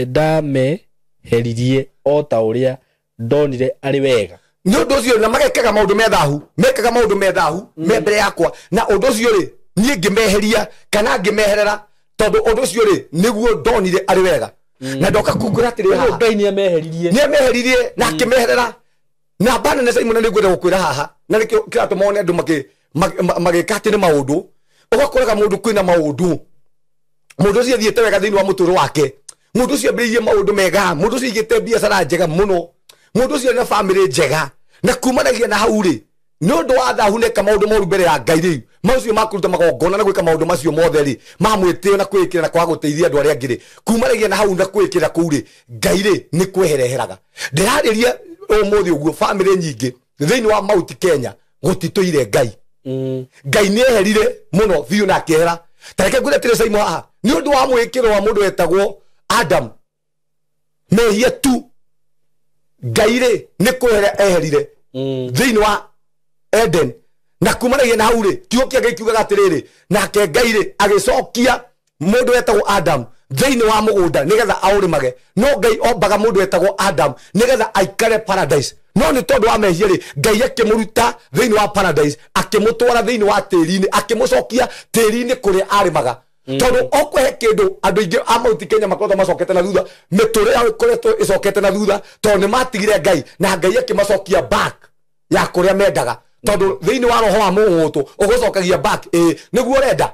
ndameheririe o ta ũrĩa ndonire arĩ wega. Nĩ ũndũ ũcio na magekaga maũndũ me thahu, mekaga maũndũ me thahu me mbere yakwa na ũndũ ũcio rĩ niĩ ngĩmeheria kana ngĩmeherera tondũ ũndũ ũcio rĩ nĩguo ndonire arĩ wega. Na ndoka kungura atĩrĩ haha. Ngai nĩ ameheririe. Nĩ ameheririe na akĩmeherera. Na bana nĩ Simon nĩ ngwenda gũkwĩra haha na nĩkĩo kĩratũma one andũ magĩka atĩ nĩ maũndũ. Ũgakoraga mũndũ kwĩna maũndũ. Mũndũ ũcio athiĩte wega thĩinĩ wa mũtũrĩre wake. Mũndũ ũcio ambĩrĩirie maũndũ mega. Mũndũ ũcio aigĩte biacara njega mũno. Mũndũ ũcio na bamĩrĩ njega. Na kumanagia na hau rĩ nĩ ũndũ wa thahu neka maũndũ moru mbere ya Ngai rĩu. Maũcio ma kũruta magongona na gwĩka maũndũ macio mothe rĩ ma mwĩtĩo na kwĩĩkĩra na kwaga gũteithia andũ arĩa angĩ rĩ kumanagia na hau na kwĩĩkĩra kũu rĩ Ngai rĩ nĩ kwehereheraga. Ndĩrarĩria ũmũthĩ ũguo bamĩrĩ nyingĩ thĩinĩ wa Mount Kenya gũtitũire Ngai. Ngai nĩ eherire mũno biũ na akĩehera. Ta reke ngwĩre atĩrĩ Simon haha nĩ ũndũ wa mwĩkĩro wa mũndũ wetagwo Adam mehia tu Ngai rĩ nĩ kwehera eherire thĩinĩ wa Eden na kumanagia na hau rĩ kiugo kĩa Ngai kiugaga atĩrĩrĩ nake Ngai rĩ agĩcokia mũndũ wetagwo Adam thĩinĩ wa mũgũnda nĩgetha aũrĩmage. No Ngai ombaga mũndũ wetagwo Adam nĩgetha aikare paradise. No nĩ tondũ wa mehia rĩ Ngai akĩmũruta thĩinĩ wa paradise akĩmũtwara thĩinĩ wa tĩri-inĩ akĩmũcokia tĩri-inĩ kũrĩa arĩmaga. Tondũ okũhe kĩndũ andũ aingĩ a Mount Kenya makoretwo macokete na thutha, mĩtũrĩre yao ĩkoretwo ĩcokete na thutha tondũ nĩ matigire Ngai na Ngai akĩmacokia back ya kũrĩa mendaga. Tondũ thĩinĩ wa roho wa mũgũtũ ũgũcokagia back nĩguo ũrenda.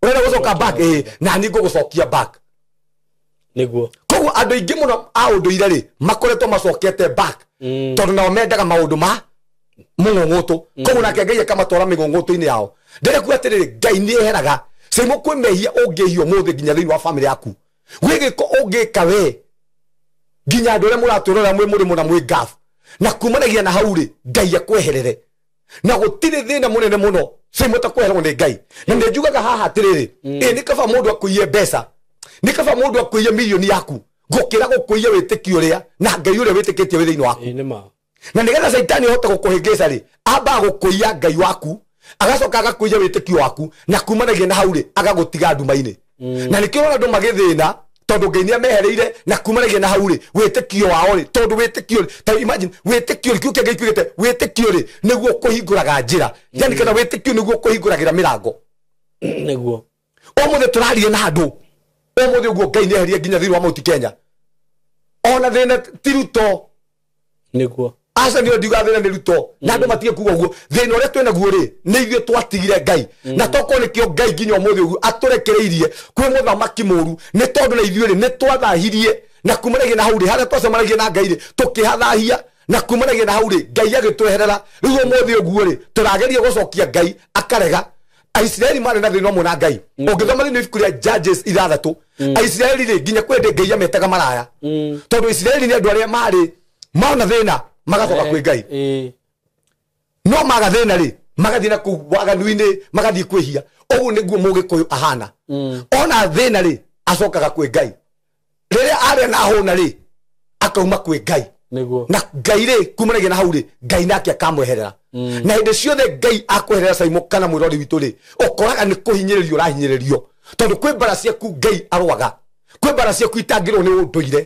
Ũrenda gũcoka back na niĩ ngũgũcokia back. Nĩguo. Koguo andũ aingĩ mũno a ũndũire rĩ makoretwo macokete back tondũ nao mendaga maũndũ ma mũng'ũng'ũtũ. Koguo nake Ngai akamatwara mĩng'ũng'ũtũ-inĩ yao. Ndĩrenda kuuga atĩrĩrĩ Ngai nĩ eheraga. Simon kwĩ mehia ũngĩhia ũmũthĩ nginya thĩinĩ wa bamĩrĩ yaku. Gwĩ gĩko ũngĩka we nginya andũ arĩa mũratũrora mwĩ mũrĩmo na mwĩ ngabu. Na kumanagia na hau rĩ Ngai akweherere. Na gũtirĩ thĩna mũnene mũno Simon ta kweherwo nĩ Ngai. Na nĩ njugaga haha atĩrĩrĩ nĩ kaba mũndũ akũiye mbeca. Nĩ kaba mũndũ akũiye milioni yaku gũkĩra gũkũiya wĩtĩkio ũrĩa na Ngai ũrĩa wĩtĩkĩtie wĩ thĩinĩ waku. Na nĩgetha Caitani ahote gũkũhĩngĩca rĩ ambaga gũkũiya Ngai waku agacoka agakũiya wĩtĩkio waku na kumanagia na hau rĩ agagũtiga nduma-inĩ. Na nĩkĩo ũrona andũ magĩthĩna tondũ Ngai nĩ amehereire na kumanagia na hau rĩ wĩtĩkio wao rĩ tondũ wĩtĩkio rĩ ta imagine wĩtĩkio rĩ kiugo kĩa Ngai kiugĩte wĩtĩkio rĩ nĩguo kũhingũraga njĩra. Yani kana wĩtĩkio nĩguo kũhingũragĩra mĩrango. Nĩguo. Ũmũthĩ tũraria na andũ ũmũthĩ ũguo Ngai nĩ eherie nginya thĩinĩ wa Mount Kenya. Ona thĩna ti Ruto. Nĩguo. Aca nĩ ndiuga thĩna nĩ Ruto. Na andũ matige kuuga ũguo. Thĩna ũrĩa twĩ naguo rĩ nĩ ithuĩ twatigire Ngai. Na tokorwo nĩkĩo Ngai nginya ũmũthĩ ũguo atũrekereirie kwĩ mũthamaki mũru nĩ tondũ na ithuĩ rĩ nĩ twathahirie Na kumanagia na hau rĩ, harĩa twacemanagia na Ngai rĩ, tũkĩhathahia. Na kumanagia na hau rĩ, Ngai agĩtweherera. Rĩu ũmũthĩ ũguo rĩ, tũrageria gũcokia Ngai akarega. Aisiraeli marĩ na thĩna ũmwe na Ngai. Ũngĩthoma thĩinĩ wa ibuku rĩa Judges 6, Aisiraeli rĩ, nginya kwĩ hĩndĩ Ngai ametaga maraya. Tondũ Isiraeli nĩ andũ arĩa marĩ mona thĩna magacoka kwĩ Ngai. No maga thĩna rĩ, magathiĩ na kũu waganu-inĩ, magathiĩ kwĩhia. Ũguo nĩguo Mũgĩkũyũ ahana. Ona thĩna rĩ, acokaga kwĩ Ngai. Rĩrĩa arĩa na hũna rĩ, akauma kwĩ Ngai. Na Ngai rĩ, kumanagia na hau rĩ, Ngai nake akamweherera. Na hĩndĩ ciothe Ngai akweherera Saimo kana mwĩrori witũ rĩ, ũkoraga nĩ kũhinyĩrĩrio ũrahinyĩrĩrio. Tondũ kwĩ mbara ciaku Ngai arũaga. Kwĩ mbara ciaku itangĩrwo nĩ ũndũire.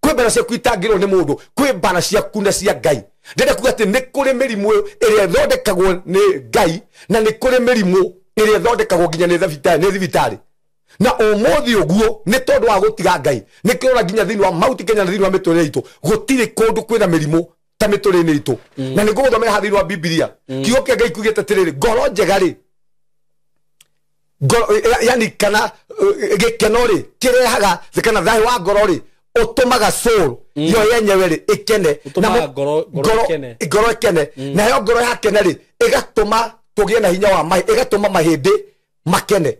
Kwĩ mbara ciaku itangĩrwo nĩ mũndũ. Kwĩ mbara ciaku na cia Ngai. Ndĩrenda kuga atĩ nĩ kũrĩ mĩrimũ ĩrĩa ĩthondekagwo nĩ Ngai, na nĩ kũrĩ mĩrimũ ĩrĩa ĩthondekagwo nginya nĩ thibitarĩ. Na ũmũthĩ ũguo nĩ tondũ wa gũtiga Ngai. Nĩ kĩrora nginya thĩinĩ wa Mount Kenya na thĩinĩ wa mĩtũrĩre itũ, gũtirĩ kũndũ kwĩna mĩrimũ ta mĩtũrĩre-inĩ itũ. Na nĩ ngũgũthomera haha thĩinĩ wa Bibilia. Kiugo kĩa Ngai kiugĩte atĩrĩrĩ, ngoro njega rĩ, ngoro, yani kana gĩkeno rĩ, kĩrehaga, kana thayũ wa ngoro rĩ, ũtũmaga soul yo yenyewe rĩ ĩkene. Ũtũmaga ngoro ĩkene. Ngoro ĩkene. Nayo ngoro yakene rĩ, ĩgatũma tũgĩe na hinya wa ĩgatũma mahĩndĩ makene.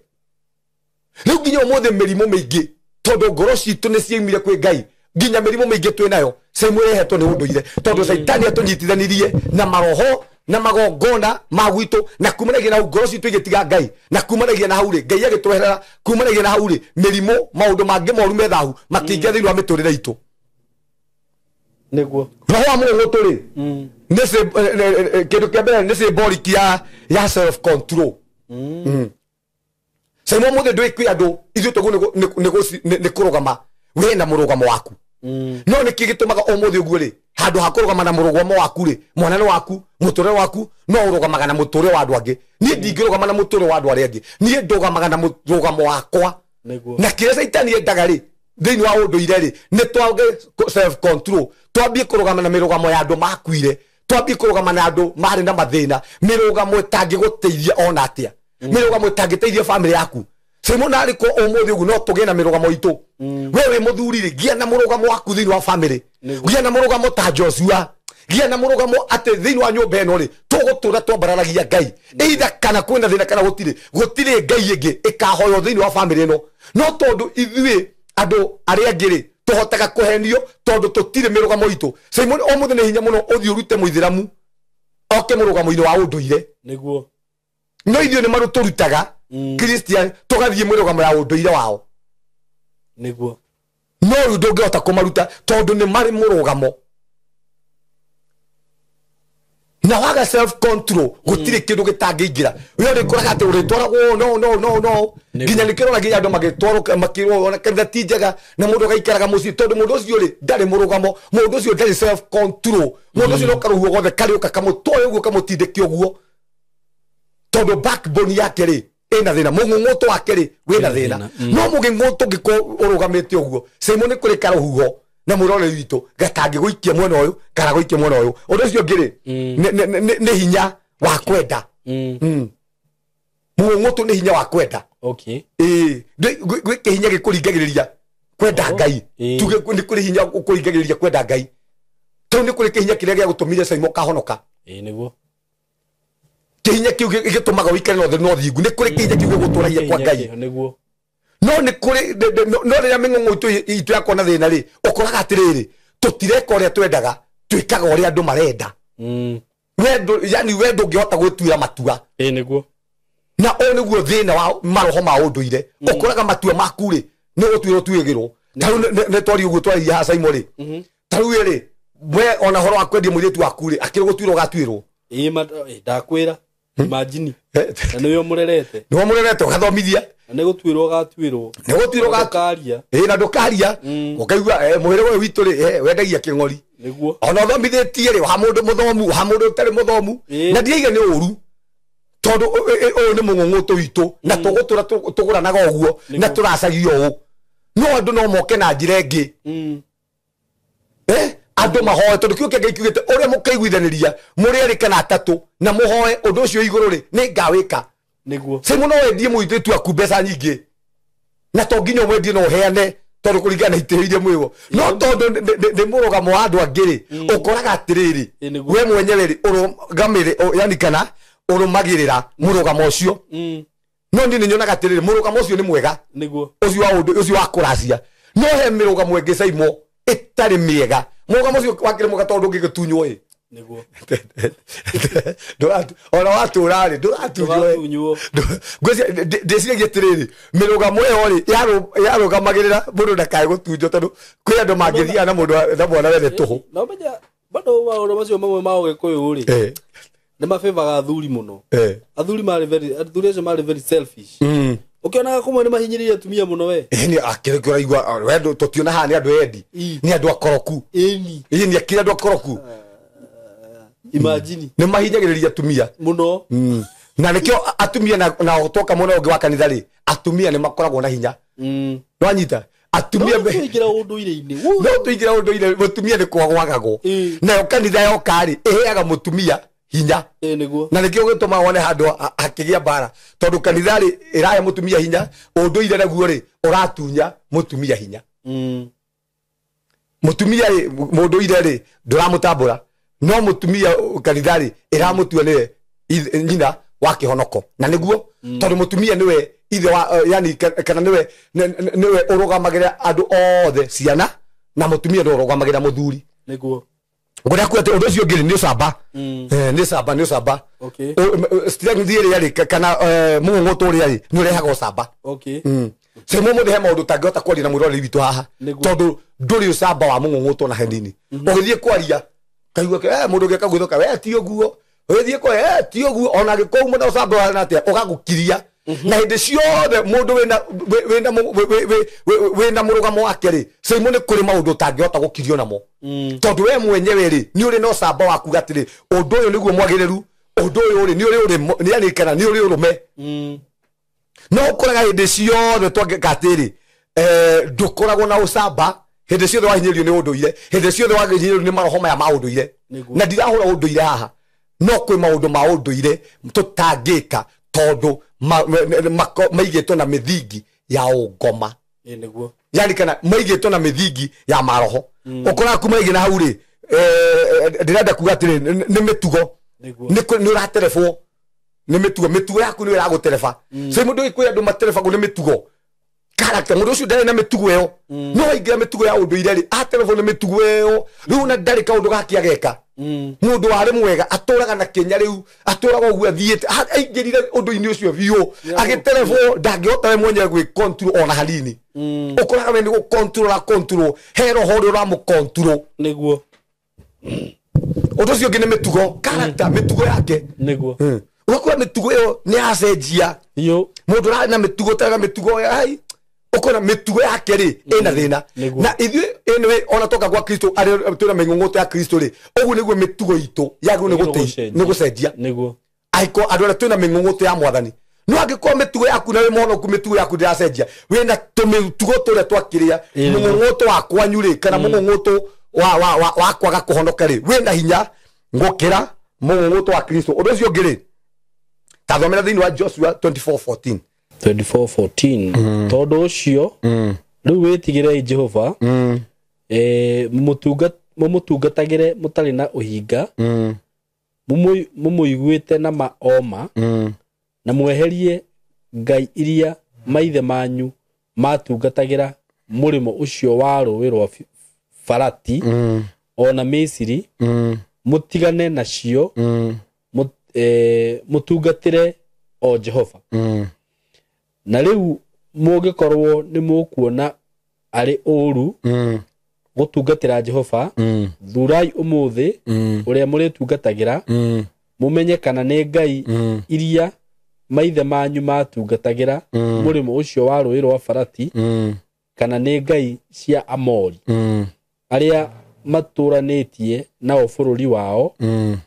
Rĩu nginya ũmũthĩ mĩrimũ mĩingĩ, tondũ ngoro citũ nĩ ciaumire kwĩ Ngai, nginya mĩrimũ mĩingĩ twĩ nayo Saimo ĩrehetwo nĩ ũndũire. Tondũ Caitani atũnyitithanirie na maroho na magongona ma gwitũ, na kumanagia na hau ngoro citũ igĩtiga Ngai, na kumanagia na hau rĩ, Ngai agĩtweherera. Kumanagia na hau rĩ, mĩrimũ, maũndũ mangĩ moru me thahu makĩingĩra thĩinĩ wa mĩtũrĩre itũ. Nĩguo. Roho wa mũng'ũtũ rĩ, nĩ kĩndũ kĩa mbere nĩ symbolic ya self control. Saimo mũthĩ ndũĩ kwĩ andũ ithuĩ tũguo nĩ kũrũgama we na mũrũgamo waku. No nĩkĩ gĩtũmaga ũmũthĩ ũguo rĩ, handũ ha kũrũgama na mũrũgamo waku rĩ, mwana nĩ waku, mũtũrĩre waku, no ũrũgamaga na mũtũrĩre wa andũ angĩ. Niĩ ndingĩrũgama na mũtũrĩre wa andũ arĩa angĩ, niĩ ndũgamaga na mũrũgamo wakwa. Na kĩrĩa Caitani endaga rĩ, thĩinĩ wa ũndũire rĩ, nĩ twage self control, twambie kũrũgama na mĩrũgamo ya andũ makuire, twambie kũrũgama na andũ marĩ na mathĩna, mĩrũgamo ĩtangĩgũteithia ona atĩa, mĩrũgamo ĩtangĩteithia famĩlĩ yaku. Saimo narĩ ko ũmũthĩ ũguo no tũgĩe na mĩrũgamo itũ. We wĩ mũthuri rĩ, gĩa na mũrũgamo waku thĩinĩ wa famĩlĩ, gĩa na mũrũgamo ta Joshua, gĩa na mũrũgamo atĩ thĩinĩ wa nyũmba ĩno rĩ, tũgũtũra twambararagia Ngai. Either kana kwĩna thĩna kana gũtirĩ, gũtirĩ Ngai ĩngĩ ĩkahoywo thĩinĩ wa famĩlĩ ĩno. No tondũ ithuĩ andũ arĩa angĩ rĩ, tũhotaga kũhenio tondũ tũtirĩ mĩrũgamo itũ. Saimo ũmũthĩ nĩ hinya mũno ũthiĩ ũrute mũithĩramu oke mũrũgamo-inĩ wa ũndũire. Nĩguo. No ithuĩ nĩ marũtũrutaga Christian tũgathiĩ mĩrũgamo ya ũndũire wao. Nĩguo. No rĩu ndũngĩhota kũmaruta tondũ nĩ marĩ mũrũgamo. Na waga self control gũtirĩ kĩndũ gĩtangĩingĩra. We ũrĩkoraga atĩ ũrĩtwaragwo no no no no. Nginya nĩkĩrora nginya andũ magĩtwarwo makĩrwo ona kanitha ti njega, na mũndũ agaikaraga mũciĩ tondũ mũndũ ũcio rĩ ndarĩ mũrũgamo, mũndũ ũcio ndarĩ self control, mũndũ ũcio no karũhuho gothe karĩũka kamũtware ũguo kamũtindĩke ũguo. Tondũ backbone yake rĩ ĩna thĩna, mũng'ũng'ũtũ wake rĩ wĩna thĩna. No mũng'ũng'ũtũ ũngĩkorwo ũrũgamĩte ũguo, Saimo nĩ kũrĩ karũhuho na mwĩroreri witũ gatangĩgũikia mwena ũyũ kana gũikia mwena ũyũ. Ũndũ ũcio ũngĩ rĩ, nĩ hinya wa kwenda. Mũng'ũng'ũtũ nĩ hinya wa kwenda. Ĩĩ, gwĩ kĩhinya gĩkũringagĩrĩria kwenda Ngai. Tuge nĩ kũrĩ hinya ũkũringagĩrĩria kwenda Ngai. Tondũ nĩ kũrĩ kĩhinya kĩrĩa gĩagũtũmire Saimo ũkahonoka. Ĩĩ, nĩguo. Kĩhinya kĩu gĩtũmaga ũikare na ũtheru na ũthingu. Nĩ kũrĩ kĩhinya kĩu gĩgũtũragia kwa Ngai. Nĩguo. No nĩ kũrĩ, no rĩrĩa mĩng'ũng'ũ itũ yakona thĩna rĩ, ũkoraga atĩrĩrĩ, tũtireka ũrĩa twendaga, twĩkaga ũrĩa andũ marenda. Yani we ndũngĩhota gwĩtuĩra matua. Ĩĩ, nĩguo. Na ũyũ nĩguo thĩna wa maroho ma ũndũire. Ũkoraga matua maku rĩ, nĩ gũtuĩrwo ũtuĩgĩrwo. Ta rĩu nĩ twaria ũguo twaririe haha Saimo rĩ. Ta rĩu rĩ, we ona ũhoro wa kwendia mũirĩtu waku rĩ, akĩrĩ gũtuĩrwo ũgatuĩrwo. Ĩĩ, ndakwĩra. Imagine. Na nĩwe ũmũrerete. Nĩwe ũmũrerete ũgathomithia. Na nĩ gũtuĩrwo ũgatuĩrwo. Nĩ gũtuĩrwo ũgatuĩrwo. Ndũkaria. Ĩĩ, na ndũkaria. Ũkaigua, mũhĩrĩga ũyũ witũ rĩ, wendagia kĩng'ori. Nĩguo. Ona ũthomithĩtie rĩ, wa mũndũ mũthomu, wa mũndũ ũtarĩ mũthomu. Na ndiaiga nĩ ũru. Tondũ ũyũ nĩ mũng'ũng'ũtũ witũ, na tũgũtũra tũgũranaga ũguo, na tũracagia ũũ. No andũ no moke na njĩra ĩngĩ. Andũ mahoe, tondũ kiugo kĩa Ngai kiugĩte ũrĩa mũkaiguithanĩria mũrĩ erĩ kana atatũ, na mũhoe ũndũ ũcio igũrũ rĩ, nĩ ngawĩka. Nĩguo. Saimo no wendie mũirĩtu waku mbeca nyingĩ, na to nginya ũmwendie no ũheane, Tondu kuringana na itĩo iria mwĩho no tondu nĩ mũrũgamo wa andũ angĩ rĩ ũkoraga atĩrĩrĩ we mwenyewe rĩ ũrũgamĩrĩ yani kana ũrũmagĩrĩra mũrũgamo ũcio. No niĩ nĩ nyonaga atĩrĩrĩ mũrũgamo ũcio nĩ mwega nĩguo ũcio wa ũndũ ũcio wa kũracia no he mĩrũgamo ĩngĩ Saimo ĩtarĩ mĩega. Mũrũgamo ũcio wakĩrĩ mwega tondũ ndũngĩgĩtunywo ĩ nĩguo ona watũra rĩ ndũratunywo. Ndĩciragia atĩrĩrĩ mĩrũgamo ĩyo rĩ yarũgamagĩrĩra mũndũ ndakae gũtunjwo tondũ kwĩ andũ mangĩthiaga na mũndũ na mwana wene tũhũ. Na ũmenya bado maũndũ macio mamwe ma Ũgĩkũyũ rĩ nĩ mabĩbaga athuri mũno. Athuri marĩ very athuri acio marĩ very selfish. Ũkĩonaga kũmwe nĩ mahinyĩrĩirie atumia mũno we. Nĩ akĩrĩ kũraigua we tũtiona haha nĩ andũ endi nĩ andũ akoroku. Ĩni nĩ akĩrĩ andũ akoroku. Imagine nĩ mahinyagĩrĩria atumia mũno. Na nĩkĩo atumia na gũtoka mũno ũngĩ wa kanitha rĩ atumia nĩ makoragwo na hinya. Nĩwanyita atumia no tũingĩra ũndũire-inĩ no tũingĩra ũndũire mũtumia nĩ kwagwagagwo nayo kanitha yoka rĩ ĩheaga mũtumia hinya. Nĩguo na nĩkĩo gĩtũmaga wone handũ hakĩgĩa mbara tondũ kanitha rĩ ĩrahe mũtumia hinya ũndũire naguo rĩ ũratunya mũtumia hinya. Mũtumia rĩ mũndũire rĩ ndũramũtambũra no mũtumia kanitha rĩ ĩramũtua nĩwe nyina wa kĩhonoko na nĩguo tondũ mũtumia nĩwe ithe wa yani kana nĩwe nĩwe ũrũgamagĩrĩra andũ othe ciana na mũtumia nĩwe ũrũgamagĩrĩra mũthuri. Nĩguo ngũrĩa kuo atĩ ũndũ ũcio ũngĩ nĩ ũcamba. Nĩ ũcamba nĩ ũcamba. Strength ĩrĩa rĩ kana mũng'ũng'ũtũ ũrĩa rĩ nĩ ũrehaga ũcamba. Saimo mũndũ he maũndũ ũtangĩhota kwaria na mwĩroreri witũ haha tondũ ndũrĩ ũcamba wa mũng'ũng'ũtũ na hanini. Ũgĩthiĩ kwaria kaigua ke mũndũ ũngĩ akagwĩthũka we ti ũguo ũgĩthiĩ kwa ti ũguo ona angĩkorwo uma na ũcamba ũhana atĩa ũgagũkiria. Na hĩndĩ ciothe mũndũ wĩna mũrũgamo wake rĩ Saimo nĩ kũrĩ maũndũ ũtangĩhota gũkirio namo tondũ we mwenyewe rĩ nĩ ũrĩ na ũcamba wa kuga atĩrĩ ũndũ ũyũ nĩguo mwagĩrĩru ũndũ ũyũ rĩ nĩ ũrĩ ũrĩ kana nĩ ũrĩ ũrũme. No ũkoraga hĩndĩ ciothe twangĩka atĩrĩ ndũkoragwo na ũcamba hĩndĩ ciothe wahinyĩrĩrio nĩ ũndũire hĩndĩ ciothe wahinyĩrĩrio nĩ maroho maya ma ũndũire. Na ndirahũra ũndũire haha no kwĩ maũndũ ma ũndũire tũtangĩka tondũ maigĩtwo na mĩthingi ya ũngoma. Nĩguo yani kana maigĩtwo na mĩthingi ya maroho. Ũkoraga kuma ĩngĩ na hau rĩ ndĩrenda kuga atĩrĩ nĩ mĩtugo nĩ ũraterebwo nĩ mĩtugo mĩtugo yaku nĩ ĩragũtereba. Saimo ndũĩ kwĩ andũ materebagwo nĩ mĩtugo character mũndũ ũcio ndarĩ na mĩtugo ĩyo no aingĩra mĩtugo ya ũndũire rĩ aterebwo nĩ mĩtugo ĩyo rĩu na ndarĩ kaũndũ gake ageka. Mũndũ warĩ mwega atũraga na kĩnya rĩu atũraga ũguo athiĩte aingĩrire ũndũ-inĩ ũcio biũ agĩterebwo ndangĩhota we mwenyewe gwĩ control ona hanini. Ũkoraga we nĩ gũ control control he roho ũrĩa ũramũ control. Nĩguo ũndũ ũcio ũngĩ nĩ mĩtugo character mĩtugo yake. Nĩguo ũgakora mĩtugo ĩyo nĩ yacenjia. Mũndũ ũrarĩ na mĩtugo ũtarĩ na mĩtugo ai ũkona mĩtugo yake rĩ ĩna thĩna. Na ithuĩ anyway ona toka gwa Kristo arĩa twĩna mĩng'ũng'ũtũ ya Kristo rĩ ũguo nĩguo mĩtugo itũ yagĩrĩirwo nĩ gũcenjia. Nĩguo angĩkorwo andũ arĩa twĩna mĩng'ũng'ũtũ ya mwathani no angĩkorwo mĩtugo yaku na wĩ mũhonoku mĩtugo yaku ndĩracenjia wĩna tũmĩtugo tũrĩa twakĩrĩa mũng'ũng'ũtũ wa kwanyu rĩ kana mũng'ũng'ũtũ wa kwaga kũhonoka rĩ wĩna hinya gũkĩra mũng'ũng'ũtũ wa Kristo. Ũndũ ũcio ũngĩ rĩ tathomera thĩinĩ wa Joshua 24:14. 24:14 tondũ ũcio rĩu wĩtigĩrei Jehova mũmũtungatagĩre mũtarĩ na ũhinga mũmũiguĩte na maoma na mweherie ngai iria maithe manyu matungatagĩra mũrĩmo ũcio wa rũũĩ rwa Farati ona Misiri mũtigane nacio mũtungatĩre o Jehova. Na rĩu mũngĩkorwo nĩ mũkuona arĩ ũũru gũtungatĩra Jehova thurai ũmũthĩ ũrĩa mũrĩtungatagĩra mũmenye kana nĩ ngai iria maithe manyu matungatagĩra mũrĩmo ũcio wa rũũĩ rwa Farati kana nĩ ngai cia Amori arĩa matũranĩtie nao bũrũri wao.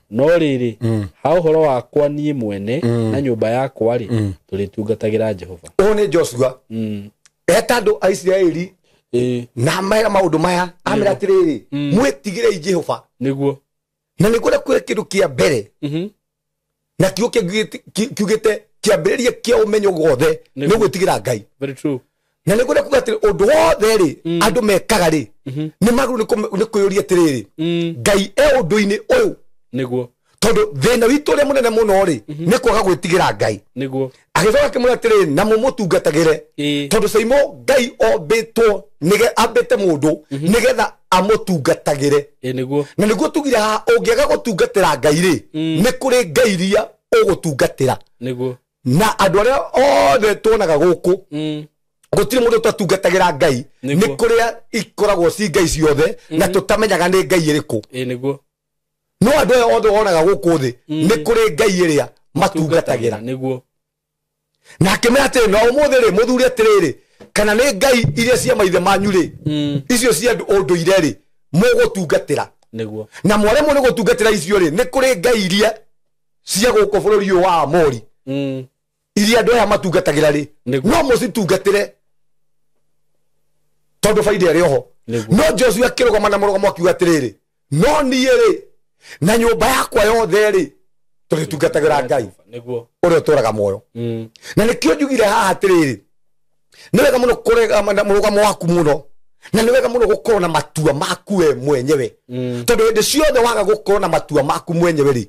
No rĩrĩ ha ũhoro wakwa niĩ mwene na nyũmba yakwa rĩ tũrĩtungatagĩra Jehova. Ũyũ nĩ Joshua eta andũ a Isiraeli na mera maũndũ maya amera atĩrĩrĩ mwĩtigĩrei Jehova. Nĩguo na nĩ kũrĩa kwĩ kĩndũ kĩa mbere na kiugo kiugĩte kĩambĩrĩria kĩa ũmenyo guothe nĩ gwĩtigĩra Ngai. Very true. Na nä ngwenda kuga atä å ndå wothe rä andå mekaga rä nä magä nä kwä å ria atä rä rä Ngai e å ndå-inä å yå. Nĩguo. Tondå thä na witå å rä a må nene må no rä nä kwaga gwä tigä ra Ngai. Nĩguo. Agä coka akä mwä ra atä rä na må må tungatagä re tondå Caimo Ngai ombä two ambä te må ndå nä getha amå tungatagä re. Nĩguo. Na nä guo tugire haha å ngä aga gå tungatä ra Ngai rä nä kå rä ngai iria å gå tungatä ra. Nĩguo. Na andå arä a othe tuonaga gå kå gutire mundu twatungatagĩra Ngai nĩ kũrĩa ikoragwo ci ngai ciothe na tũtamenyaga nĩ ngai ĩrĩkũ. Nĩguo. No andũ aya othe wonaga gũkũ thĩ nĩ kũrĩ ngai ĩrĩa matungatagĩra. Nĩguo. Na akĩmera atĩrĩ na ũmũthĩ rĩ mũthure atĩrĩrĩ kana nĩ ngai iria cia maithe manyu rĩ icio cia ũndũire rĩ mũgũtungatĩra. Nĩguo. Na mwaremwo nĩ gũtungatĩra icio rĩ nĩ kũrĩ ngai iria cia gũkũ bũrũri ũyũ wa Amori iria andũ aya matungatagĩra rĩ no mũcitungatĩre tondå baida ĩrĩ oho. No Joshua akĩrũgama na mũrũgamo akiuga atĩrĩrĩ no niĩ rĩ na nyũmba yakwa yothe rĩ tũrĩtungatagĩra Ngai ũrĩa ũtũũraga muoyo. Na nĩkĩo njugire haha atĩrĩrĩ nĩ wega mũno kũrũgama na mũrũgamo waku mũno na nĩ wega mũno gũkorwo na matua maku we mwenyewe tondũ hĩndĩ ciothe waga gũkorwo na matua maku mwenyewe rĩ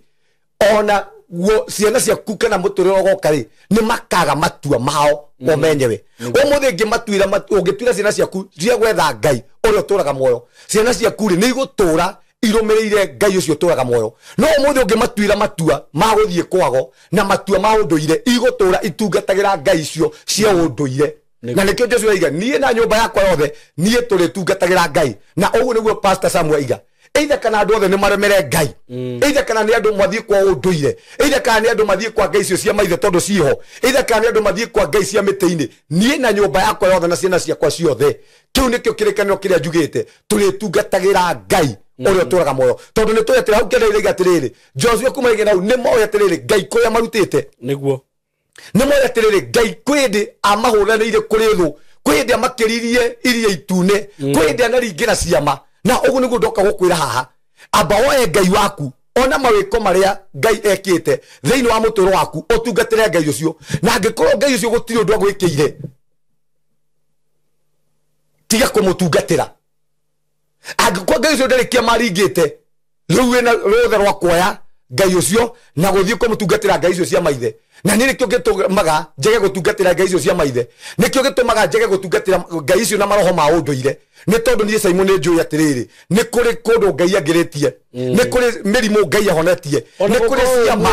ona guo ciana ciaku kana mũtũrĩre ũgoka rĩ nĩ makaga matua mao o menyewe. Ũmũthĩ ngĩmatuĩra ũngĩtuĩra ciana ciaku cia gwetha Ngai ũrĩa ũtũũraga muoyo ciana ciaku rĩ nĩ igũtũũra irũmĩrĩire Ngai ũcio ũtũũraga muoyo. No ũmũthĩ ũngĩmatuĩra matua ma gũthiĩ kwago na matua ma ũndũire igũtũũra itungatagĩra ngai icio cia ũndũire. Na nĩkĩo Joshua aiga niĩ na nyũmba yakwa yothe niĩ tũrĩtungatagĩra Ngai. Na ũguo nĩguo Pastor Samuel aiga either kana andũ othe nĩ maremere Ngai either kana nĩ andũ mathiĩ kwa ũndũire either kana nĩ andũ mathiĩ kwa ngai icio cia maithe tondũ ciho either kana nĩ andũ mathiĩ kwa ngai cia mĩtĩ-inĩ niĩ na nyũmba yakwa yothe na ciana ciakwa ciothe kĩu nĩkĩo kĩrĩkanĩro kĩrĩa njugĩte tũrĩtungatagĩra Ngai ũrĩa ũtũũraga muoyo. Tondũ nĩ tũĩ atĩrĩ hau kĩanda iraiga atĩrĩrĩ Joshua kuma rĩngĩ nau nĩ moĩ atĩrĩrĩ Ngai kũrĩa marutĩte. Nĩguo. Nĩ moĩ atĩrĩrĩ Ngai kwĩ hĩndĩ amahũranĩire kũrĩ thũ kwĩ hĩndĩ amakĩririe iria itune kwĩ hĩndĩ anaringĩra ciama. Na ũguo nĩguo ndoka gũkwĩra haha amba woe Ngai waku ona mawĩko marĩa Ngai ekĩte thĩinĩ wa mũtũũro waku ũtungatĩre Ngai ũcio. Na angĩkorwo Ngai ũcio gũtirĩ ũndũ agwĩkĩire tiga kũmũtungatĩra. Angĩkorwo Ngai ũcio ndarĩ kĩama aringĩte rĩu wĩna rũtha rwa kuoya Ngai ũcio na gũthiĩ kũmũtungatĩra ngai icio cia maithe. Na nĩ nĩkĩo gĩtũmaga njege gũtungatĩra ngai icio cia maithe nĩkĩo gĩtũmaga njege gũtungatĩra ngai icio na maroho ma ũndũire nĩ tondũ niĩ Simon nĩ njũĩ atĩrĩrĩ nĩ kũrĩ kũndũ Ngai angĩrĩtie nĩ kũrĩ mĩrimũ Ngai ahonetie nĩ kũrĩ ciama.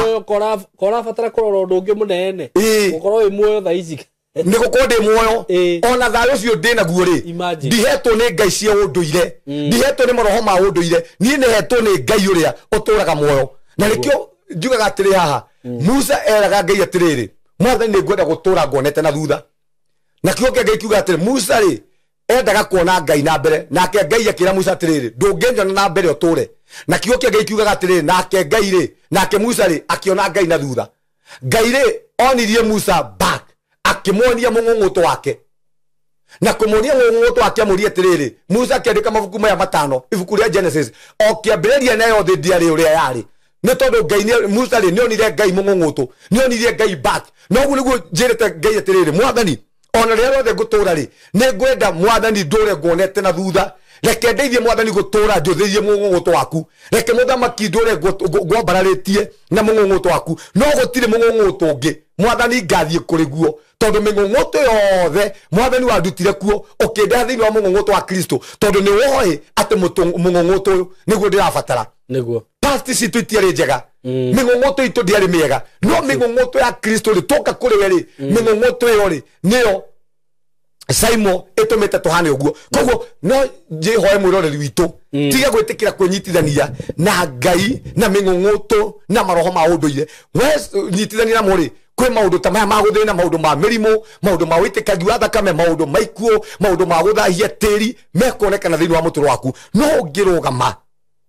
Korabatara kũrora ũndũ ũngĩ mũnene gũkorwo wĩ muoyo thaa ici nĩ gũkorwo ndĩ muoyo ona thayũ ũcio ndĩ naguo rĩ ndihetwo nĩ ngai cia ũndũire ndihetwo nĩ maroho ma ũndũire niĩ nĩhetwo nĩ Ngai ũrĩa ũtũũraga muoyo. Na nĩkĩo njugaga atĩrĩ haha Musa eraga Ngai atĩrĩrĩ Mwathani nĩ ngwenda gũtũũra nguonete na thutha. Na kĩo kĩa Ngai kiuga atĩrĩ Musa rĩ endaga kuona Ngai na mbere nake Ngai akĩra Musa atĩrĩrĩ ndũngĩnyona na mbere ũtũũre. Na kĩo kĩa Ngai kiugaga atĩrĩrĩ nake Ngai rĩ nake Musa rĩ akĩona Ngai na thutha. Ngai rĩ onirie Musa back akĩmuonia mũng'ũng'ũtũ wake na kũmuonia mũng'ũng'ũtũ wake amũrie atĩrĩrĩ Musa akĩandĩka mabuku maya matano ibuku rĩa Genesis o kĩambĩrĩria nayo thĩ ndĩarĩ ũrĩa yarĩ nĩ tondũ Ngai Musa rĩ nĩonire Ngai mũng'ũng'ũtũ nĩonirie Ngai back. No ũguo nĩguo njĩrĩte Ngai atĩrĩrĩ Mwathani ona rĩrĩa rĩothe ngũtũũra rĩ nĩ ngwenda Mwathani ndũre nguonete na thutha reke ndeithie Mwathani gũtũũra njũthĩirie mũng'ũng'ũtũ waku reke mũthamaki ndũre ngwambararĩtie na mũng'ũng'ũtũ waku no gũtirĩ mũng'ũng'ũtũ ũngĩ Mwathani ngathiĩ kũrĩ guo tondũ mĩng'ũng'ũtũ yothe Mwathani wandutire kuo ũkĩndeha thĩinĩ wa mũng'ũng'ũtũ wa Kristo tondũ nĩ woĩ atĩ mũng'ũng'ũtũ ũyũ nĩguo ndĩrabatara. Nĩguo. Past citũ itiarĩ njega mĩng'ũng'ũtũ itũ ndĩarĩ mĩega no mĩng'ũng'ũtũ ya Kristo rĩ twoka kũrĩ we rĩ mĩng'ũng'ũtũ ĩyo rĩ nĩyo Simon ĩtũmĩte tũhane ũguo. Koguo no njĩhoe mwĩroreri witũ tiga gwĩtĩkĩra kwĩnyitithania na Ngai na mĩng'ũng'ũtũ na maroho ma ũndũire. We nyitithania namo rĩ kwĩ maũndũ ta maya ma gũthĩna maũndũ ma mĩrimũ maũndũ ma wĩitĩkangi wa thakame maũndũ ma ikuũ maũndũ ma gũthahia tĩri mekuonekana thĩinĩ wa mũtũrĩre waku. No ũngĩrũgama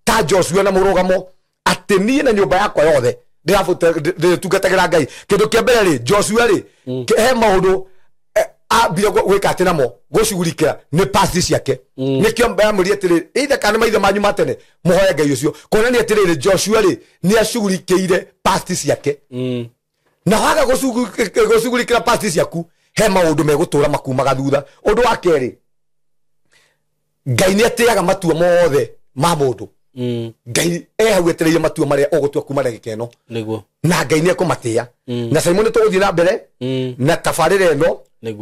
ta Joshua na mũrũgamo atĩ niĩ na nyũmba yakwa yothe ndĩratungatagĩra Ngai. Kĩndũ kĩa mbere rĩ Joshua rĩ he maũndũ ambire gwĩka atĩ namo gũcugurikĩra nĩ past ciake nĩkĩo ndamũria atĩrĩrĩ either kana maithe manyu ma tene mũhoe Ngai ũcio kuonania atĩrĩrĩ Joshua rĩ nĩ acugurikĩire past ciake. Na waga gũcugurikĩra past ciaku He maũndũ megũtũra makumaga thutha. Ũndũ wa kerĩ, Ngai nĩ atĩaga matua mothe ma mũndũ. Ngai ehau etereire matua marĩa ũgũtua kuma ndagĩka ĩno. Nĩguo. Na Ngai nĩ ekũmatĩa. Na Simon nĩ tũgũthiĩ na mbere na tabarĩra ĩno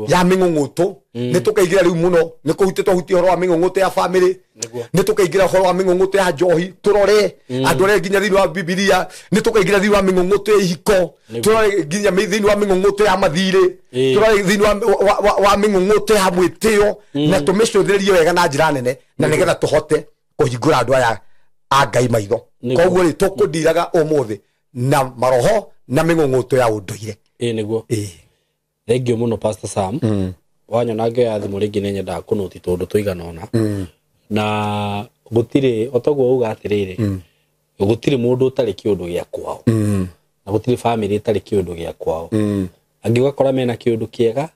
ya mĩng'ũng'ũtũ. Nĩ tũkaingĩra rĩu mũno, nĩ kũhutia twahutia ũhoro wa mĩng'ũng'ũtũ ya famĩlĩ. Nĩ tũkaingĩra ũhoro wa mĩng'ũng'ũtũ ya njohi, tũrore andũ arĩa nginya thĩinĩ wa Bibilia. Nĩ tũkaingĩra thĩinĩ wa mĩng'ũng'ũtũ ya ihiko, tũrore nginya thĩinĩ wa mĩng'ũng'ũtũ ya mathirĩ, tũrore thĩinĩ wa mĩng'ũng'ũtũ ya mwĩtĩo, na tũmĩcũthĩrĩrie wega na njĩra nene, na nĩgetha tũhote kũhingũra andũ aya a Ngai maitho. Koguo rĩ, tũkũndiraga ũmũthĩ na maroho na mĩng'ũng'ũtũ ya ũndũire. Nĩguo. Thank you mũno Pastor Sam. Wanyona ngĩoya thimũ rĩngĩ nĩ nyendaga kũnũti tũndũ tũigana ũna. Na gũtirĩ, o toguo uga atĩrĩrĩ, gũtirĩ mũndũ ũtarĩ kĩũndũ gĩa kwao. Na gũtirĩ famĩlĩ ĩtarĩ kĩũndũ gĩa kwao. Angĩ ũgakora mena kĩũndũ kĩega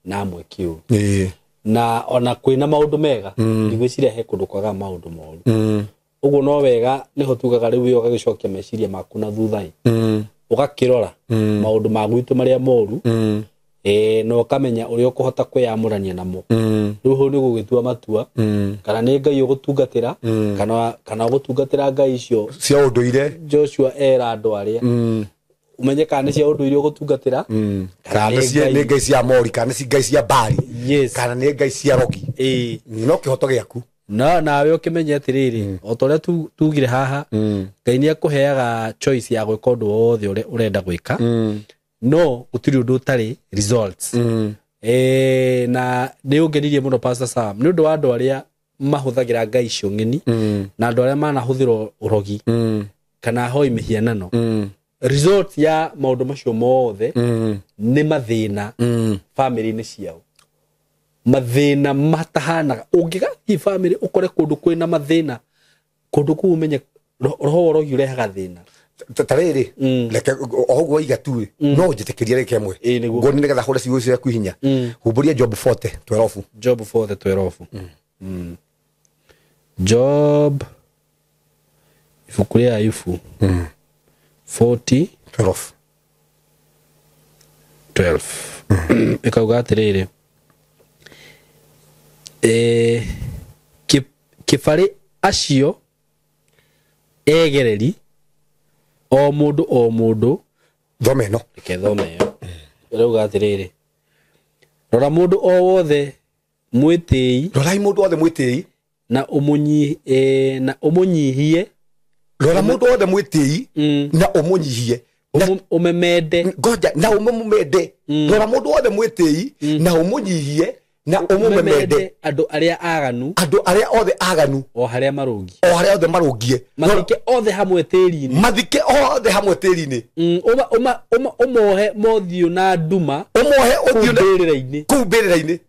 na amwe kĩũru. Na ona kwĩna maũndũ mega, ndigwĩciria he kũndũ kwagaga maũndũ moru. Ũguo no wega nĩho tugaga rĩu we ũgagĩcokia meciria maku na thutha-ĩ. Ũgakĩrora maũndũ ma gwitũ marĩa moru, na ũkamenya ũrĩa ũkũhota kwĩyamũrania namo. Rĩu hau nĩ gũgĩtua matua, kana nĩ Ngai ũgũtungatĩra, kana ũgũtungatĩra Ngai icio cia ũndũire. Joshua era andũ arĩa. Ũmenye kana nĩ cia ũndũire ũgũtungatĩra, kana nĩ Ngai cia Mori, kana nĩ Ngai cia Bali, kana nĩ Ngai cia Rogi. No kĩhoto gĩaku. No nawe ũkĩmenye atĩrĩrĩ, o ta ũrĩa tugire haha, Ngai nĩ akũheaga choice ya gwĩka ũndũ wothe ũrĩa ũrenda gwĩka, no gũtirĩ ũndũ ũtarĩ results. Na nĩ ũngenirie mũno Pastor Sam nĩ ũndũ wa andũ arĩa mahũthagĩra Ngai icio ng'eni, na andũ arĩa manahũthĩra ũrogi kana hoi mĩhianano. Result ya maũndũ macio mothe nĩ mathĩna famĩlĩ-inĩ ciao. Mathĩna matahanaga. Ũngĩgathiĩ famĩlĩ ũkore kũndũ kwĩna mathĩna, kũndũ kũu ũmenye roho wa ũrogi ũrehaga thĩna. Ta rĩrĩ, reke o ũguo iga tu rĩ, no ũnjĩtĩkĩrie rĩke ĩmwe. Nguoni nĩgetha hũre ciugo ciaku hinya. Humbũria Job 40:12. Job 40:12. Job ibuku rĩa Ayubu 40:12. Ĩkauga atĩrĩrĩ, kĩbarĩ acio egereri o mũndũ o mũndũ. Thome ĩno. Reke thome ĩyo. Ĩrauga atĩrĩrĩ, rora mũndũ o wothe mwĩtĩi. Rorai mũndũ wothe mwĩtĩi. Na ũmũnyihie. Rora mũndũ wothe mwĩtĩi na ũmũnyihie. Ũmemende. Ngoja, na ũmũmende. Rora mũndũ wothe mwĩtĩi na ũmũnyihie na ũmũmemende. Andũ arĩa aganu. Andũ arĩa othe aganu. O harĩa marũngiĩ. O harĩa othe marũngiĩ. Mathike othe hamwe tĩri-inĩ. Mathike othe hamwe tĩri-inĩ. Ũmohe mothiũ na nduma. Ũmohe ũthiũ na mbĩrĩra-inĩ. Kũu mbĩrĩra-inĩ.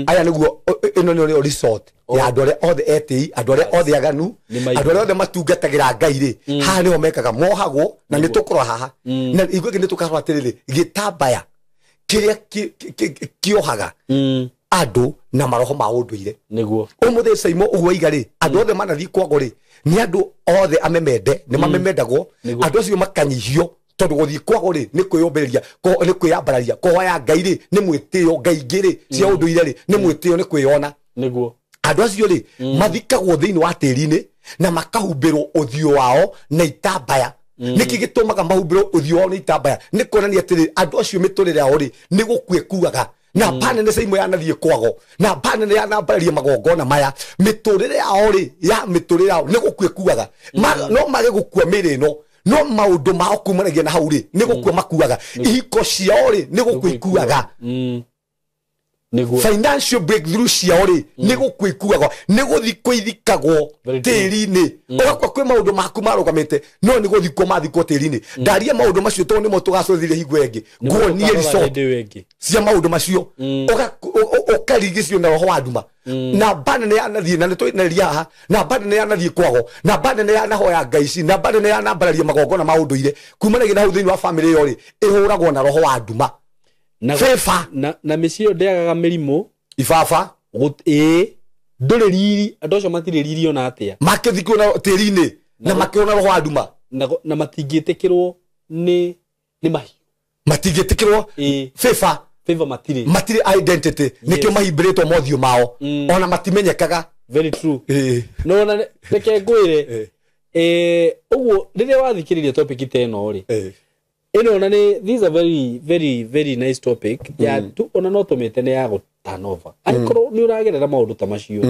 Aya nĩguo, ĩno nĩyo resort ya andũ arĩa othe etĩi, andũ arĩa othe aganu, andũ arĩa othe matungatagĩra Ngai rĩ, haha nĩho mekaga, mohagwo, na nĩ tũkũrora haha. Na ithuĩ ĩngĩ nĩ tũkarora atĩrĩrĩ, gĩtambaya kĩrĩa kĩohaga andũ na maroho ma ũndũire. Nĩguo. Ũmũthĩ Saimo ũguo aiga rĩ, andũ othe manathiĩ kwago rĩ, nĩ andũ othe amemende, nĩ mamemendagwo, andũ acio makanyihio, tondũ gũthiĩ kwago rĩ, nĩ kwĩyũmbĩrĩria, nĩ kwĩyambararia, kũhoya Ngai rĩ, nĩ mwĩtĩo, Ngai ingĩ rĩ, cia ũndũire rĩ, nĩ mwĩtĩo, nĩ kwĩyona. Nĩguo. Andũ acio rĩ, mathikagwo thĩinĩ wa tĩri-inĩ, na makahumbĩrwo ũthiũ wao na itambaya. Nĩkĩ gĩtũmaga mahumbĩrwo ũthiũ wao na itambaya? Nĩ kuonania atĩrĩ, andũ acio mĩtũrĩre yao rĩ, nĩ gũkua ĩkuaga. Na mba nene Saimo yanathiĩ kwago, na mba nene yanambararia magongona maya, mĩtũrĩre yao rĩ, ya mĩtũrĩre yao nĩ gũkua ĩkuaga. No mage gũkua mĩĩrĩ ĩno, no maũndũ mao kumanagia na hau rĩ, nĩ gũkua makuaga. Ihiko ciao rĩ, nĩ gũkua ikuaga. Nĩguo. Financial breakthrough ciao rĩ, nĩ gũkua ikuaga, nĩ gũthikwo ithikagwo tĩri-inĩ. Ũgakua kwĩ maũndũ maku marũgamĩte, no nĩ gũthikwo mathikwo tĩri-inĩ. Ndaria maũndũ macio tondũ nĩmo tũgacũthĩrĩria hingo ĩngĩ. Nguonie result cia maũndũ macio. Ũkarigicio na roho wa nduma. Na mba nene yanathiĩ, na nĩtũinaria haha, na mba nene yanathiĩ kwago, na mba nene yanahoya Ngai ici, na mba nene yanambararia magongona ma ũndũire. Kumanagia na hau thĩinĩ wa famĩlĩ ĩyo rĩ, ĩhũragwo na roho wa nduma. Na na mĩciĩ ĩyo ndĩagaga mĩrimũ. Ibaba. Ndũrĩ riri, andũ acio matirĩ riri ona atĩa. Makĩthikwo na tĩri-inĩ, na makĩhũrwo na roho wa nduma. Na matingĩtĩkĩrwo nĩ mahiũ. Matingĩtĩkĩrwo. Beba. Favor matirĩ matirĩ identity nĩkĩo mahimbĩrĩtwo mothiũ mao ona matimenyekaga. Very true. No na reke ngwĩre ũguo rĩrĩa wathikĩrĩria topic ta ĩno rĩ, ĩno na nĩ this is a very very very nice topic ya tu ona no tũmĩte nĩ ya gũtanova angĩkorwo nĩ ũragerera maũndũ ta macio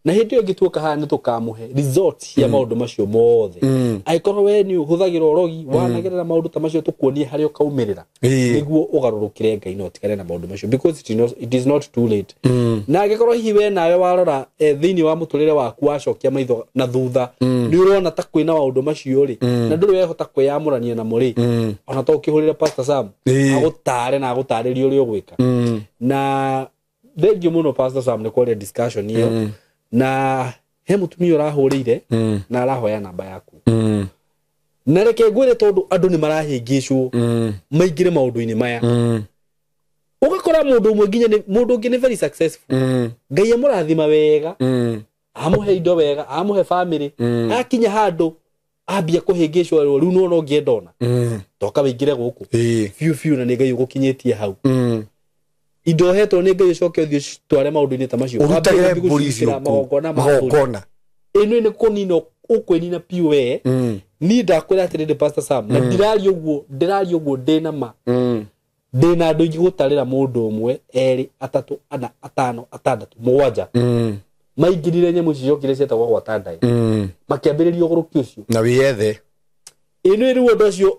na hĩndĩ ĩyo ĩngĩ haha nĩ tũkamũhe result ya maũndũ macio mothe. Angĩkorwo we nĩ ũhũthagĩra ũrogi wanagerera maũndũ ta macio tũkuonie harĩa ũkaumĩrĩra nĩguo ũgarũrũkĩre Ngai na ũtigane na maũndũ macio because it is not too late. Na angĩkorwo hihi we nawe warora thĩinĩ wa mũtũrĩre waku wacokia maitho na thutha nĩ ũrona ta kwĩna maũndũ macio rĩ na ndũrĩ wehota kwĩyamũrania namo rĩ, ona to ũkĩhũrĩre Pastor Sam agũtare na agũtarĩrie ũrĩa ũgwĩka. Na thank you mũno Pastor Sam nĩ kwaria discussion ĩyo. Na he mũtumia ũrahũrĩire na arahoya namba yaku. Na reke ngwĩre tondũ andũ nĩ marahĩngĩcwo maingĩre maũndũ-inĩ maya. Ũgakora mũndũ ũmwe nginya mũndũ ũngĩ nĩ very successful. Ngai amũrathima wega, amũhe indo wega, amũhe family, akinya handũ ambia kũhĩngĩcwo rĩu nĩwona ũngĩenda ona toka wĩingĩre gũkũ biũ biũ na nĩ Ngai ũgũkinyĩtie hau. Indo hetwo nĩ Ngai ũcoke ũthiĩ ũcitware maũndũ-inĩ ta macio ũrutagĩre mbũri icio magongona magongona ĩno nĩ kũnina ũkwĩnina piũ we. Niĩ ndakwĩra atĩrĩrĩ Pastor Sam, na ndiraria ũguo ndĩna ma ndĩna andũ aingĩ gũtarĩra mũndũ ũmwe erĩ atatũ ana atano atandatũ mũgwanja maingĩrire nyamũ icio ciokire cietagwo gwata ndaĩ makĩambĩrĩria ũgũrũki ũcio na wĩyethe ĩno rĩu ũndũ ũcio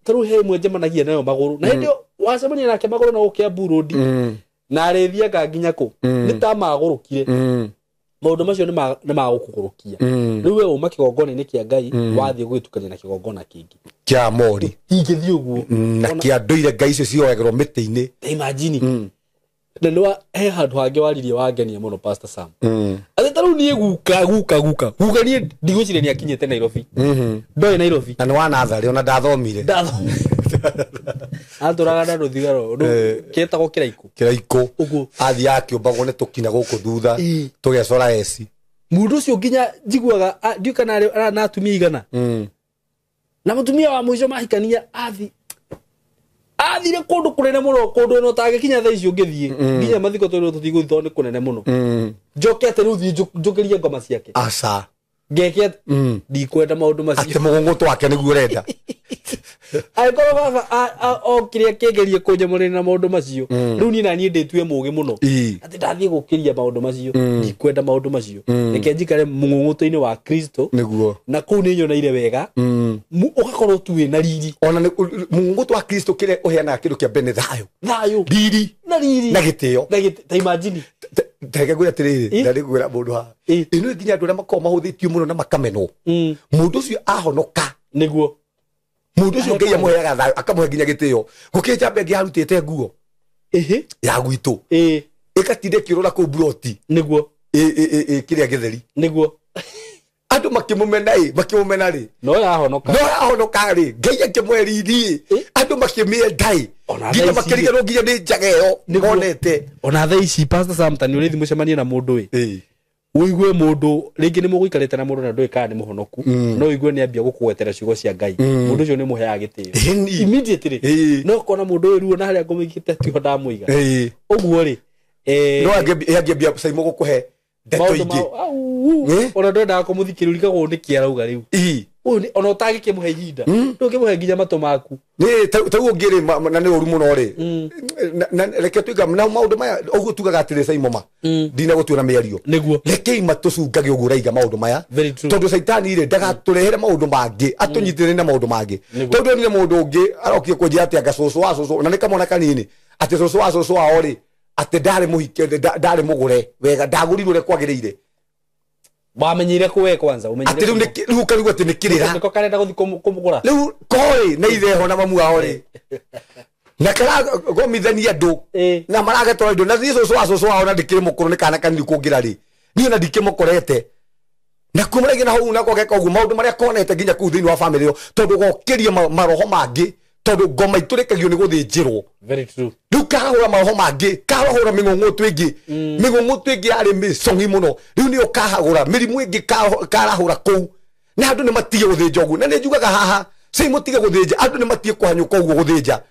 ta rĩu he ĩmwe njemanagia nayo magũrũ na hĩndĩ ĩyo wacemania nake magũrũ na gũkĩa mburũndi na arĩthiaga nginya kũ nĩ ta magũrũkire. Maũndũ macio nĩ magũkũgũrũkia. Rĩu we uma kĩgongona-inĩ kĩa Ngai wathiĩ gũgĩtukania na kĩgongona kĩngĩ kĩa mori ingĩthiĩ ũguo na kĩa ndũire ngai icio cioyagĩrwo mĩtĩ-inĩ. Imagine na nĩ he handũ hangĩ waririe wangenia mũno Pastor Sam. Atĩ ta rĩu niĩ guka guka guka guka niĩ ndigwĩciria nĩ akinyĩte Nairobi. Ndoĩ Nairobi na nĩ wa natharĩ ona ndathomire atũraga na rũthigaro kĩtagwo kĩraikũ kĩraikũ ũguo athiaga akĩũmbagwo nĩ tũkina gũkũ thutha tũgecora eci mũndũ ũcio nginya njiguaga ndiũ kana na atumia igana na mũtumia wa mũico mahikania athire kũndũ kũnene mũno kũndũ ĩno ũtangĩkinya thaa icio ũngĩthiĩ nginya mathiko tondũ tũtigũthiĩ tondũ nĩ kũnene mũno. Njoke atĩ rĩu thiĩ njũkĩrie ngoma ciake aca ngeke ndikwenda maũndũ macio atĩ mũgũngũtũ wake nĩguo ũrenda. Angĩkorwo baba okire akĩgeria kũnyamũrĩra na maũndũ macio rĩu niĩ na niĩ ndĩtue mũũgĩ mũno atĩ ndathiĩ gũkĩria maũndũ macio ndikwenda maũndũ macio reke njikare mũng'ũng'ũtũ-inĩ wa Kristo nĩguo na kũu nĩ nyoneire wega ũgakorwo tu wĩna riri. Ona mũng'ũng'ũtũ wa Kristo kĩrĩa ũheanaga kĩndũ kĩa mbere nĩ thayũ thayũ riri na riri na gĩtĩo na ta imagine reke ngwĩre atĩrĩrĩ na nĩngwĩra mũndũ haha ĩno nginya andũ arĩa makoragwo mahũthĩtio mũno na makamenwo mũndũ ũcio ahonoka nĩguo mũndũ ũcio Ngai amũheaga thayũ akamũhe nginya gĩtĩo gũkĩrĩ njamba ĩngĩ yarutĩte nguo ya gwitũ ĩgatinda ĩkĩũrũra kũu mburoti nĩguo kĩrĩa gĩtheri nĩguo andũ makĩmũmena ĩ makĩmũmena rĩ no yahonoka rĩ Ngai akĩmũhe riri andũ makĩmĩenda ĩ nginya makĩriganĩrwo nginya nĩ njaga ĩyo monete. Ona thaa ici Pastor Sam ta nĩ ũrĩthiĩ mũcemanie na mũndũ ĩ ũigue mũndũ rĩngĩ nĩ mũgũikarĩte na mũndũ na ndũĩ kana nĩ mũhonoku no ũigue nĩ ambia gũkũgwetera ciugo cia Ngai mũndũ ũcio nĩ mũheaga gĩtĩo immediately no ũkona mũndũ ũyũ ruo na harĩa ngũmũigĩte tiho ndamũiga ũguo rĩ no angĩambia Saimo gũkũhe ndeto ingĩ ona ndwendaga kũmũthikĩrĩria ũrigagwo nĩkĩ arauga rĩu ũyũ ona ũtangĩkĩmũhe ihinda ndũngĩmũhe nginya matũ maku nĩ tarĩu ũngĩ rĩ na nĩ ũru mũno rĩ reke tuiga na maũndũ maya ũguo tugaga atĩrĩ Saimo ma ndinagũtua na mĩario nĩguo rekei matũcungage ũguo ũraiga maũndũ maya tondũ caitani rĩ ndagatũrehere maũndũ mangĩ atũnyitĩrĩre na maũndũ mangĩ tondũ nĩ mũndũ ũngĩ arokire kũnjĩra atĩ anga cũcũ wa cũcũ na nĩ kamwana kanini atĩ cũcũ wa cũcũ wao rĩ atĩ ndarĩ mũhike ndarĩ mũgũre wega ndagũrirwo ũrĩa kwagĩrĩire wamenyire kũ we kwanza umenyire atĩ rĩu karigwo atĩ nĩ kĩrĩra nĩko karenda gũthiĩ kũmũgũra rĩu korĩ na itheho na mamu wao rĩ na karagomithania andũ na maragetwara indo na thiĩ cũcũ wa cũcũ wao na ndĩkĩrĩ mũkũrũ nĩ kana kanini kũngĩra rĩ niĩ ona ndikĩmũkorete na kumaragia na hau nako geka ũguo maũndũ marĩa konete nginya kũu thĩinĩ wa famĩlĩ ĩyo tondũ gokĩria maroho mangĩ tondũ ngoma itũrĩkagio nĩ gũthĩnjĩrwo. Very true. Rĩu kahũra maroho mangĩ kahũra mĩng'ũng'ũtũ ĩngĩ mĩng'ũng'ũtũ ĩngĩ yarĩ mĩcong'i mũno rĩu nĩyo kahagũra mĩrimũ ĩngĩ karahũra kũu na andũ nĩ matige gũthĩnja ũguo na nĩ njugaga haha Sei mutige guthinja andu ni matie kuhanyuka uguo guthinja.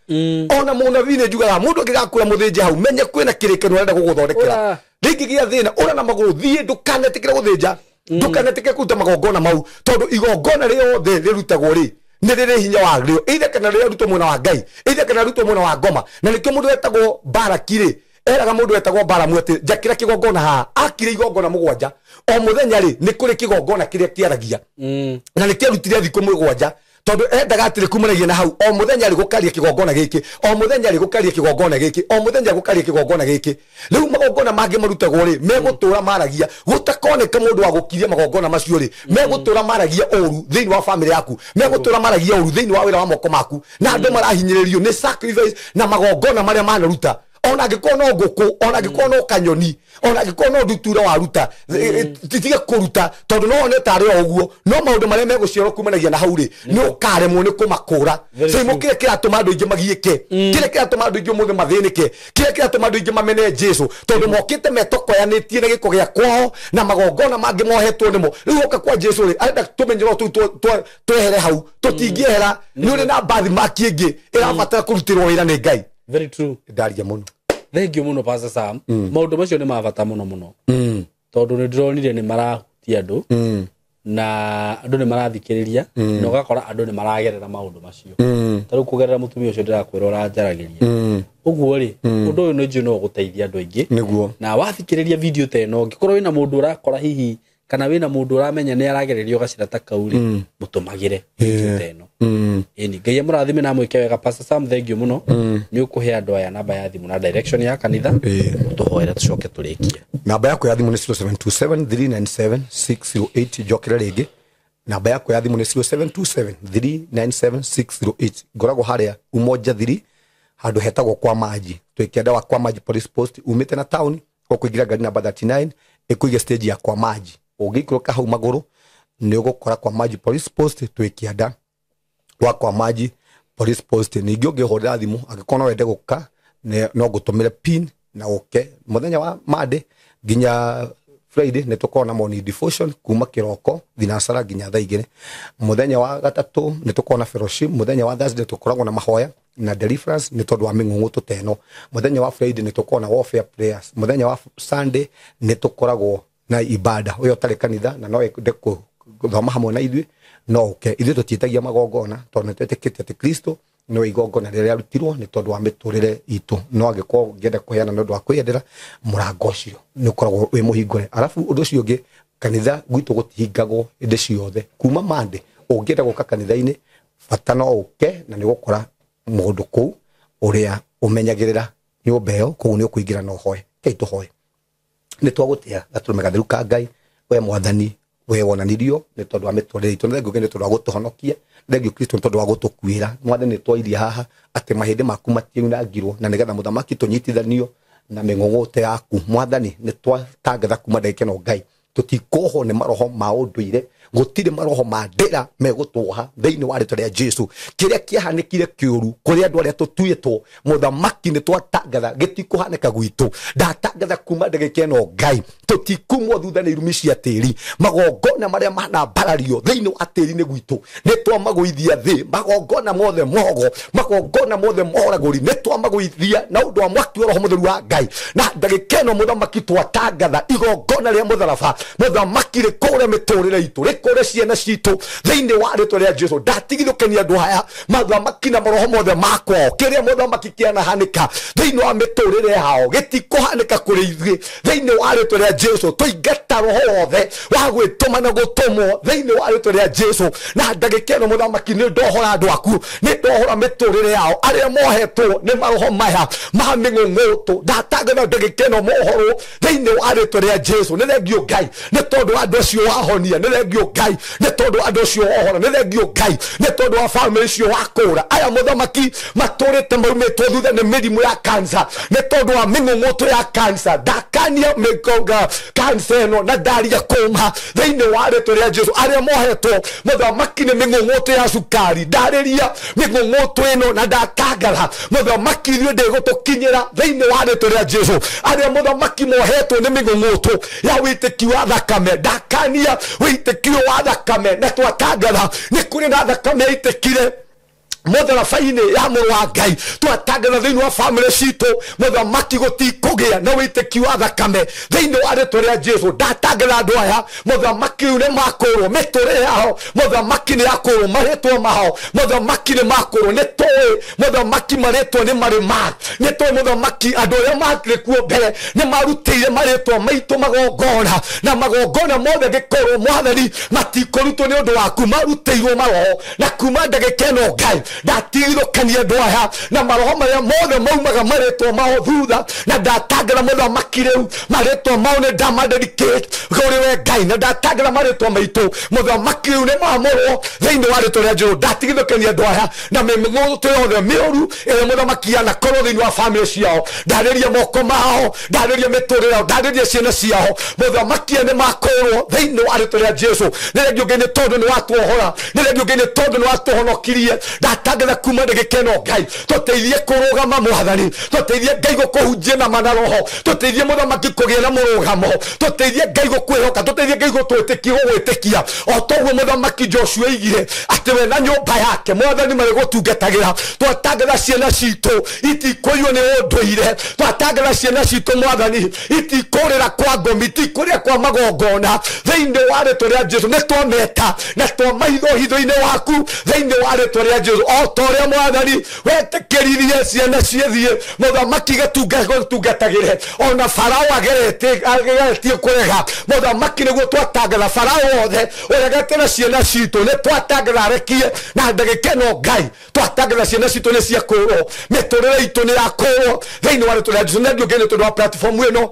Ona munabii ni njugaga mundu angigakura muthinja hau menye kwina kirikano arenda guguthondekera. Ringigia thina ura na maguru thie ndukanetikire guthinja. Ndukanetikire kuruta magongona mau tondu igongona riothe rirutagwo ri ni riri hinya wa rio either kana rĩarutwo mwena wa Ngai either kana rĩarutwo mwena wa ngoma. Na nikio mundu wetagwo Baraki ri eraga mundu wetagwo Baramu ati njakira kigongona haha akire igongona mugwanja o muthenya ri ni kuri kigongona kiria kiaragia na nikiarutire thiku mugwanja tondu endaga atiri kumanagia na hau o muthenya ri gukaria kigongona giki o muthenya ri gukaria kigongona giki o muthenya gukaria kigongona giki. Riu magongona mangi marutagwo ri megutura maragia gutakoneka mundu wa gukiria magongona macio ri megutura maragia uru thiini wa family yaku megutura maragia uru thiini wa wira wa moko maku na andu marahinyiririo ni sacrifice na magongona maria manaruta. Ona angĩkorwo no ngũkũ ona angĩkorwo no kanyoni ona angĩkorwo no ndutura waruta titige kũruta tondũ no one tarĩ o ũguo no maũndũ marĩa megũciarwo kumanagia na hau rĩ nĩ ũkaremwo nĩ kũmakũra. Saimo kĩrĩa kĩratũma andũ aingĩ magiĩke kĩrĩa kĩratũma andũ aingĩ ũmũthĩ mathĩnĩke kĩrĩa kĩratũma andũ aingĩ mamene Jesũ tondũ mokĩte metokoyanĩtie na gĩko gĩa kwao na magongona mangĩ mohetwo nĩmo. Rĩu oka kwa Jesũ rĩ arenda tũmenyerwo tũu twehere hau tũtingĩehera nĩ ũrĩ na mbathi maki ĩngĩ ĩrabatara kũrutĩrwo wĩra nĩ Ngai. Very true. Ndaria muno. Thank you muno Pastor Sam. Maundu macio ni ma bata muno muno. Tondu ni ndironire ni marahutia andu na andu ni marathikiriria na ugakora andu ni maragerera maundu macio. Ta riu kugerera mutumia ucio ndirakwira uranjaragiria. Uguo ri undu uyu ni njui no uguteithia andu aingi. Na wathikiriria video ta ino ngikorwo wina mundu urakora hihi kana wina mundu uramenya ni aragererio gacira ta kau ri mutumagire video ta ino. Ĩni Ngai amũrathime na amwĩke wega. Pastor Sam thank you mũno nĩ ũkũhe andũ aya namba ya thimũ na direction ya kanitha tũhoere tũcoke tũrĩkie. Namba yakwa ya thimũ nĩ 0727 397 608. Njokere rĩngĩ namba yakwa ya thimũ nĩ 0727 397 608. Ngoragwo harĩa Umoja 3 handũ hetagwo kwa Maji twĩkĩenda wa kwa Maji police post umĩte na town ũkũingĩra ngari namba 39 ĩkũige stage ya kwa Maji ũngĩikũrũka hau magũrũ nĩ ũgũkora kwa Maji police post twĩkĩenda wa kwa Maji police post. Ningĩ ũngĩhũrĩra thimũ angĩkorwo no wende gũka no ngũtũmĩre pin na ũke mũthenya wa Monday nginya Friday nĩ tũkoragwo na morning devotion kuma kĩroko thinacara nginya thaa igĩrĩ. Mũthenya wa gatatũ nĩ tũkoragwo na fellowship. Mũthenya wa Thursday tũkoragwo na mahoya na deliverance nĩ tondũ wa mĩng'ũng'ũ ta ĩno. Mũthenya wa Friday nĩ tũkoragwo na warfare prayers. Mũthenya wa Sunday nĩ tũkoragwo na ibada ũyũ ũtarĩ kanitha na no ende gũthoma hamwe na ithuĩ no ũke. Ithuĩ tũtiĩtagia magongona tondũ nĩ twĩtĩkĩtie atĩ Kristo nĩwe igongona rĩrĩa rĩarutirwo nĩ tondũ wa mĩtũrĩre itũ. No angĩkorwo ũngĩenda kũheana nĩ ũndũ wa kwĩyendera mũrango ũcio nĩ ũkoragwo wĩ mũhingũre. Arabu ũndũ ũcio ũngĩ kanitha gwitũ gũtihingagwo hĩndĩ ciothe kuma Monday ũngĩenda gũka kanitha-inĩ bata no ũke na nĩ ũgũkora mũndũ kũu ũrĩa ũmenyagĩrĩra nyũmba ĩyo kũu nĩ ũkũingĩra na ũhoe. Kei tũhoe. Nĩ twagũtĩa gatũrũme gatheru ka Ngai we mwathani we wonanirio nĩ tondũ wa mĩtũrĩre itũ nĩ thengiũ nĩ tondũ wa gũtũhonokia thengiũ Kristo nĩ tondũ wa gũtũkuĩra mwathani nĩ twairie haha atĩ mahĩndĩ maku matiunangirwo na nĩgetha mũthamaki tũnyitithanio na mĩng'ũng'ũte yaku mwathani nĩ twatangatha kuma ndagĩka ĩno Ngai tũtikuohwo nĩ maroho ma ũndũire gũtirĩ maroho ma ndĩra megũtwoha thĩinĩ wa rĩtwa rĩa Jesũ. Kĩrĩa kĩahanĩkire kĩũru kũrĩ andũ arĩa tũtuĩtwo mũthamaki nĩ twatangatha gĩtikũhanĩka gwitũ. Ndatangatha kuma ndagĩka ĩno Ngai tũtikumwo thutha nĩ irumi cia tĩri magongona marĩa manambarario thĩinĩ wa tĩri-inĩ gwitũ nĩ twamagũithia thĩ magongona mothe mogo magongona mothe moragũri nĩ twamagũithia na ũndũ wa mwaki wa Roho Mũtheru wa Ngai. Na ndagĩka ĩno mũthamaki twatangatha igongona rĩa mũtharaba mũthamaki rĩkũre mĩtũrĩre itũ rĩkũre ciana citũ thĩinĩ wa rĩtwa rĩa Jesũ. Ndatigithũkenia andũ aya mathamaki na maroho mothe ma kwao kĩrĩa mũthamaki kĩanahanĩka thĩinĩ wa mĩtũrĩre yao gĩtikũhanĩka kũrĩ ithuĩ thĩinĩ wa rĩtwa rĩa Jesũ. Tũingata roho wothe wa gwĩtũma na gũtũmwo thĩinĩ wa rĩtwa rĩa Jesũ. Na ndagĩka ĩno mũthamaki nĩ ndohora andũ aku nĩ ndohora mĩtũrĩre yao arĩa mohetwo nĩ maroho maya ma mĩng'ũng'ũtũ ndatangatha ndagĩka ĩno mohorwo thĩinĩ wa rĩtwa rĩa Jesũ. Nĩ thengio Ngai nĩ tondũ wa andũ acio wahonia nĩ thengio Ngai nĩ tondũ wa andũ acio wohora nĩ thengio Ngai nĩ tondũ wa famĩlĩ icio wakũra aya mũthamaki matũrĩte maumĩtwo thutha nĩ mĩrimũ ya kansa nĩ tondũ wa mĩng'ũng'ũtũ ya kansa ndakania mĩkonga kansa ĩno na ndaria kũma thĩinĩ wa rĩtwa rĩa Jesũ. Arĩa mohetwo mũthamaki nĩ mĩng'ũng'ũtũ ya cukari ndarĩria mĩng'ũng'ũtũ ĩno na ndatangatha mũthamaki ithuĩ ndĩgũtũkinyĩra thĩinĩ wa rĩtwa rĩa Jesũ. Arĩa mũthamaki mohetwo nĩ mĩng'ũng'ũtũ ya wĩtĩki wa thakame ndakania wĩtĩki Ũyũ wa thakame na twatangatha nĩ kũrĩ na thakame ĩitĩkire mũtharaba-inĩ ya mũrũ wa Ngai. Twatangatha thĩinĩ wa bamĩrĩ citũ mũthamaki gũtikũgĩa na wĩtĩki wa thakame thĩinĩ wa rĩtwa rĩa Jesu. Ndatangatha andũ aya mũthamaki rĩu nĩ makũrwo mĩtũrĩre yao, mũthamaki nĩ yakũrwo marĩtwa mao, mũthamaki nĩ makũrwo. Nĩ tũĩ mũthamaki marĩtwa nĩ marĩ ma, nĩ tũĩ mũthamaki andũ arĩa makĩrĩ kuo mbere nĩ marutĩire marĩtwa maitũ magongona, na magongona mothe ngĩkorwo mwathani matikũrutwo nĩ ũndũ waku, marutĩirwo maroho. Na kuma ndagĩka ĩno Ngai ndatigithũkania andũ aya na maroho marĩa mothe maumaga marĩtwa mao thutha, na ndatangatha mũthamaki rĩu marĩtwa mao nĩ ndamadedicate kũrĩ we Ngai, na ndatangatha marĩtwa maitũ mũthamaki rĩu nĩ mamũrwo thĩinĩ wa rĩtwa rĩa Jesũ. Ndatigithũkania andũ aya na mĩmĩgũtũ yothe mĩũru ĩrĩa mũthamaki anakorwo thĩinĩ wa bamĩrĩ ciao. Ndarĩria moko mao, ndarĩria mĩtũrĩre yao, ndarĩria ciana ciao, mũthamaki nĩ makũrwo thĩinĩ wa rĩtwa rĩa Jesũ. Nĩ rĩngĩ ũngĩ nĩ tondũ nĩ watuohora, nĩ rĩngĩ ũngĩ nĩ tondũ nĩ watũhonokirie. Ndatangatha kuma ndagĩka ĩno Ngai tũteithie kũrũgama mwathani, tũteithie Ngai gũkũhunjia na mana roho, tũteithie mũthamaki kũgĩa na mũrũgamo, tũteithie Ngai gũkwĩhoka, tũteithie Ngai gũtwĩtĩkia gũgwĩtĩkia o toguo mũthamaki Joshua aigire atĩ we na nyũmba yake mwathani marĩ gũtungatagĩra. Twatangatha ciana citũ itikũiywo nĩ ũndũire, twatangatha ciana citũ mwathani itikũrĩra kwa ngomi, itikũrĩra kwa magongona thĩinĩ wa rĩtwa rĩa Jesũ. Nĩ twameta na twamaitho hitho-inĩ waku thĩinĩ wa rĩtwa rĩa Jesũ, o ta ũrĩa mwathani wetĩkĩririe ciana ciĩthiĩ mũthamaki gũtungatagĩre ona Farao ageretie kũrega mũthamaki. Nĩguo twatangatha Farao othe ũregete na ciana citũ, nĩ twatangatha arekie na ndagĩka ĩno Ngai twatangatha ciana citũ nĩ ciakũrwo, mĩtũrĩre itũ nĩ yakũrwo thĩinĩ wa rĩtwa rĩa Jesũ. Nĩ ngĩ nĩ tondũ wa platform ĩno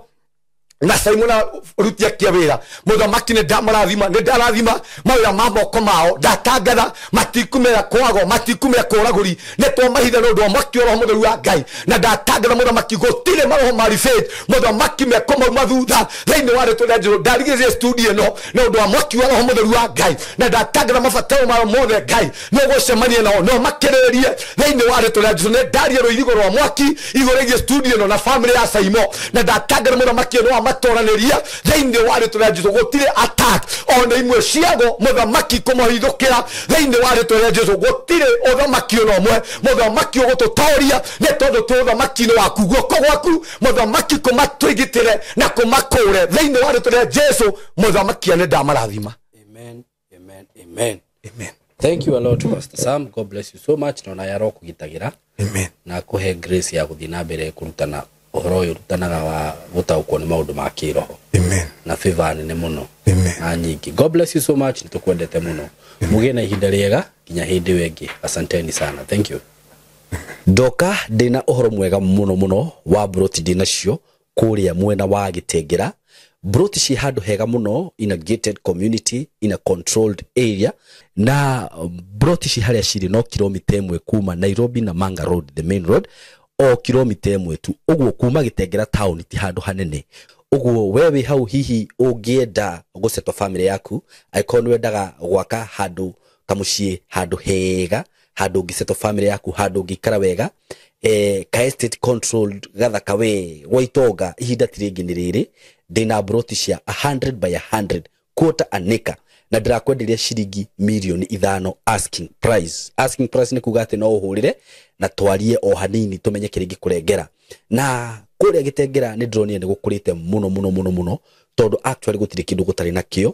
na Simon rutia kia wĩra mũthamaki nĩ ndamarathima, nĩ ndarathima mawĩra ma moko mao. Ndatangatha matikumĩra kwago, matikumĩra kũragũri, nĩ twamahitha nĩ ũndũ wa mwaki wa roho mũtheru wa Ngai. Na ndatangatha mũthamaki gũtirĩ maroho ma ribate mũthamaki mekũmauma thutha thĩinĩ wa rĩtwa rĩa Jesũ. Ndarigĩrĩria studio ĩno nĩ ũndũ wa mwaki wa roho mũtheru wa Ngai, na ndatangatha mabataro mao mothe Ngai nĩ ũgũcemania nao no makĩrĩrĩrie thĩinĩ wa rĩtwa rĩa Jesũ. Nĩ ndaria rũirigo rwa mwaki igũrũ rĩgiĩ studio ĩno na famĩlĩ ya Simon, na ndatangatha mũthamaki ĩno wa matoranĩria thĩinĩ wa rĩtwa rĩa Jesũ. Gũtirĩ attack ona imwe ciago mũthamaki kũmahithũkĩra thĩinĩ wa rĩtwa rĩa Jesũ. Gũtirĩ ũthamaki ona ũmwe mũthamaki ũgũtũtoria nĩ tondũ twĩ ũthamaki-inĩ waku, guoko gwaku mũthamaki kũmatwĩgitĩre na kũmakũre thĩinĩ wa rĩtwa rĩa Jesũ. Mũthamaki nĩ ndamarathima. Amen, amen, amen. Amen. Thank you a lot, Pastor Sam. God bless you so much. Na ona yaro kũgitagĩra Amen. na kũhe grace ya gũthiĩ na mbere kũrutana ũhoro ũyũ ũrutanaga wa gũtaũkwo nĩ maũndũ ma kĩroho. Amen. Na favor nene mũno. Amen. Na nyingĩ. God bless you so much. Nĩtũkwendete mũno. Mũgĩe na ihinda rĩega nginya hĩndĩ ĩyo ĩngĩ. Asanteni sana. Thank you. Ndoka ndĩna ũhoro mwega mũno mũno wa broti ndĩnacio kũrĩa mwena wa Gĩtengera. Broti ci handũ hega mũno in a gated community in a controlled area, na broti ci harĩa cirĩ no kilomita 1 kuma Nairobi na Manga Road, the main road, o kilomita 1 tu. Ũguo kuma Gĩtengera town ti handũ hanene. Ũguo we wĩ hau hihi ũngĩenda gũsettle family yaku, angĩkorwo nĩ wendaga gwaka handũ kamũciĩ, handũ hega, handũ ũngĩsettle family yaku, handũ ũngĩikara wega, ka estate controlled gathaka we gwa itonga, ihinda ti rĩngĩ nĩ rĩrĩ. Ndĩna broti cia 100 by 100 quarter an acre, na ndĩrakwenderia ciringi 5 million asking price. Asking price nĩ kuga atĩ no ũhũrĩre na twarie o hanini tũmenye kĩrĩa ingĩkũrengera. Na kũrĩa Gĩtengera nĩ ndĩronire nĩ gũkũrĩte mũno mũno mũno mũno, tondũ actually gũtirĩ kĩndũ gũtarĩ nakĩo.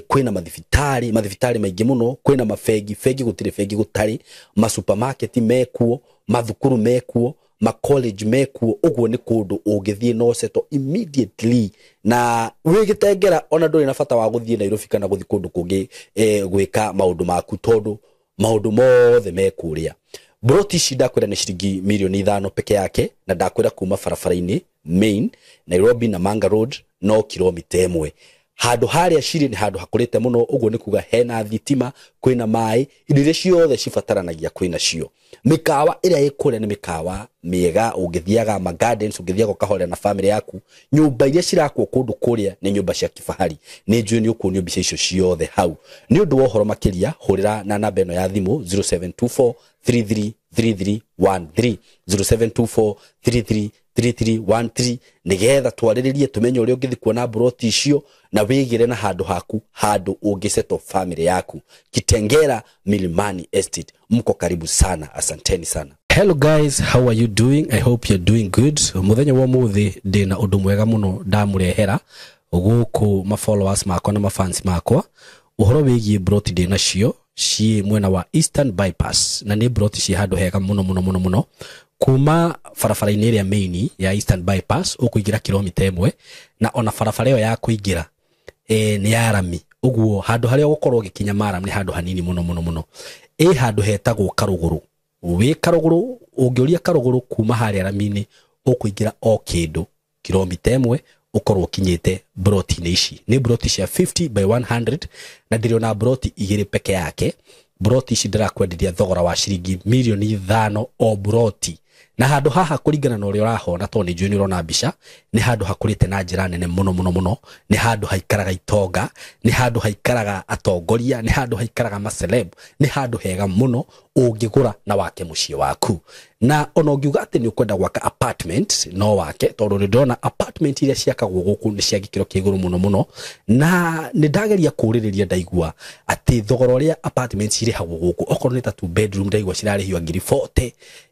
Kwĩna mathibitarĩ maingĩ mũno, kwĩna mabengi, bengi gũtirĩ bengi gũtarĩ, masupermarket mekuo, mathukuru mekuo, ma college mekuo. Ũguo nĩ kũndũ ũngĩthiĩ no settle immediately, na wĩ Gĩtengera ona ndũrĩ na bata wa gũthiĩ Nairobi kana gũthiĩ kũndũ kũngĩ gwĩka maũndũ maku, tondũ maũndũ mothe me kũrĩa. Broti ici ndakwĩra nĩ ciringi 5 million peke yake, na ndakwĩra kuma barabara-inĩ main Nairobi na Manga Road no kilomita 1. Handũ harĩa cirĩ nĩ handũ hakũrĩte mũno, ũguo nĩ kuga hena thitima, kwĩna maĩ, indo iria ciothe cibataranagia kwĩna cio. Mĩkawa ĩrĩa ĩ kũrĩa nĩ mĩkawa mĩega, ũngĩthiaga ma gardens, ũngĩthiaga ũkahorera na family yaku. Nyũmba iria cirakwo kũndũ kũrĩa nĩ nyũmba cia kifahari. Nĩ njũĩ nĩ ũkuonio mbica icio ciothe hau. Nĩ ũndũ wa ũhoro makĩria hũrĩra na namba ĩno ya thimũ 0724 33 3313, 0724 33 3313, nigetha twarĩrĩrie tumenye ũrĩa ũngĩthiĩ kuona mburoti icio na wĩgĩre na handũ haku, handũ ũngĩsettle family yaku. Kitengela Milimani Estate, mko karibu sana, asanteni sana. Hello guys, how are you doing? I hope you're doing good. Muthenya wa muthi ndina undu mwega muno ndamurehera guku ma followers makwa na ma fans makwa uhoro wigie broti ndina cio ci mwena wa Eastern Bypass, na ni broti ci handu hega muno muno muno muno kuma barabara-inĩ ĩrĩa main ya Eastern Bypass ũkũingĩra kilomita 1, na ona barabara ĩyo ya kũingĩra nĩ ya rami, ũguo handũ harĩa ũgũkorwo ũgĩkinya maram nĩ handũ hanini muno muno muno. Ĩ handũ hetagwo Karũgũrũ, wĩ Karũgũrũ ũngĩũria Karũgũrũ kuma harĩa rami-inĩ ũkũingĩra o kĩndũ kilomita 1 ũkorwo ũkinyĩte broti-inĩ ici. Nĩ broti cia 50 by 100 na ndĩrĩ ona broti 2 peke yake. Broti ici ndĩrakwenderia thogora wa ciringi milioni 5 o broti, na handũ haha kũringana na ũrĩa ũrahona tondũ nĩ njũĩ nĩ ũrona mbica, nĩ handũ hakũrĩte na njĩra nene mũno mũno mũno, nĩ handũ haikaraga itonga, nĩ handũ haikaraga atongoria, nĩ handũ haikaraga maceleb, nĩ handũ hega mũno ũngĩgũra na wake mũciĩ waku. Na ona ũngiuga atĩ nĩ ũkwenda gwaka apartment no wake, tondũ nĩ ndĩrona apartment iria ciakagwo gũkũ nĩ cia gĩkĩro kĩa igũrũ mũno mũno, na nĩ ndageria kũũrĩrĩria ndaigua atĩ thogora ũrĩa apartment cirĩhagwo gũkũ okorwo nĩ ta 2 bedroom ndaigua cirarĩhio ngiri 40,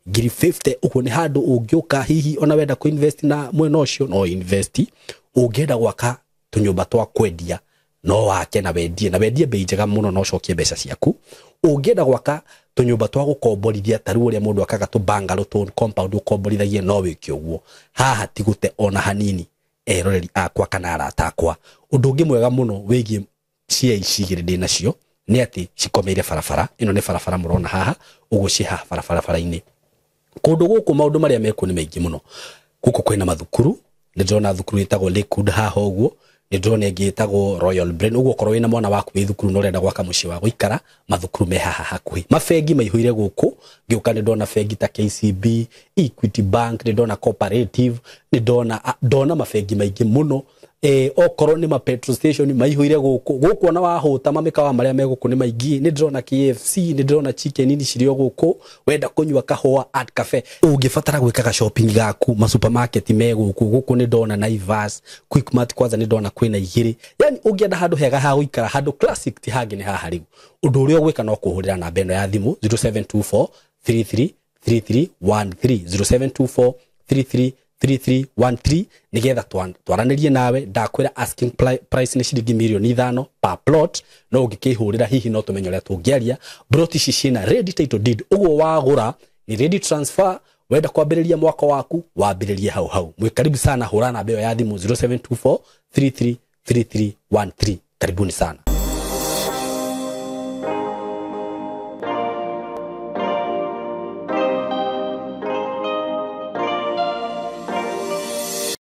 ngiri 50, ũguo nĩ handũ ũngĩũka hihi ona wenda kũ invest na mwena ũcio no invest, ũngĩenda gwaka tũnyũmba twa kwendia no wake na wendie, na wendie bei njega mũno na ũcokie mbeca ciaku. Ũngĩenda gwaka tũnyũmba twa gũkomborithia ta rĩu ũrĩa mũndũ akaga tũ bungalow tũ compound ũkomborithagie no wĩke ũguo, haha ti gũte ona hanini eroreri akwa kana arata akwa. Ũndũ ũngĩ mwega mũno wĩgiĩ cia ici igĩrĩ ndĩ nacio nĩ atĩ cikomeire barabara ĩno, nĩ barabara mũrona haha ũguo ciĩ haha barabara-inĩ. Kũndũ gũkũ maũndũ marĩa mekuo nĩ maingĩ mũno. Gũkũ kwĩna mathukuru, nĩ ndĩrona thukuru ĩtagwo Lakewood haha ũguo, nĩ ndĩrona ĩngĩ ĩtagwo Royal Brain, ũguo okorwo wĩna mwana waku wĩ thukuru na ũrenda gwaka mũciĩ wa gũikara, mathukuru me haha hakuhĩ. Mabengi maihũire gũkũ, ngĩũka nĩ ndona bengi ta KCB, Equity Bank, nĩ ndona Cooperative, nĩ ndona mabengi maingĩ mũno. Okorwo nĩ ma petrol station maihũire gũkũ, gũkũ ona wahũta mamĩkawa marĩa me gũkũ nĩ maingĩ, nĩ ndĩrona KFC, nĩ ndĩrona chicken ini cirĩ o gũkũ, wenda kũnyua kahũa Art Cafe, ũngĩbatara gwĩkaga shopping gaku ma supermarket me gũkũ, gũkũ nĩ ndona Naivas, Quickmart kwanza nĩ ndona kwĩna 2, yani ũngĩenda handũ hega ha gũikara, handũ classic ti hangĩ nĩ haha rĩu. Ũndũ ũrĩa ũgwĩka no kũhũrĩra namba ĩno ya thimũ 0724 33 3313, 0724 33 3313 nigetha twaranĩrie nawe. Ndakwĩra asking price nĩ ciringi milioni 5 per plot, no ũngĩkĩhũrĩra hihi no tũmenye ũrĩa tũngĩaria. Broti ici ciĩna ready title deed, ũguo wagũra ni ready transfer, wenda kwambĩrĩria mwaka waku wambĩrĩrie hau hau. Mwĩ karibu sana, hũra namba ĩyo ya thimũ 0724 33 3313. Karibuni sana.